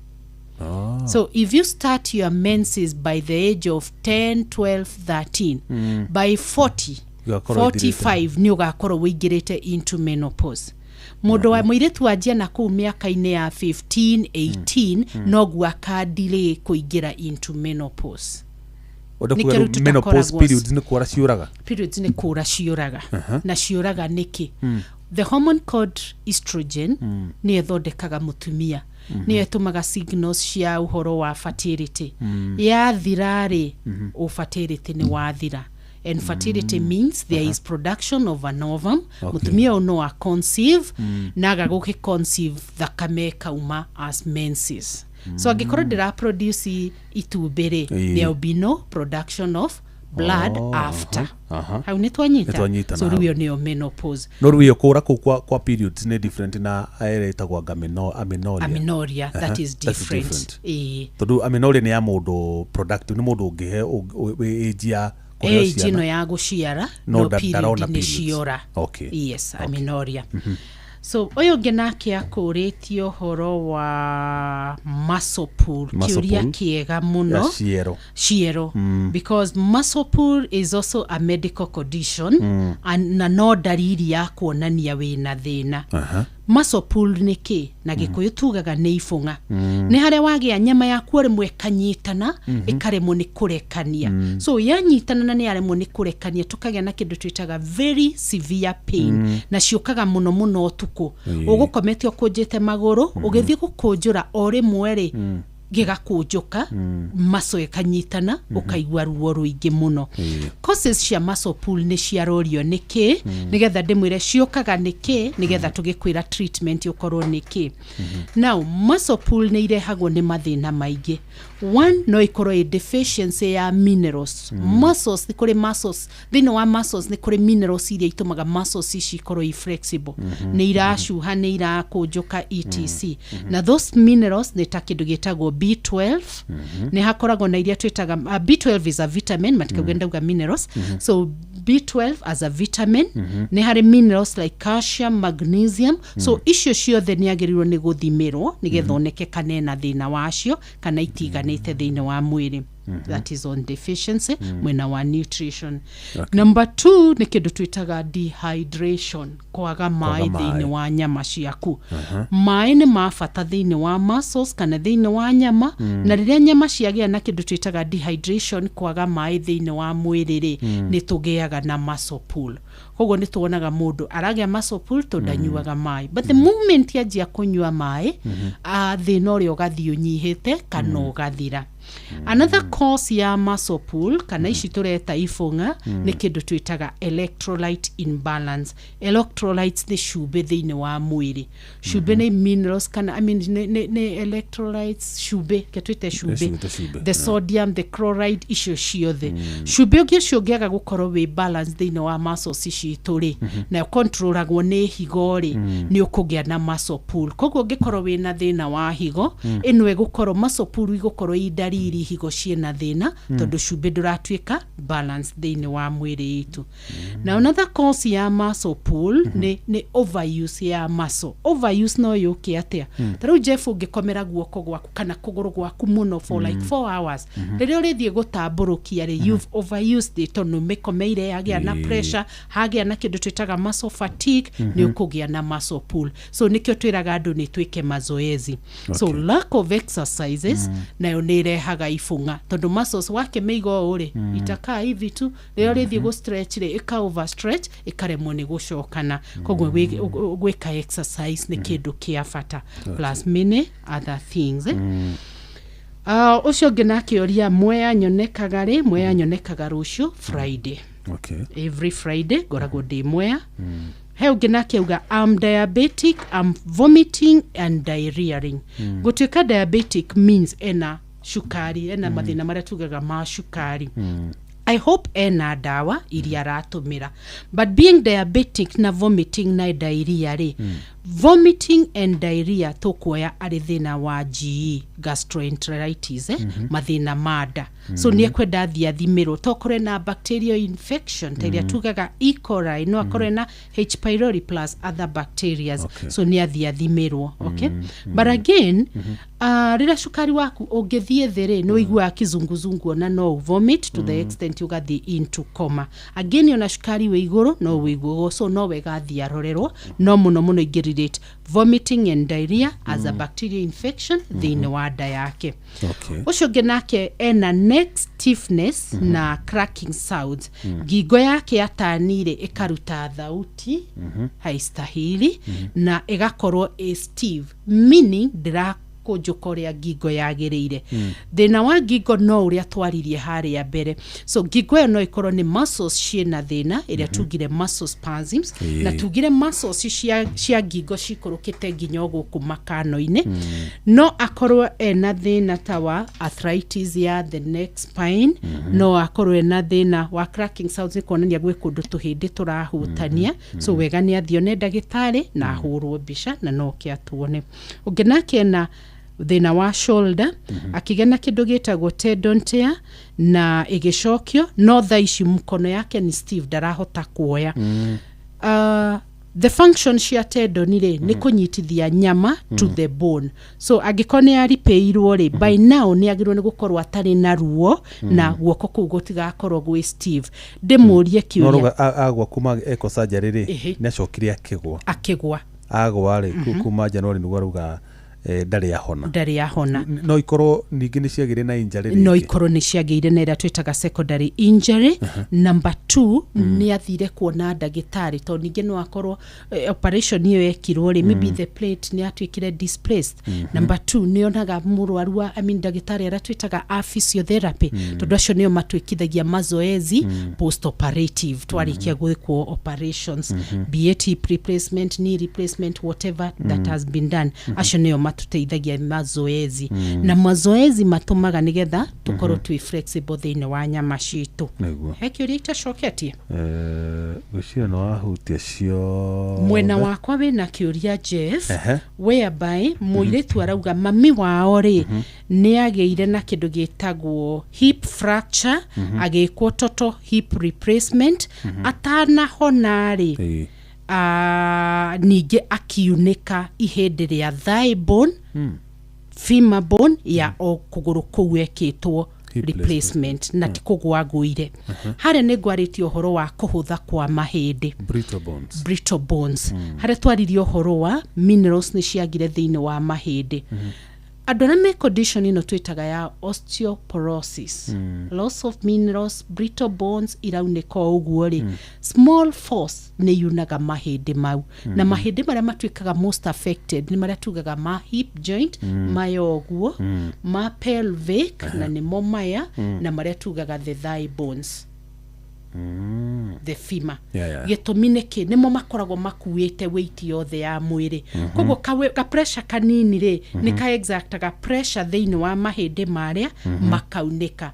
Speaker 4: So if you start your menses by the age of 10, 12, 13, by 40,
Speaker 2: Ũgakorwo ũthirĩte.
Speaker 4: 45 nĩ ũgakorwo ũingĩrĩte into menopause. Mũndũ wa mũirĩtu wanjia na kũu mĩaka-inĩ ya 15, 18, noguo akadelay kũingĩra into menopause.
Speaker 2: Ũndũ
Speaker 4: Nĩkĩo
Speaker 2: kuga
Speaker 4: rĩu
Speaker 2: rĩu menopause
Speaker 4: tũtakoragwo-
Speaker 2: periods nĩ kũra ciũraga?
Speaker 4: Periods nĩ kũra ciũraga. Na ciũraga nĩkĩ? The hormone called estrogen nĩyo ĩthondekaga mũtumia, nĩyo ĩtũmaga signals cia ũhoro wa fertility. Yathira rĩ, fertility nĩ wathira, and fertility means there is production of an ovum. Mũtumia ũyũ no a conceive, na aga gũkĩ conceive, thakame ĩkauma as menses. So angĩkorwo ndĩra produce itumbĩ rĩ, there will be no production of blood after. Hau nĩ twanyita?
Speaker 2: Nĩ twanyitana
Speaker 4: So
Speaker 2: hau.
Speaker 4: rĩu ĩyo nĩyo menopause.
Speaker 2: No rĩu ĩyo kũra kũu kwa periods nĩ different na ĩrĩa ĩtagwo amenorrhea?
Speaker 4: Amenorrhea, that is
Speaker 2: That's
Speaker 4: different.
Speaker 2: different.
Speaker 4: Ĩĩ.
Speaker 2: Tondũ amenorrhea nĩ ya mũndũ productive, nĩ mũndũ ũngĩhe wĩ age ya kũheo
Speaker 4: Age ĩno
Speaker 2: ciana.
Speaker 4: ya gũciara,
Speaker 2: No
Speaker 4: no
Speaker 2: ndarona
Speaker 4: period nĩ
Speaker 2: periods.
Speaker 4: ciora. Yes, amenorrhea. So ũyũ ũngĩ nake akũrĩtie ũhoro wa muscle pull.
Speaker 2: Muscle
Speaker 4: Kĩũria
Speaker 2: pull.
Speaker 4: kĩega mũno.
Speaker 2: Ya ciero.
Speaker 4: Ciero, because muscle pull is also a medical condition, and na no ndariri ya kuonania wĩna thĩna. Muscle pull nĩ kĩ? Na Gĩkũyũ tugaga nĩ ibũng'a. Nĩ harĩa wagĩa nyama yaku o rĩmwe ĩkanyitana, ĩkaremwo nĩ kũrekania. So yanyitana na nĩ yaremwo nĩ kũrekania, tũkagĩa na kĩndũ twĩtaga very severe pain, na ciũkaga mũno mũno ũtukũ. Ũgũkomete ũkũnjĩte magũrũ, ũgĩthiĩ gũkũnjũra o rĩmwe rĩ, Gĩgakũnjũka, muscle ĩkanyitana, ũkaigua ruo rũingĩ mũno. Causes cia muscle pull nĩ ciarorio nĩ kĩ, nĩgetha ndĩmwĩre ciũkaga nĩ kĩ, nĩgetha tũgĩkwĩra treatment ũkorwo nĩ kĩ. Now, muscle pull nĩ irehagwo nĩ mathĩna maingĩ. One, no ĩkorwo ĩ deficiency ya minerals. Muscles, nĩ kũrĩ muscles, thĩinĩ wa muscles nĩ kũrĩ minerals iria itũmaga muscles ici ikorwo i flexible, nĩ iracuha, nĩ irakũnjũka, etc. Na those minerals nĩ ta kĩndũ gĩtagwo B12. Nĩ hakoragwo na iria twĩtaga, B12 is a vitamin, matikauge ndauga minerals. So B12 as a vitamin, nĩ harĩ minerals like calcium, magnesium. So icio ciothe nĩ agĩrĩirwo nĩ gũthimĩrwo nĩgetha oneke kana ena thĩna wacio kana itiganĩte thĩinĩ wa mwĩrĩ. That is on deficiency mwena wa nutrition. Number two nĩ kĩndũ twĩtaga dehydration, kwaga maĩ
Speaker 2: maĩ.
Speaker 4: Thĩinĩ wa nyama ciaku. Maĩ nĩ ma bata thĩinĩ wa muscles kana thĩinĩ wa nyama, na rĩrĩa nyama ciagĩa na kĩndũ twĩtaga dehydration, kwaga maĩ thĩinĩ wa mwĩrĩ rĩ, nĩ tũgĩaga na muscle pull. Koguo nĩ tuonaga mũndũ aragĩa muscle pull tondũ ndanyuaga maĩ, but the moment yanjia kũnyua maĩ, thĩna ũrĩa ũgathiĩ ũnyihĩte kana ũgathira. Another cause ya muscle pull kana ici tũreta ibũng'a nĩ kĩndũ twĩtaga electrolyte imbalance. Electrolytes nĩ cumbĩ thĩinĩ wa mwĩrĩ. Cumbĩ nĩ minerals kana, I mean, nĩ electrolytes, cumbĩ ke twĩte cumbĩ.
Speaker 2: Cumbĩ, cumbĩ.
Speaker 4: The sodium, the chloride, icio ciothe. Cumbĩ ũngĩ ũcio ũngĩaga gũkorwo wĩ balance thĩinĩ wa muscles citũ rĩ, na controlagwo nĩ higo rĩ, nĩ ũkũgĩa na muscle pull. Koguo ũngĩkorwo wĩna thĩna wa higo, ĩno ĩgũkorwo muscle pull igũkorwo i ndariri higo ciĩna thĩna, tondũ cumbĩ ndũratuĩka balance thĩinĩ wa mwĩrĩ itũ. Na another cause ya muscle pull nĩ overuse ya muscle. Overuse no yũke atĩa? Ta rĩu Jeff, ũngĩkomera guoko gwaku kana kũgũrũ gwaku mũno for like 4 hours, rĩrĩa ũrĩthiĩ gũtambũrũkia rĩ, you've overused it, tondũ mĩkomeire, yagĩa na pressure, hagĩa na kĩndũ twĩtaga muscle fatigue, nĩ ũkũgĩa na muscle pull. So nĩkĩo twĩraga andũ nĩ twĩke mazoezi. So lack of exercises nayo nĩ ĩrehaga ibũng'a, tondũ muscles wakĩmĩiga ũũ rĩ, itakaa hivi tu. Rĩrĩa ũrĩthiĩ gũ stretch rĩ, ĩka overstretch, ĩkaremwo nĩ gũcokana. Koguo gwĩka exercise nĩ kĩndũ kĩa bata, plus many other things, eh? Ũcio ũngĩ nake ũria, Mwea nyonekaga rĩ? Mwea nyonekaga rũciũ Friday. Every Friday ngoragwo ndĩ Mwea. He ũngĩ nake auga, "I'm diabetic, I'm vomiting and diarrheaing." Gũtuĩka diabetic means ena cukari, ena mathĩna marĩa tugaga ma cukari. I hope ena ndawa iria aratũmĩra. But being diabetic na vomiting na diarrhea rĩ, vomiting and diarrhea tũkuoya arĩ thĩna wa GE, gastroenteritis, eh? Mathĩna ma nda. So nĩ ekwenda athiĩ athimĩrwo, tokorwo na bacterial infection ta ĩrĩa tugaga E. coli, no akorwo na H. pylori plus other bacterias. So nĩ athiĩ athimĩrwo, okay? But again, rĩrĩa cukari waku ũngĩthiĩ thĩ rĩ, nĩ ũiguaga kizunguzungu, ona no vomit to the extent ũgathiĩ into coma. Again, ona cukari wĩ igũrũ no wĩiguo, so no wega athiĩ arorerwo. No mũno mũno ingĩ relate vomiting and diarrhea as a bacterial infection thĩinĩ wa nda yake. Ũcio ũngĩ nake ena neck stiffness na cracking sounds. Ngingo yake yatanire ĩkaruta thauti haistahili na ĩgakorwo ĩ stiff, meaning ndĩrakũnjũka ũrĩa ngingo yagĩrĩire. Thĩna wa ngingo no ũrĩa twaririe harĩa mbere. So ngingo ĩyo no ĩkorwo nĩ muscles ciĩna thĩna, ĩrĩa tugire muscle spasms, na tugire muscles cia ngingo cikũrũkĩte nginya o gũkũ makano-inĩ. No akorwo ena thĩna ta wa arthritis ya the neck spine. No akorwo ena thĩna wa cracking sounds, nĩ kuonania gwĩ kũndũ tũhĩndĩ tũrahutania. So wega nĩ athiĩ one ndagĩtarĩ na ahũrwo mbica na no ke atuone. Ũngĩ nake ena thĩna wa shoulder, akĩgĩa na kĩndũ gĩtagwo tendon tear na ĩgĩcokio, no thaa ici mkono yake ni stiff, ndarahota kuoya. The function cia tendon rĩ, nĩ kũnyitithia nyama to the bone. So angĩkorwo nĩ aripĩirwo rĩ, by now nĩ agĩrĩirwo nĩ gũkorwo atarĩ na ruo na guoko kũu gũtigakorwo gwĩ stiff. Ndĩmũrie
Speaker 2: No
Speaker 4: kĩũria.
Speaker 2: Rauga agwa kuma eko surgery rĩ, nĩ acokire akĩgwa.
Speaker 4: Akĩgwa.
Speaker 2: Agwa rĩ, kuma January nĩguo arauga. Ndarĩ ahona.
Speaker 4: Ndarĩ ahona.
Speaker 2: No ikorwo ningĩ nĩ ciagĩire na injury.
Speaker 4: No ikorwo nĩ ciagĩire na ĩrĩa twĩtaga secondary injury. Number 2, nĩ athire kuona ndagĩtarĩ, tondũ ningĩ no akorwo operation ĩyo yekirwo rĩ, maybe the plate nĩ yatuĩkire displaced. Number 2, nĩ onaga mũrwaru wa, I mean, ndagĩtarĩ arĩa twĩtaga a physiotherapy, tondũ acio nĩo matwĩkithagia mazoezi post operative twarĩkia gwĩkwo operations, be it hip replacement, knee replacement, whatever that has been done. Acio nĩo matuteithagia mazoezi, na mazoezi matũmaga nĩgetha tũkorwo twĩ flexible thĩinĩ wa nyama citũ.
Speaker 2: Nĩguo.
Speaker 4: He kĩũria itacoketie?
Speaker 2: Ngwĩciria nĩ wahutia cio.
Speaker 4: Mwena wakwa wĩna kĩũria, Jeff,
Speaker 2: Ehe.
Speaker 4: whereby mũirĩtu arauga mami wao rĩ, nĩ agĩire na kĩndũ gĩtagwo hip fracture, agĩkwo total hip replacement, atanahona rĩ, ningĩ akiunĩka ihĩndĩ rĩa thigh bone, femur bone ya o kũgũrũ kũu ekĩtwo
Speaker 2: hip
Speaker 4: replacement, na ti kũgwa ngũire. Harĩa nĩ ngwarĩtie ũhoro wa kũhũtha kwa mahĩndĩ.
Speaker 2: Brittle bones.
Speaker 4: Brittle bones, harĩa twaririe ũhoro wa minerals nĩ ciagire thĩinĩ wa mahĩndĩ. Andũ arĩa me condition ĩno twĩtaga ya osteoporosis, loss of minerals, brittle bones iraunĩka o ũguo rĩ, small force nĩ yunaga mahĩndĩ mau, na mahĩndĩ marĩa matuĩkaga most affected nĩ marĩa tugaga ma hip joint, maya ũguo, ma pelvic, na nĩmo maya, na marĩa tugaga the thigh bones, the femur. Gĩtũmi nĩ kĩ? Nĩmo makoragwo makuĩte weight yothe ya mwĩrĩ. Koguo ka pressure kanini rĩ, nĩ ka exertaga pressure thĩinĩ wa mahĩndĩ marĩa, makaunĩka.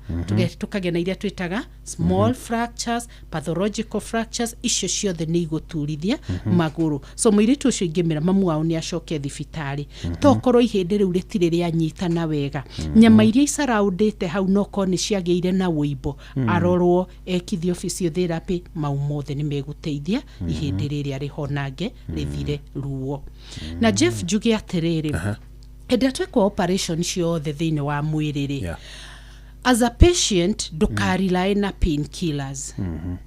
Speaker 4: Tũkagĩa na iria twĩtaga small fractures, pathological fractures. Icio ciothe nĩ igũturithia magũrũ. So mũirĩtu ũcio ingĩmĩra mamu wao nĩ acoke thibitarĩ, tokorwo ihĩndĩ rĩu rĩtirĩ rĩanyitana wega, nyama iria icaraũndĩte hau nokorwo nĩ ciagĩire na wũimbo, arorwo, ekithio physiotherapy, mau mothe nĩ megũteithia ihĩndĩ rĩrĩa rĩhonange, rĩthire ruo. Na Jeff, njuge atĩrĩrĩ, hĩndĩ ĩrĩa twekwo operation ciothe thĩinĩ wa mwĩrĩ rĩ, as a patient ndũkarely na painkillers.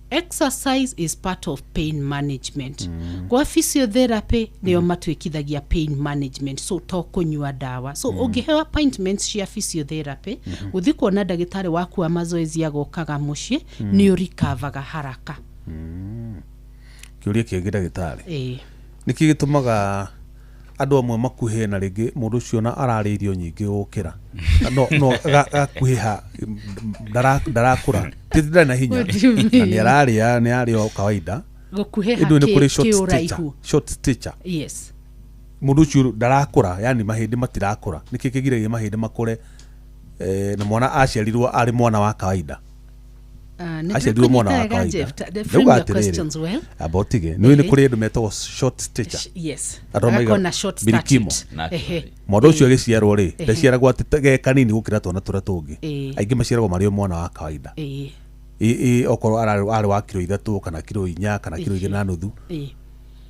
Speaker 4: Exercise is part of pain management. Kwa physiotherapy nĩo matuĩkithagia pain management, so to kũnyua ndawa. So ũngĩheo appointments cia physiotherapy, gũthiĩ kuona ndagĩtarĩ waku wa mazoezi agokaga mũciĩ, nĩ ũrikavaga haraka.
Speaker 2: Kĩũria kĩngĩ, ndagĩtarĩ.
Speaker 4: Ĩĩ.
Speaker 2: Nĩkĩ gĩtũmaga andũ amwe makuhĩe, na rĩngĩ mũndũ ũcio ona ararĩa irio nyingĩ gũkĩra, no gakuhĩha, ndarakũra, ti atĩ ndarĩ na hinya?
Speaker 4: What do you mean?
Speaker 2: Na nĩ ararĩa, nĩ ararĩa o kawaida.
Speaker 4: Gũkuhĩha
Speaker 2: Ĩndĩ nĩ kũrĩ short stature.
Speaker 4: kĩũraihu?
Speaker 2: Short stature.
Speaker 4: Yes.
Speaker 2: Mũndũ ũcio ndarakũra, yani mahĩndĩ matirakũra. Nĩkĩ kĩgiragia mahĩndĩ makũre, na mwana aciarirwo arĩ mwana wa kawaida?
Speaker 4: Nĩ
Speaker 2: Aciarirwo mwana wa
Speaker 4: ndĩrakũnyita wega,
Speaker 2: kawaida.
Speaker 4: Jeff. Frame
Speaker 2: Ndauga
Speaker 4: your
Speaker 2: atĩrĩrĩ,
Speaker 4: questions well.
Speaker 2: amba ũtige, nĩ nĩ kũrĩ andũ metagwo short stature.
Speaker 4: Yes.
Speaker 2: Andũ
Speaker 4: Agakorwo
Speaker 2: maiga
Speaker 4: na short
Speaker 2: birikimo.
Speaker 4: statute.
Speaker 3: Naturally.
Speaker 4: Ehe.
Speaker 2: Mwana ũcio agĩciarwo rĩ, ndaciaragwo atĩ ge kanini gũkĩra twana tũrĩa tũngĩ. Aingĩ maciaragwo marĩ o mwana wa kawaida. Okorwo arĩ wa kiro 3 kana kiro 4 kana kiro 2.5,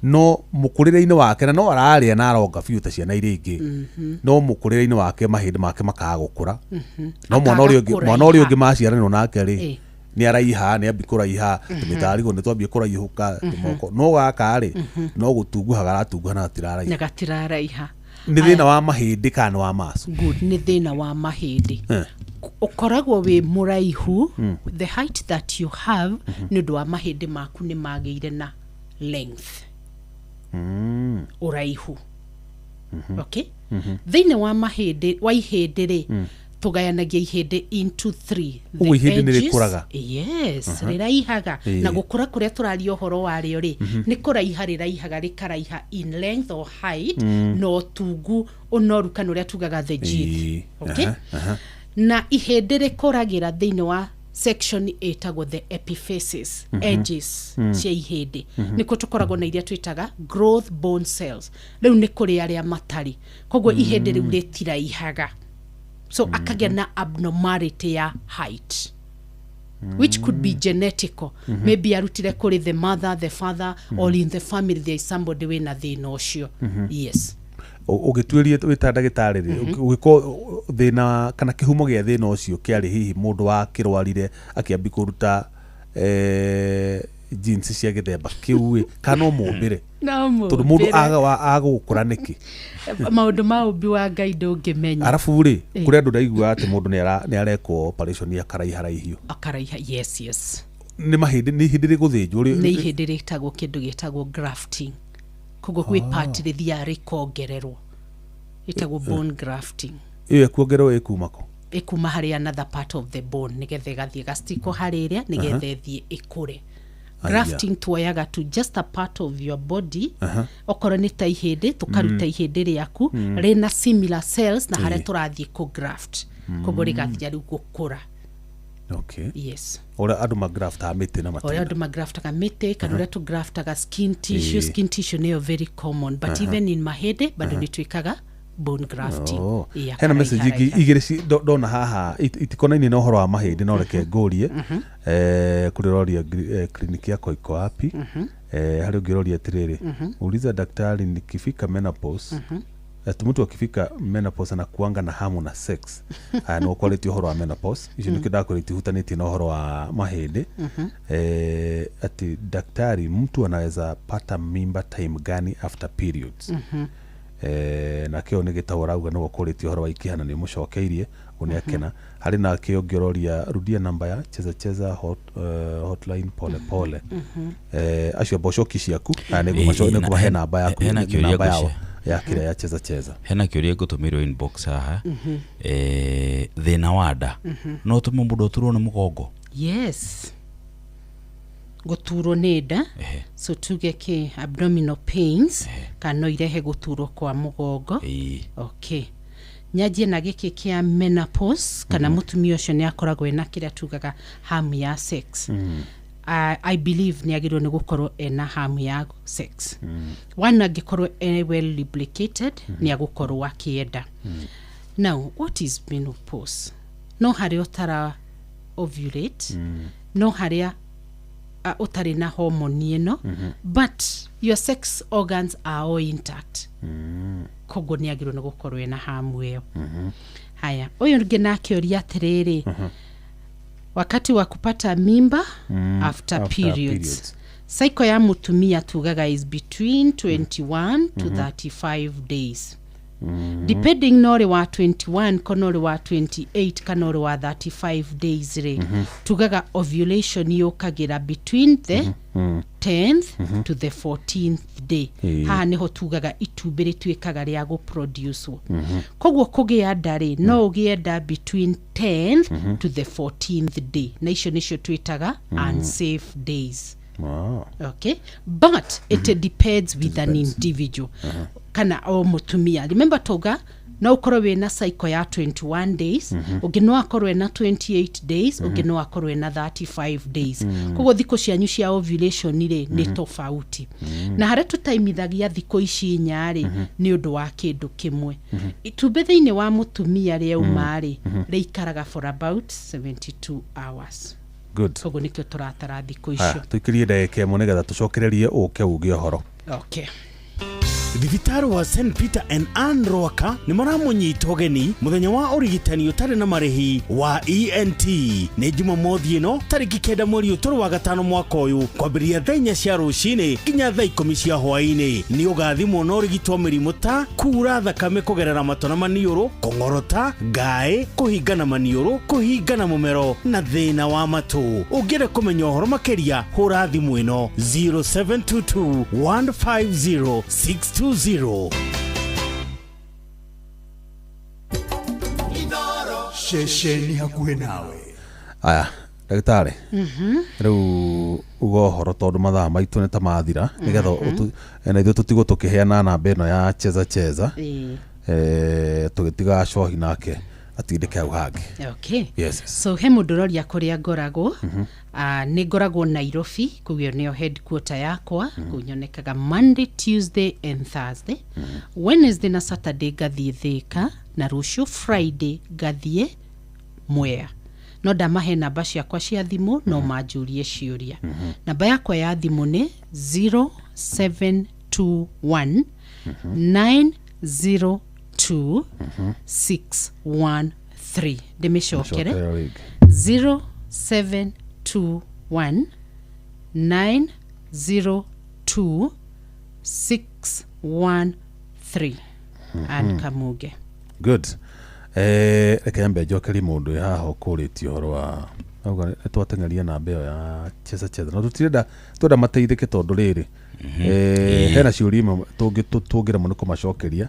Speaker 2: no mũkũrĩre-inĩ wake, na no ararĩa na aronga biũ ta ciana iria ingĩ, no mũkũrĩre-inĩ wake mahĩndĩ make makaga gũkũra, no mwana ũrĩa ũngĩ, mwana ũrĩa ũngĩ maciaranĩrwo nake rĩ, nĩ araiha, nĩ ambi kũraiha, tũmĩtarigũ nĩ twambie kũraihũka tũmoko, no gaka rĩ, no gũtunguha garatunguha na gatiraraiha.
Speaker 4: Na gatiraraiha.
Speaker 2: Nĩ thĩna wa mahĩndĩ kana nĩ wa macu?
Speaker 4: Good, nĩ thĩna wa mahĩndĩ. Ũkoragwo wĩ mũraihu, the height that you have, nĩ ũndũ wa mahĩndĩ maku nĩ magĩire na length, ũraihu. Okay, thĩinĩ wa mahĩndĩ, wa ihĩndĩ rĩ, tũgayanagia ihĩndĩ into three. The
Speaker 2: Ũguo ihĩndĩ nĩ
Speaker 4: edges-
Speaker 2: rĩkũraga?
Speaker 4: Yes, rĩraihaga. Na gũkũra kũrĩa tũraria ũhoro warĩo rĩ, nĩ kũraiha rĩraihaga, rĩkaraiha in length or height, na ũtungu, ũnoru, kana ũrĩa tugaga the girth. Okay? Na ihĩndĩ rĩkũragĩra thĩinĩ wa section ĩtagwo the epiphysis, edges cia ihĩndĩ. Nĩkuo tũkoragwo na iria twĩtaga growth bone cells. Rĩu nĩ kũrĩ arĩa matarĩ, koguo ihĩndĩ rĩu rĩtiraihaga, so akagĩa na abnormality ya height, which could be genetical. Maybe arutire kũrĩ the mother, the father, or in the family there is somebody wĩna thĩna ũcio. Yes.
Speaker 2: Ũgĩtuĩria wĩ ta ndagĩtarĩ rĩ, ũgĩkorwo thĩna kana kĩhumo gĩa thĩna ũcio kĩarĩ hihi mũndũ wakĩrwarire akĩambi kũruta. jeans cia gĩthemba kĩu ĩ, kana no mũmbĩre?
Speaker 4: No
Speaker 2: Tondũ mũndũ
Speaker 4: mũmbĩre.
Speaker 2: Aga wa agũgũkũra nĩkĩ?
Speaker 4: Maũndũ ma ũmbi wa Ngai ndũngĩmenya.
Speaker 2: Arabu rĩ, kũrĩ andũ ndaigua atĩ mũndũ nĩ arekwo operation akaraiharaihio.
Speaker 4: Akaraiha, yes.
Speaker 2: Nĩ mahĩndĩ, nĩ ihĩndĩ rĩgũthĩnjwo?
Speaker 4: Nĩ ihĩndĩ rĩtagwo kĩndũ gĩtagwo grafting. Koguo kwĩ part rĩthiaga rĩkongererwo, ĩtagwo bone grafting.
Speaker 2: Ĩyo ĩkuongererwo ĩkuma kũ?
Speaker 4: Ĩkuma harĩ another part of the bone, nĩgetha ĩgathiĩ gacitiko harĩ ĩrĩa, nĩgetha ĩthiĩ ĩkũre. Grafting tuoyaga to just a part of your body, okorwo nĩ ta ihĩndĩ, tũkaruta ihĩndĩ rĩaku rĩna similar cells na harĩa tũrathiĩ kũ graft, koguo rĩgathiĩ rĩu gũkũra. Yes.
Speaker 2: Ũrĩa andũ magraftaga mĩtĩ na
Speaker 4: Ũrĩa
Speaker 2: matunda.
Speaker 4: Andũ magraftaga mĩtĩ, kana ũrĩa tũgraftaga skin tissue. Skin tissue nĩyo very common, but even in mahĩndĩ bado nĩ twĩkaga bone grafting.
Speaker 2: Oh.
Speaker 4: Ĩĩ,
Speaker 2: Hena message ingĩ
Speaker 4: akaraiha.
Speaker 2: igĩrĩ ndona haha itikonainie na ũhoro wa mahĩndĩ, no reke ngũrie. Kũrĩ roria kliniki yako iko wapi? Harĩ ũngĩ ũroria atĩrĩrĩ, uliza daktari, nikifika menopause, ati mtu akifika menopause anakuanga na hamu na sex? Aya, nĩ ũkwarĩtie ũhoro wa menopause, icio nĩkĩo ndakwĩra itihutanĩtie na ũhoro wa mahĩndĩ. Ati daktari, mtu anaweza pata mimba time gani after periods? Na kĩo nĩ gĩtagwo rauga nĩwe ũkũrĩtie ũhoro wa ikĩhana, nĩ ũmũcokeirie ũguo nĩ akena. Harĩ na kĩo ũngĩ ũroria, rudia namba ya Cheza Cheza hotline pole pole. Acio mbocoki ciaku. Aya, nĩngũmahe namba yaku.
Speaker 3: Hena kĩũria
Speaker 2: namba yao
Speaker 3: ngũcia.
Speaker 2: ya kĩrĩa ya Cheza Cheza.
Speaker 3: Hena kĩũria ngũtũmĩirwo inbox haha. Thĩna wa nda no ũtũme mũndũ aturwo nĩ mũgongo?
Speaker 4: Yes, gũturwo nĩ nda, so tuge kĩ abdominal pains, kana no irehe gũturwo kwa mũgongo. Okay, nyanjie na gĩkĩ kĩa menopause, kana mũtumia ũcio nĩ akoragwo ena kĩrĩa tugaga hamu ya sex. I believe nĩ agĩrĩirwo nĩ gũkorwo ena hamu ya sex. One, angĩkorwo e well lubricated, nĩ agũkorwo akĩenda. Now, what is menopause? No harĩa ũtara ovulate, no harĩa ũtarĩ na hormone ĩno, but your sex organs are all intact. Koguo nĩ agĩrĩirwo nĩ gũkorwo ena hamu ĩyo. Haya, ũyũ ũngĩ nake ũria atĩrĩrĩ, wakati wa kupata mimba after,
Speaker 2: after
Speaker 4: periods.
Speaker 2: Periods.
Speaker 4: Cycle ya mutumia tugaga is between 21 to 35 days, depending no ũrĩ wa 21 kana ũrĩ wa 28 kana ũrĩ wa 35 days rĩ, tugaga ovulation yũkagĩra between the 10th to the 14th day. Haha nĩho tugaga itumbĩ rĩtuĩkaga rĩa gũproducewo. Koguo kũgĩa nda rĩ, no ũgĩe nda between 10th to the 14th day, na icio nĩcio twĩtaga unsafe days. Okay, but it depends with an individual kana o mutumia. Remember, toga no ũkorwo wĩna cycle ya 21 days, ũngĩ no akorwo ena 28 days, ũngĩ no akorwo ena 35 days. Koguo thikũ cianyu cia ovulation rĩ, nĩ tofauti. Na harĩa tũtaimithagia thikũ ici inya rĩ, nĩ ũndũ wa kĩndũ kĩmwe: itumbĩ thĩinĩ wa mũtumia rĩauma rĩ, rĩikaraga for about 72 hours. Koguo nĩkĩo tũratara thikũ icio.
Speaker 2: Tũikĩrie ndagĩka ĩmwe nĩgetha tũcokererie ũke uge ũhoro.
Speaker 4: Okay.
Speaker 5: Thibitarĩ wa St Peter and Ann Rwaka nĩ maramũnyita ũgeni mũthenya wa ũrigitani ũtarĩ na marĩhi wa ENT. Nĩ Jumamothi ĩno tarĩki 9 mweri ũtũrũ wa gatano mwaka ũyũ, kwambĩrĩria thaa 4 cia rũcinĩ nginya thaa 10 cia hwaĩ-inĩ. Nĩ ũgathimwo na ũrigitwo mĩrimũ ta kura thakame kũgerera matũ na maniũrũ, kũng'orota, ngaĩ, kũhingana maniũrũ, kũhingana mũmero na thĩna wa matũ. Ũngĩenda kũmenya ũhoro makĩria, hũra thimũ ĩno 0722 150 620.
Speaker 6: Ceceni hakuhĩ nawe.
Speaker 2: Aya, ndagĩtarĩ, rĩu uga ũhoro tondũ mathaa maitũ nĩ ta mathira, nĩgetha na ithuĩ tũtigwo tũkĩheana namba ĩno ya Cheza Cheza. Tũgĩtiga cohi nake atindĩke hau hangĩ. Yes.
Speaker 4: So he mũndũ ũroria kũrĩa ngoragwo. Nĩ ngoragwo Nairobi, kũu ĩyo nĩyo headquarter yakwa. Kũu nyonekaga Monday, Tuesday and Thursday. Wednesday na Saturday ngathiĩ Thĩka, na rũciũ Friday ngathiĩ Mwea. No ndamahe namba ciakwa cia thimũ, no manjũrie ciũria. Namba yakwa ya thimũ nĩ 0721 902 613. Ndĩmĩcokere.
Speaker 2: Cokera rĩngĩ.
Speaker 4: 0721. 902 613 Ann Kamuge.
Speaker 2: Good. Reke nyambe njokerie mũndũ wĩ haha ũkũrĩtie ũhoro wa auga nĩ twateng'eria namba ĩyo ya cheza cheza na tũtirenda, twenda mateithĩke tondũ rĩrĩ hena ciũria imwe tũngĩremwo nĩ kũmacokeria.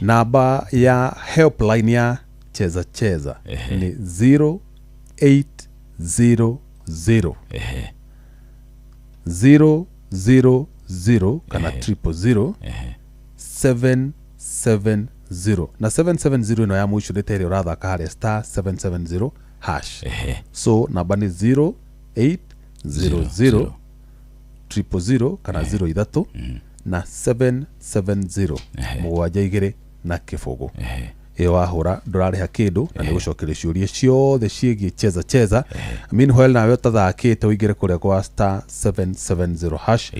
Speaker 2: Namba ya helpline ya cheza cheza nĩ 0800 000 kana 000 770, na 770 ĩno ya mũico nĩ ta ĩrĩa ũrathaka harĩa star 770 hash. So namba nĩ 0800 000 kana 0 ithatũ na 770 mũgwanja igĩrĩ na kĩbũgũ. Ĩyo wahũra ndũrarĩha kĩndũ na nĩ gũcokeria ciũria ciothe ciĩgiĩ cheza cheza. Meanwhile, nawe ũtathakĩte ũingĩre kũrĩa kwa star 770 hash,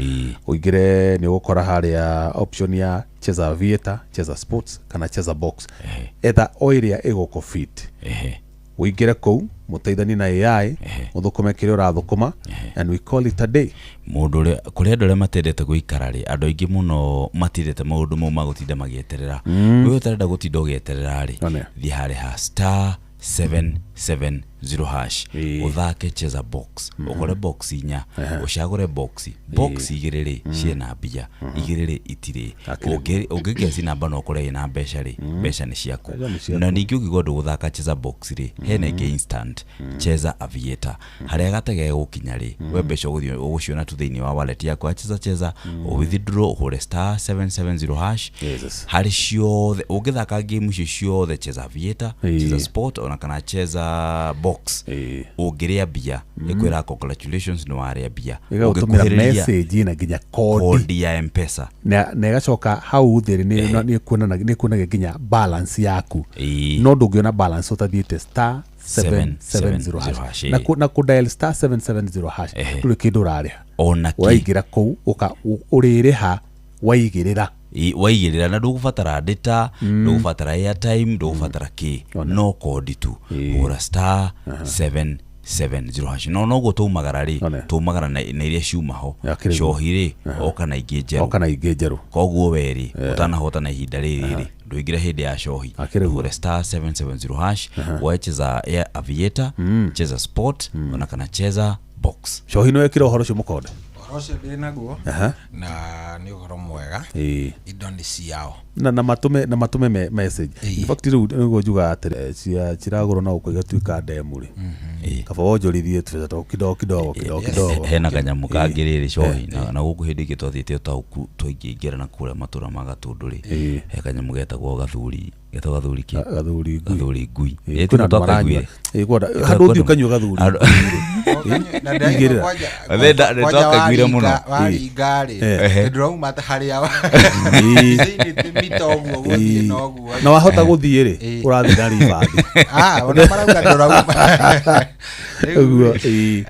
Speaker 2: ũingĩre nĩ ũgũkora harĩa option ya cheza aviator, cheza sports kana cheza box. Etha o ĩrĩa ĩgũkũ fit, ũingĩre kũu mũteithanie na AI, mũthũkũme kĩrĩa ũrathũkũma, and we call it a day.
Speaker 3: Mũndũ ũrĩa kũrĩ andũ arĩa matendete gũikara rĩ, andũ aingĩ mũno matendete maũndũ mau ma gũtinda magĩeterera. We ũtarenda gũtinda ũgĩeterera rĩ,
Speaker 2: One.
Speaker 3: thiĩ harĩ ha star 770 hash, ũthake cheza box, ũkore box inya, ũcagũre box igĩrĩ rĩ ciĩna mbia, igĩrĩ rĩ itirĩ. Ũngĩgeci namba na ũkore ĩna mbeca rĩ, mbeca nĩ ciaku.
Speaker 2: Mbeca nĩ ciaku.
Speaker 3: Na ningĩ ũngĩigua ndũgũthaka cheza box rĩ, hena ĩngĩ instant cheza aviator, harĩa gatege gũkinya rĩ, we mbeca ũgũthiĩ ũgũciona tu thĩinĩ wa wallet yaku ya cheza cheza, withdraw ũhũre star 770 hash.
Speaker 2: Jesus.
Speaker 3: Harĩ ciothe ũngĩthaka game icio ciothe, cheza aviator, cheza sport ona kana cheza box, ũngĩrĩa mbia ĩkwĩra congratulations, nĩ warĩa mbia.
Speaker 2: Ĩgagũtũmĩra
Speaker 3: Ũngĩkuhĩrĩria
Speaker 2: message na nginya kodi
Speaker 3: kodi ya Mpesa.
Speaker 2: Na ĩgacoka hau thĩ nĩ ĩkuonagia nginya balance yaku. No ndũngĩona balance ũtathiĩte star 770 hash.
Speaker 3: hash,
Speaker 2: Na na kũdial star 770 hash ndũrĩ kĩndũ ũrarĩha.
Speaker 3: Ona kĩ.
Speaker 2: Waingĩra kũu ũrĩrĩha waigĩrĩra.
Speaker 3: Waigĩrĩra na ndũgũbatara data, ndũgũbatara airtime, ndũgũbatara kĩ, no kodi tu. Hũra star 770 hash. No noguo tũumagara rĩ,
Speaker 2: One.
Speaker 3: tũumagara na iria ciuma ho.
Speaker 2: Yakĩrĩ
Speaker 3: cohi rĩ, oka na ingĩ njerũ.
Speaker 2: Oka na ingĩ njerũ.
Speaker 3: Koguo we rĩ, ũtanahotana ihinda rĩrĩ rĩ, ndũingĩre hĩndĩ ya cohi.
Speaker 2: Akĩrĩ guo.
Speaker 3: Hũre star 770 hash, woe cheza air aviator, cheza sport ona kana cheza box.
Speaker 2: Cohi nĩ wekĩra ũhoro ũcio mũkonde?
Speaker 7: Ũhoro ũcio ndĩ naguo na nĩ ũhoro mwega. Indo nĩ ciao.
Speaker 2: Na matũme message. In fact rĩu nĩguo njugaga atĩrĩ, cia ciragũrwo na gũkũ igatuĩka ndemu rĩ, kaba wonjorithie tũbeca twaku kidogo kidogo kidogo kidogo.
Speaker 3: Hena kanyamũ kangĩ rĩrĩ cohi, na gũkũ hĩndĩ ĩngĩ twathiĩte ũtaũku twaingĩingĩra na kũrĩa matũra ma Gatũndũ rĩ, he kanyamũ getagwo gathuri, getagwo gathuri kĩ?
Speaker 2: Gathuri ngui.
Speaker 3: Gathuri ngui.
Speaker 2: Ĩĩ, kwĩna andũ maranyua. Ĩĩ, handũ ũthiĩ ũkanyua gathuri
Speaker 7: Na ndĩraigua
Speaker 2: Igĩrĩra.
Speaker 3: Nĩ twakaiguire mũno.
Speaker 7: Waringa rĩ, ndĩrauma ta harĩa thĩinĩ mita ũguo gũthiĩ na ũguo.
Speaker 2: Na wahota gũthiĩ rĩ, ũrathiĩ na ribathi.
Speaker 7: Ona marauga ndũrauma. Rĩu
Speaker 2: Ũguo,
Speaker 7: rĩ,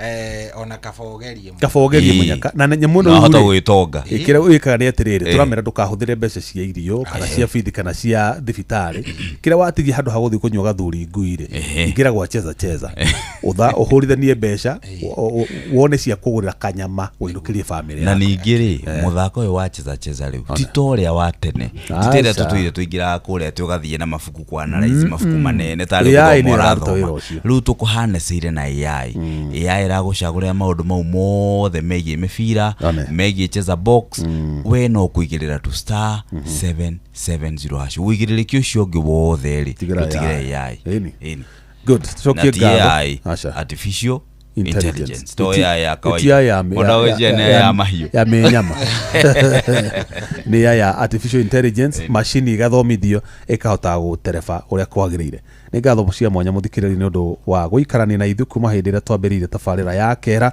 Speaker 7: ona kaba ũgerie mũno.
Speaker 2: Kaba ũgerie mũnyaka na nyamũ ĩno
Speaker 3: Na wahota
Speaker 2: rĩu rĩ,
Speaker 3: gwĩtonga.
Speaker 2: Kĩrĩa wĩkaga nĩ atĩrĩrĩ, tũramera ndũkahũthĩre mbeca cia irio kana cia bithi kana cia thibitarĩ. Kĩrĩa watigia handũ ha gũthiĩ kũnyua gathuri ngui rĩ, ingĩra gwa cheza cheza, ũhũrithanie mbeca, wone cia kũgũrĩra kanyama ũinũkĩrie bamĩrĩ
Speaker 3: Na
Speaker 2: yaku.
Speaker 3: ningĩ rĩ, mũthako ũyũ wa cheza cheza rĩu ti ta ũrĩa wa tene, ti ta ĩrĩa
Speaker 2: Aca.
Speaker 3: tũtũire tũingĩraga kũrĩa atĩ ũgathiĩ na mabuku kwa analyze mabuku manene tarĩ
Speaker 2: AI
Speaker 3: gũthoma
Speaker 2: nĩ ĩraruta
Speaker 3: ũrathoma.
Speaker 2: wĩra ũcio.
Speaker 3: Rĩu tũkũhanacĩire na AI. AI ĩragũcagũrĩra maũndũ mau mothe megiĩ mĩbira,
Speaker 2: One.
Speaker 3: megiĩ cheza box. We no kũigĩrĩra tu star 770 hash, ũigĩrĩrĩki ũcio ũngĩ wothe rĩ,
Speaker 2: Tigĩra
Speaker 3: tũtigĩre
Speaker 2: AI.
Speaker 3: AI.
Speaker 2: Ĩni.
Speaker 3: Ĩni.
Speaker 2: Good,
Speaker 3: Na
Speaker 2: tucokie
Speaker 3: ti
Speaker 2: ngatho.
Speaker 3: AI,
Speaker 2: Aca.
Speaker 3: artificial
Speaker 2: Intelligence.
Speaker 3: intelligence, to AI ya
Speaker 2: Ti
Speaker 3: kawaida.
Speaker 2: AI ya
Speaker 3: Ona wĩciria nĩ ya mahiũ.
Speaker 2: ya mĩnyama, nĩ ya artificial intelligence, macini ĩgathomithio ĩkahota gũtereba ũrĩa kwagĩrĩire. Nĩ ngatho cia mwanya mũthikĩrĩria nĩ ũndũ wa gũikarania na ithuĩ kuma hĩndĩ ĩrĩa twambĩrĩirie tabarĩra ya kera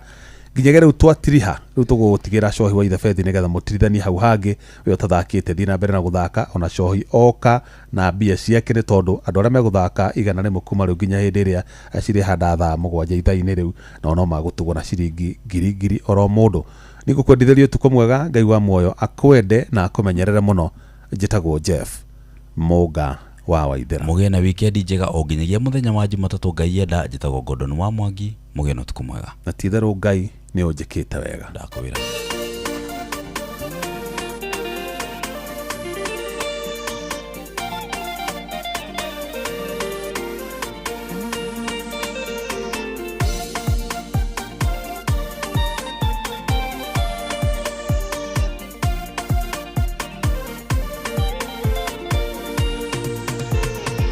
Speaker 2: nginyagia rĩu twatiriha. Rĩu tũgũtigĩra cohi wa ithebethi nĩgetha mũtirithanie hau hangĩ. We ũtathakĩte thiĩ na mbere na gũthaka, ona cohi oka na mbia ciake, nĩ tondũ andũ arĩa megũthaka 100 kuma rĩu nginya hĩndĩ ĩrĩa cirĩhanda thaa 7 ithaa-inĩ rĩu, nao no magũtugwo na ciringi ngiri ngiri oro mũndũ. Nĩngũkwendithĩria ũtukũ mwega, Ngai wa muoyo akwende na akũmenyerere mũno. Njĩtagwo Jeff Mũnga Wa Waithera.
Speaker 3: Mũgĩe na wikendi njega o nginyagia mũthenya wa Jumatatũ Ngai enda. Njĩtagwo Gordon wa Mwangi, mũgĩe na ũtukũ mwega.
Speaker 2: Na ti itherũ Ngai nĩ ũnjĩkĩte wega.
Speaker 3: Ndakwĩra.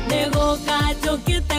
Speaker 8: Nĩgũka njũkĩte.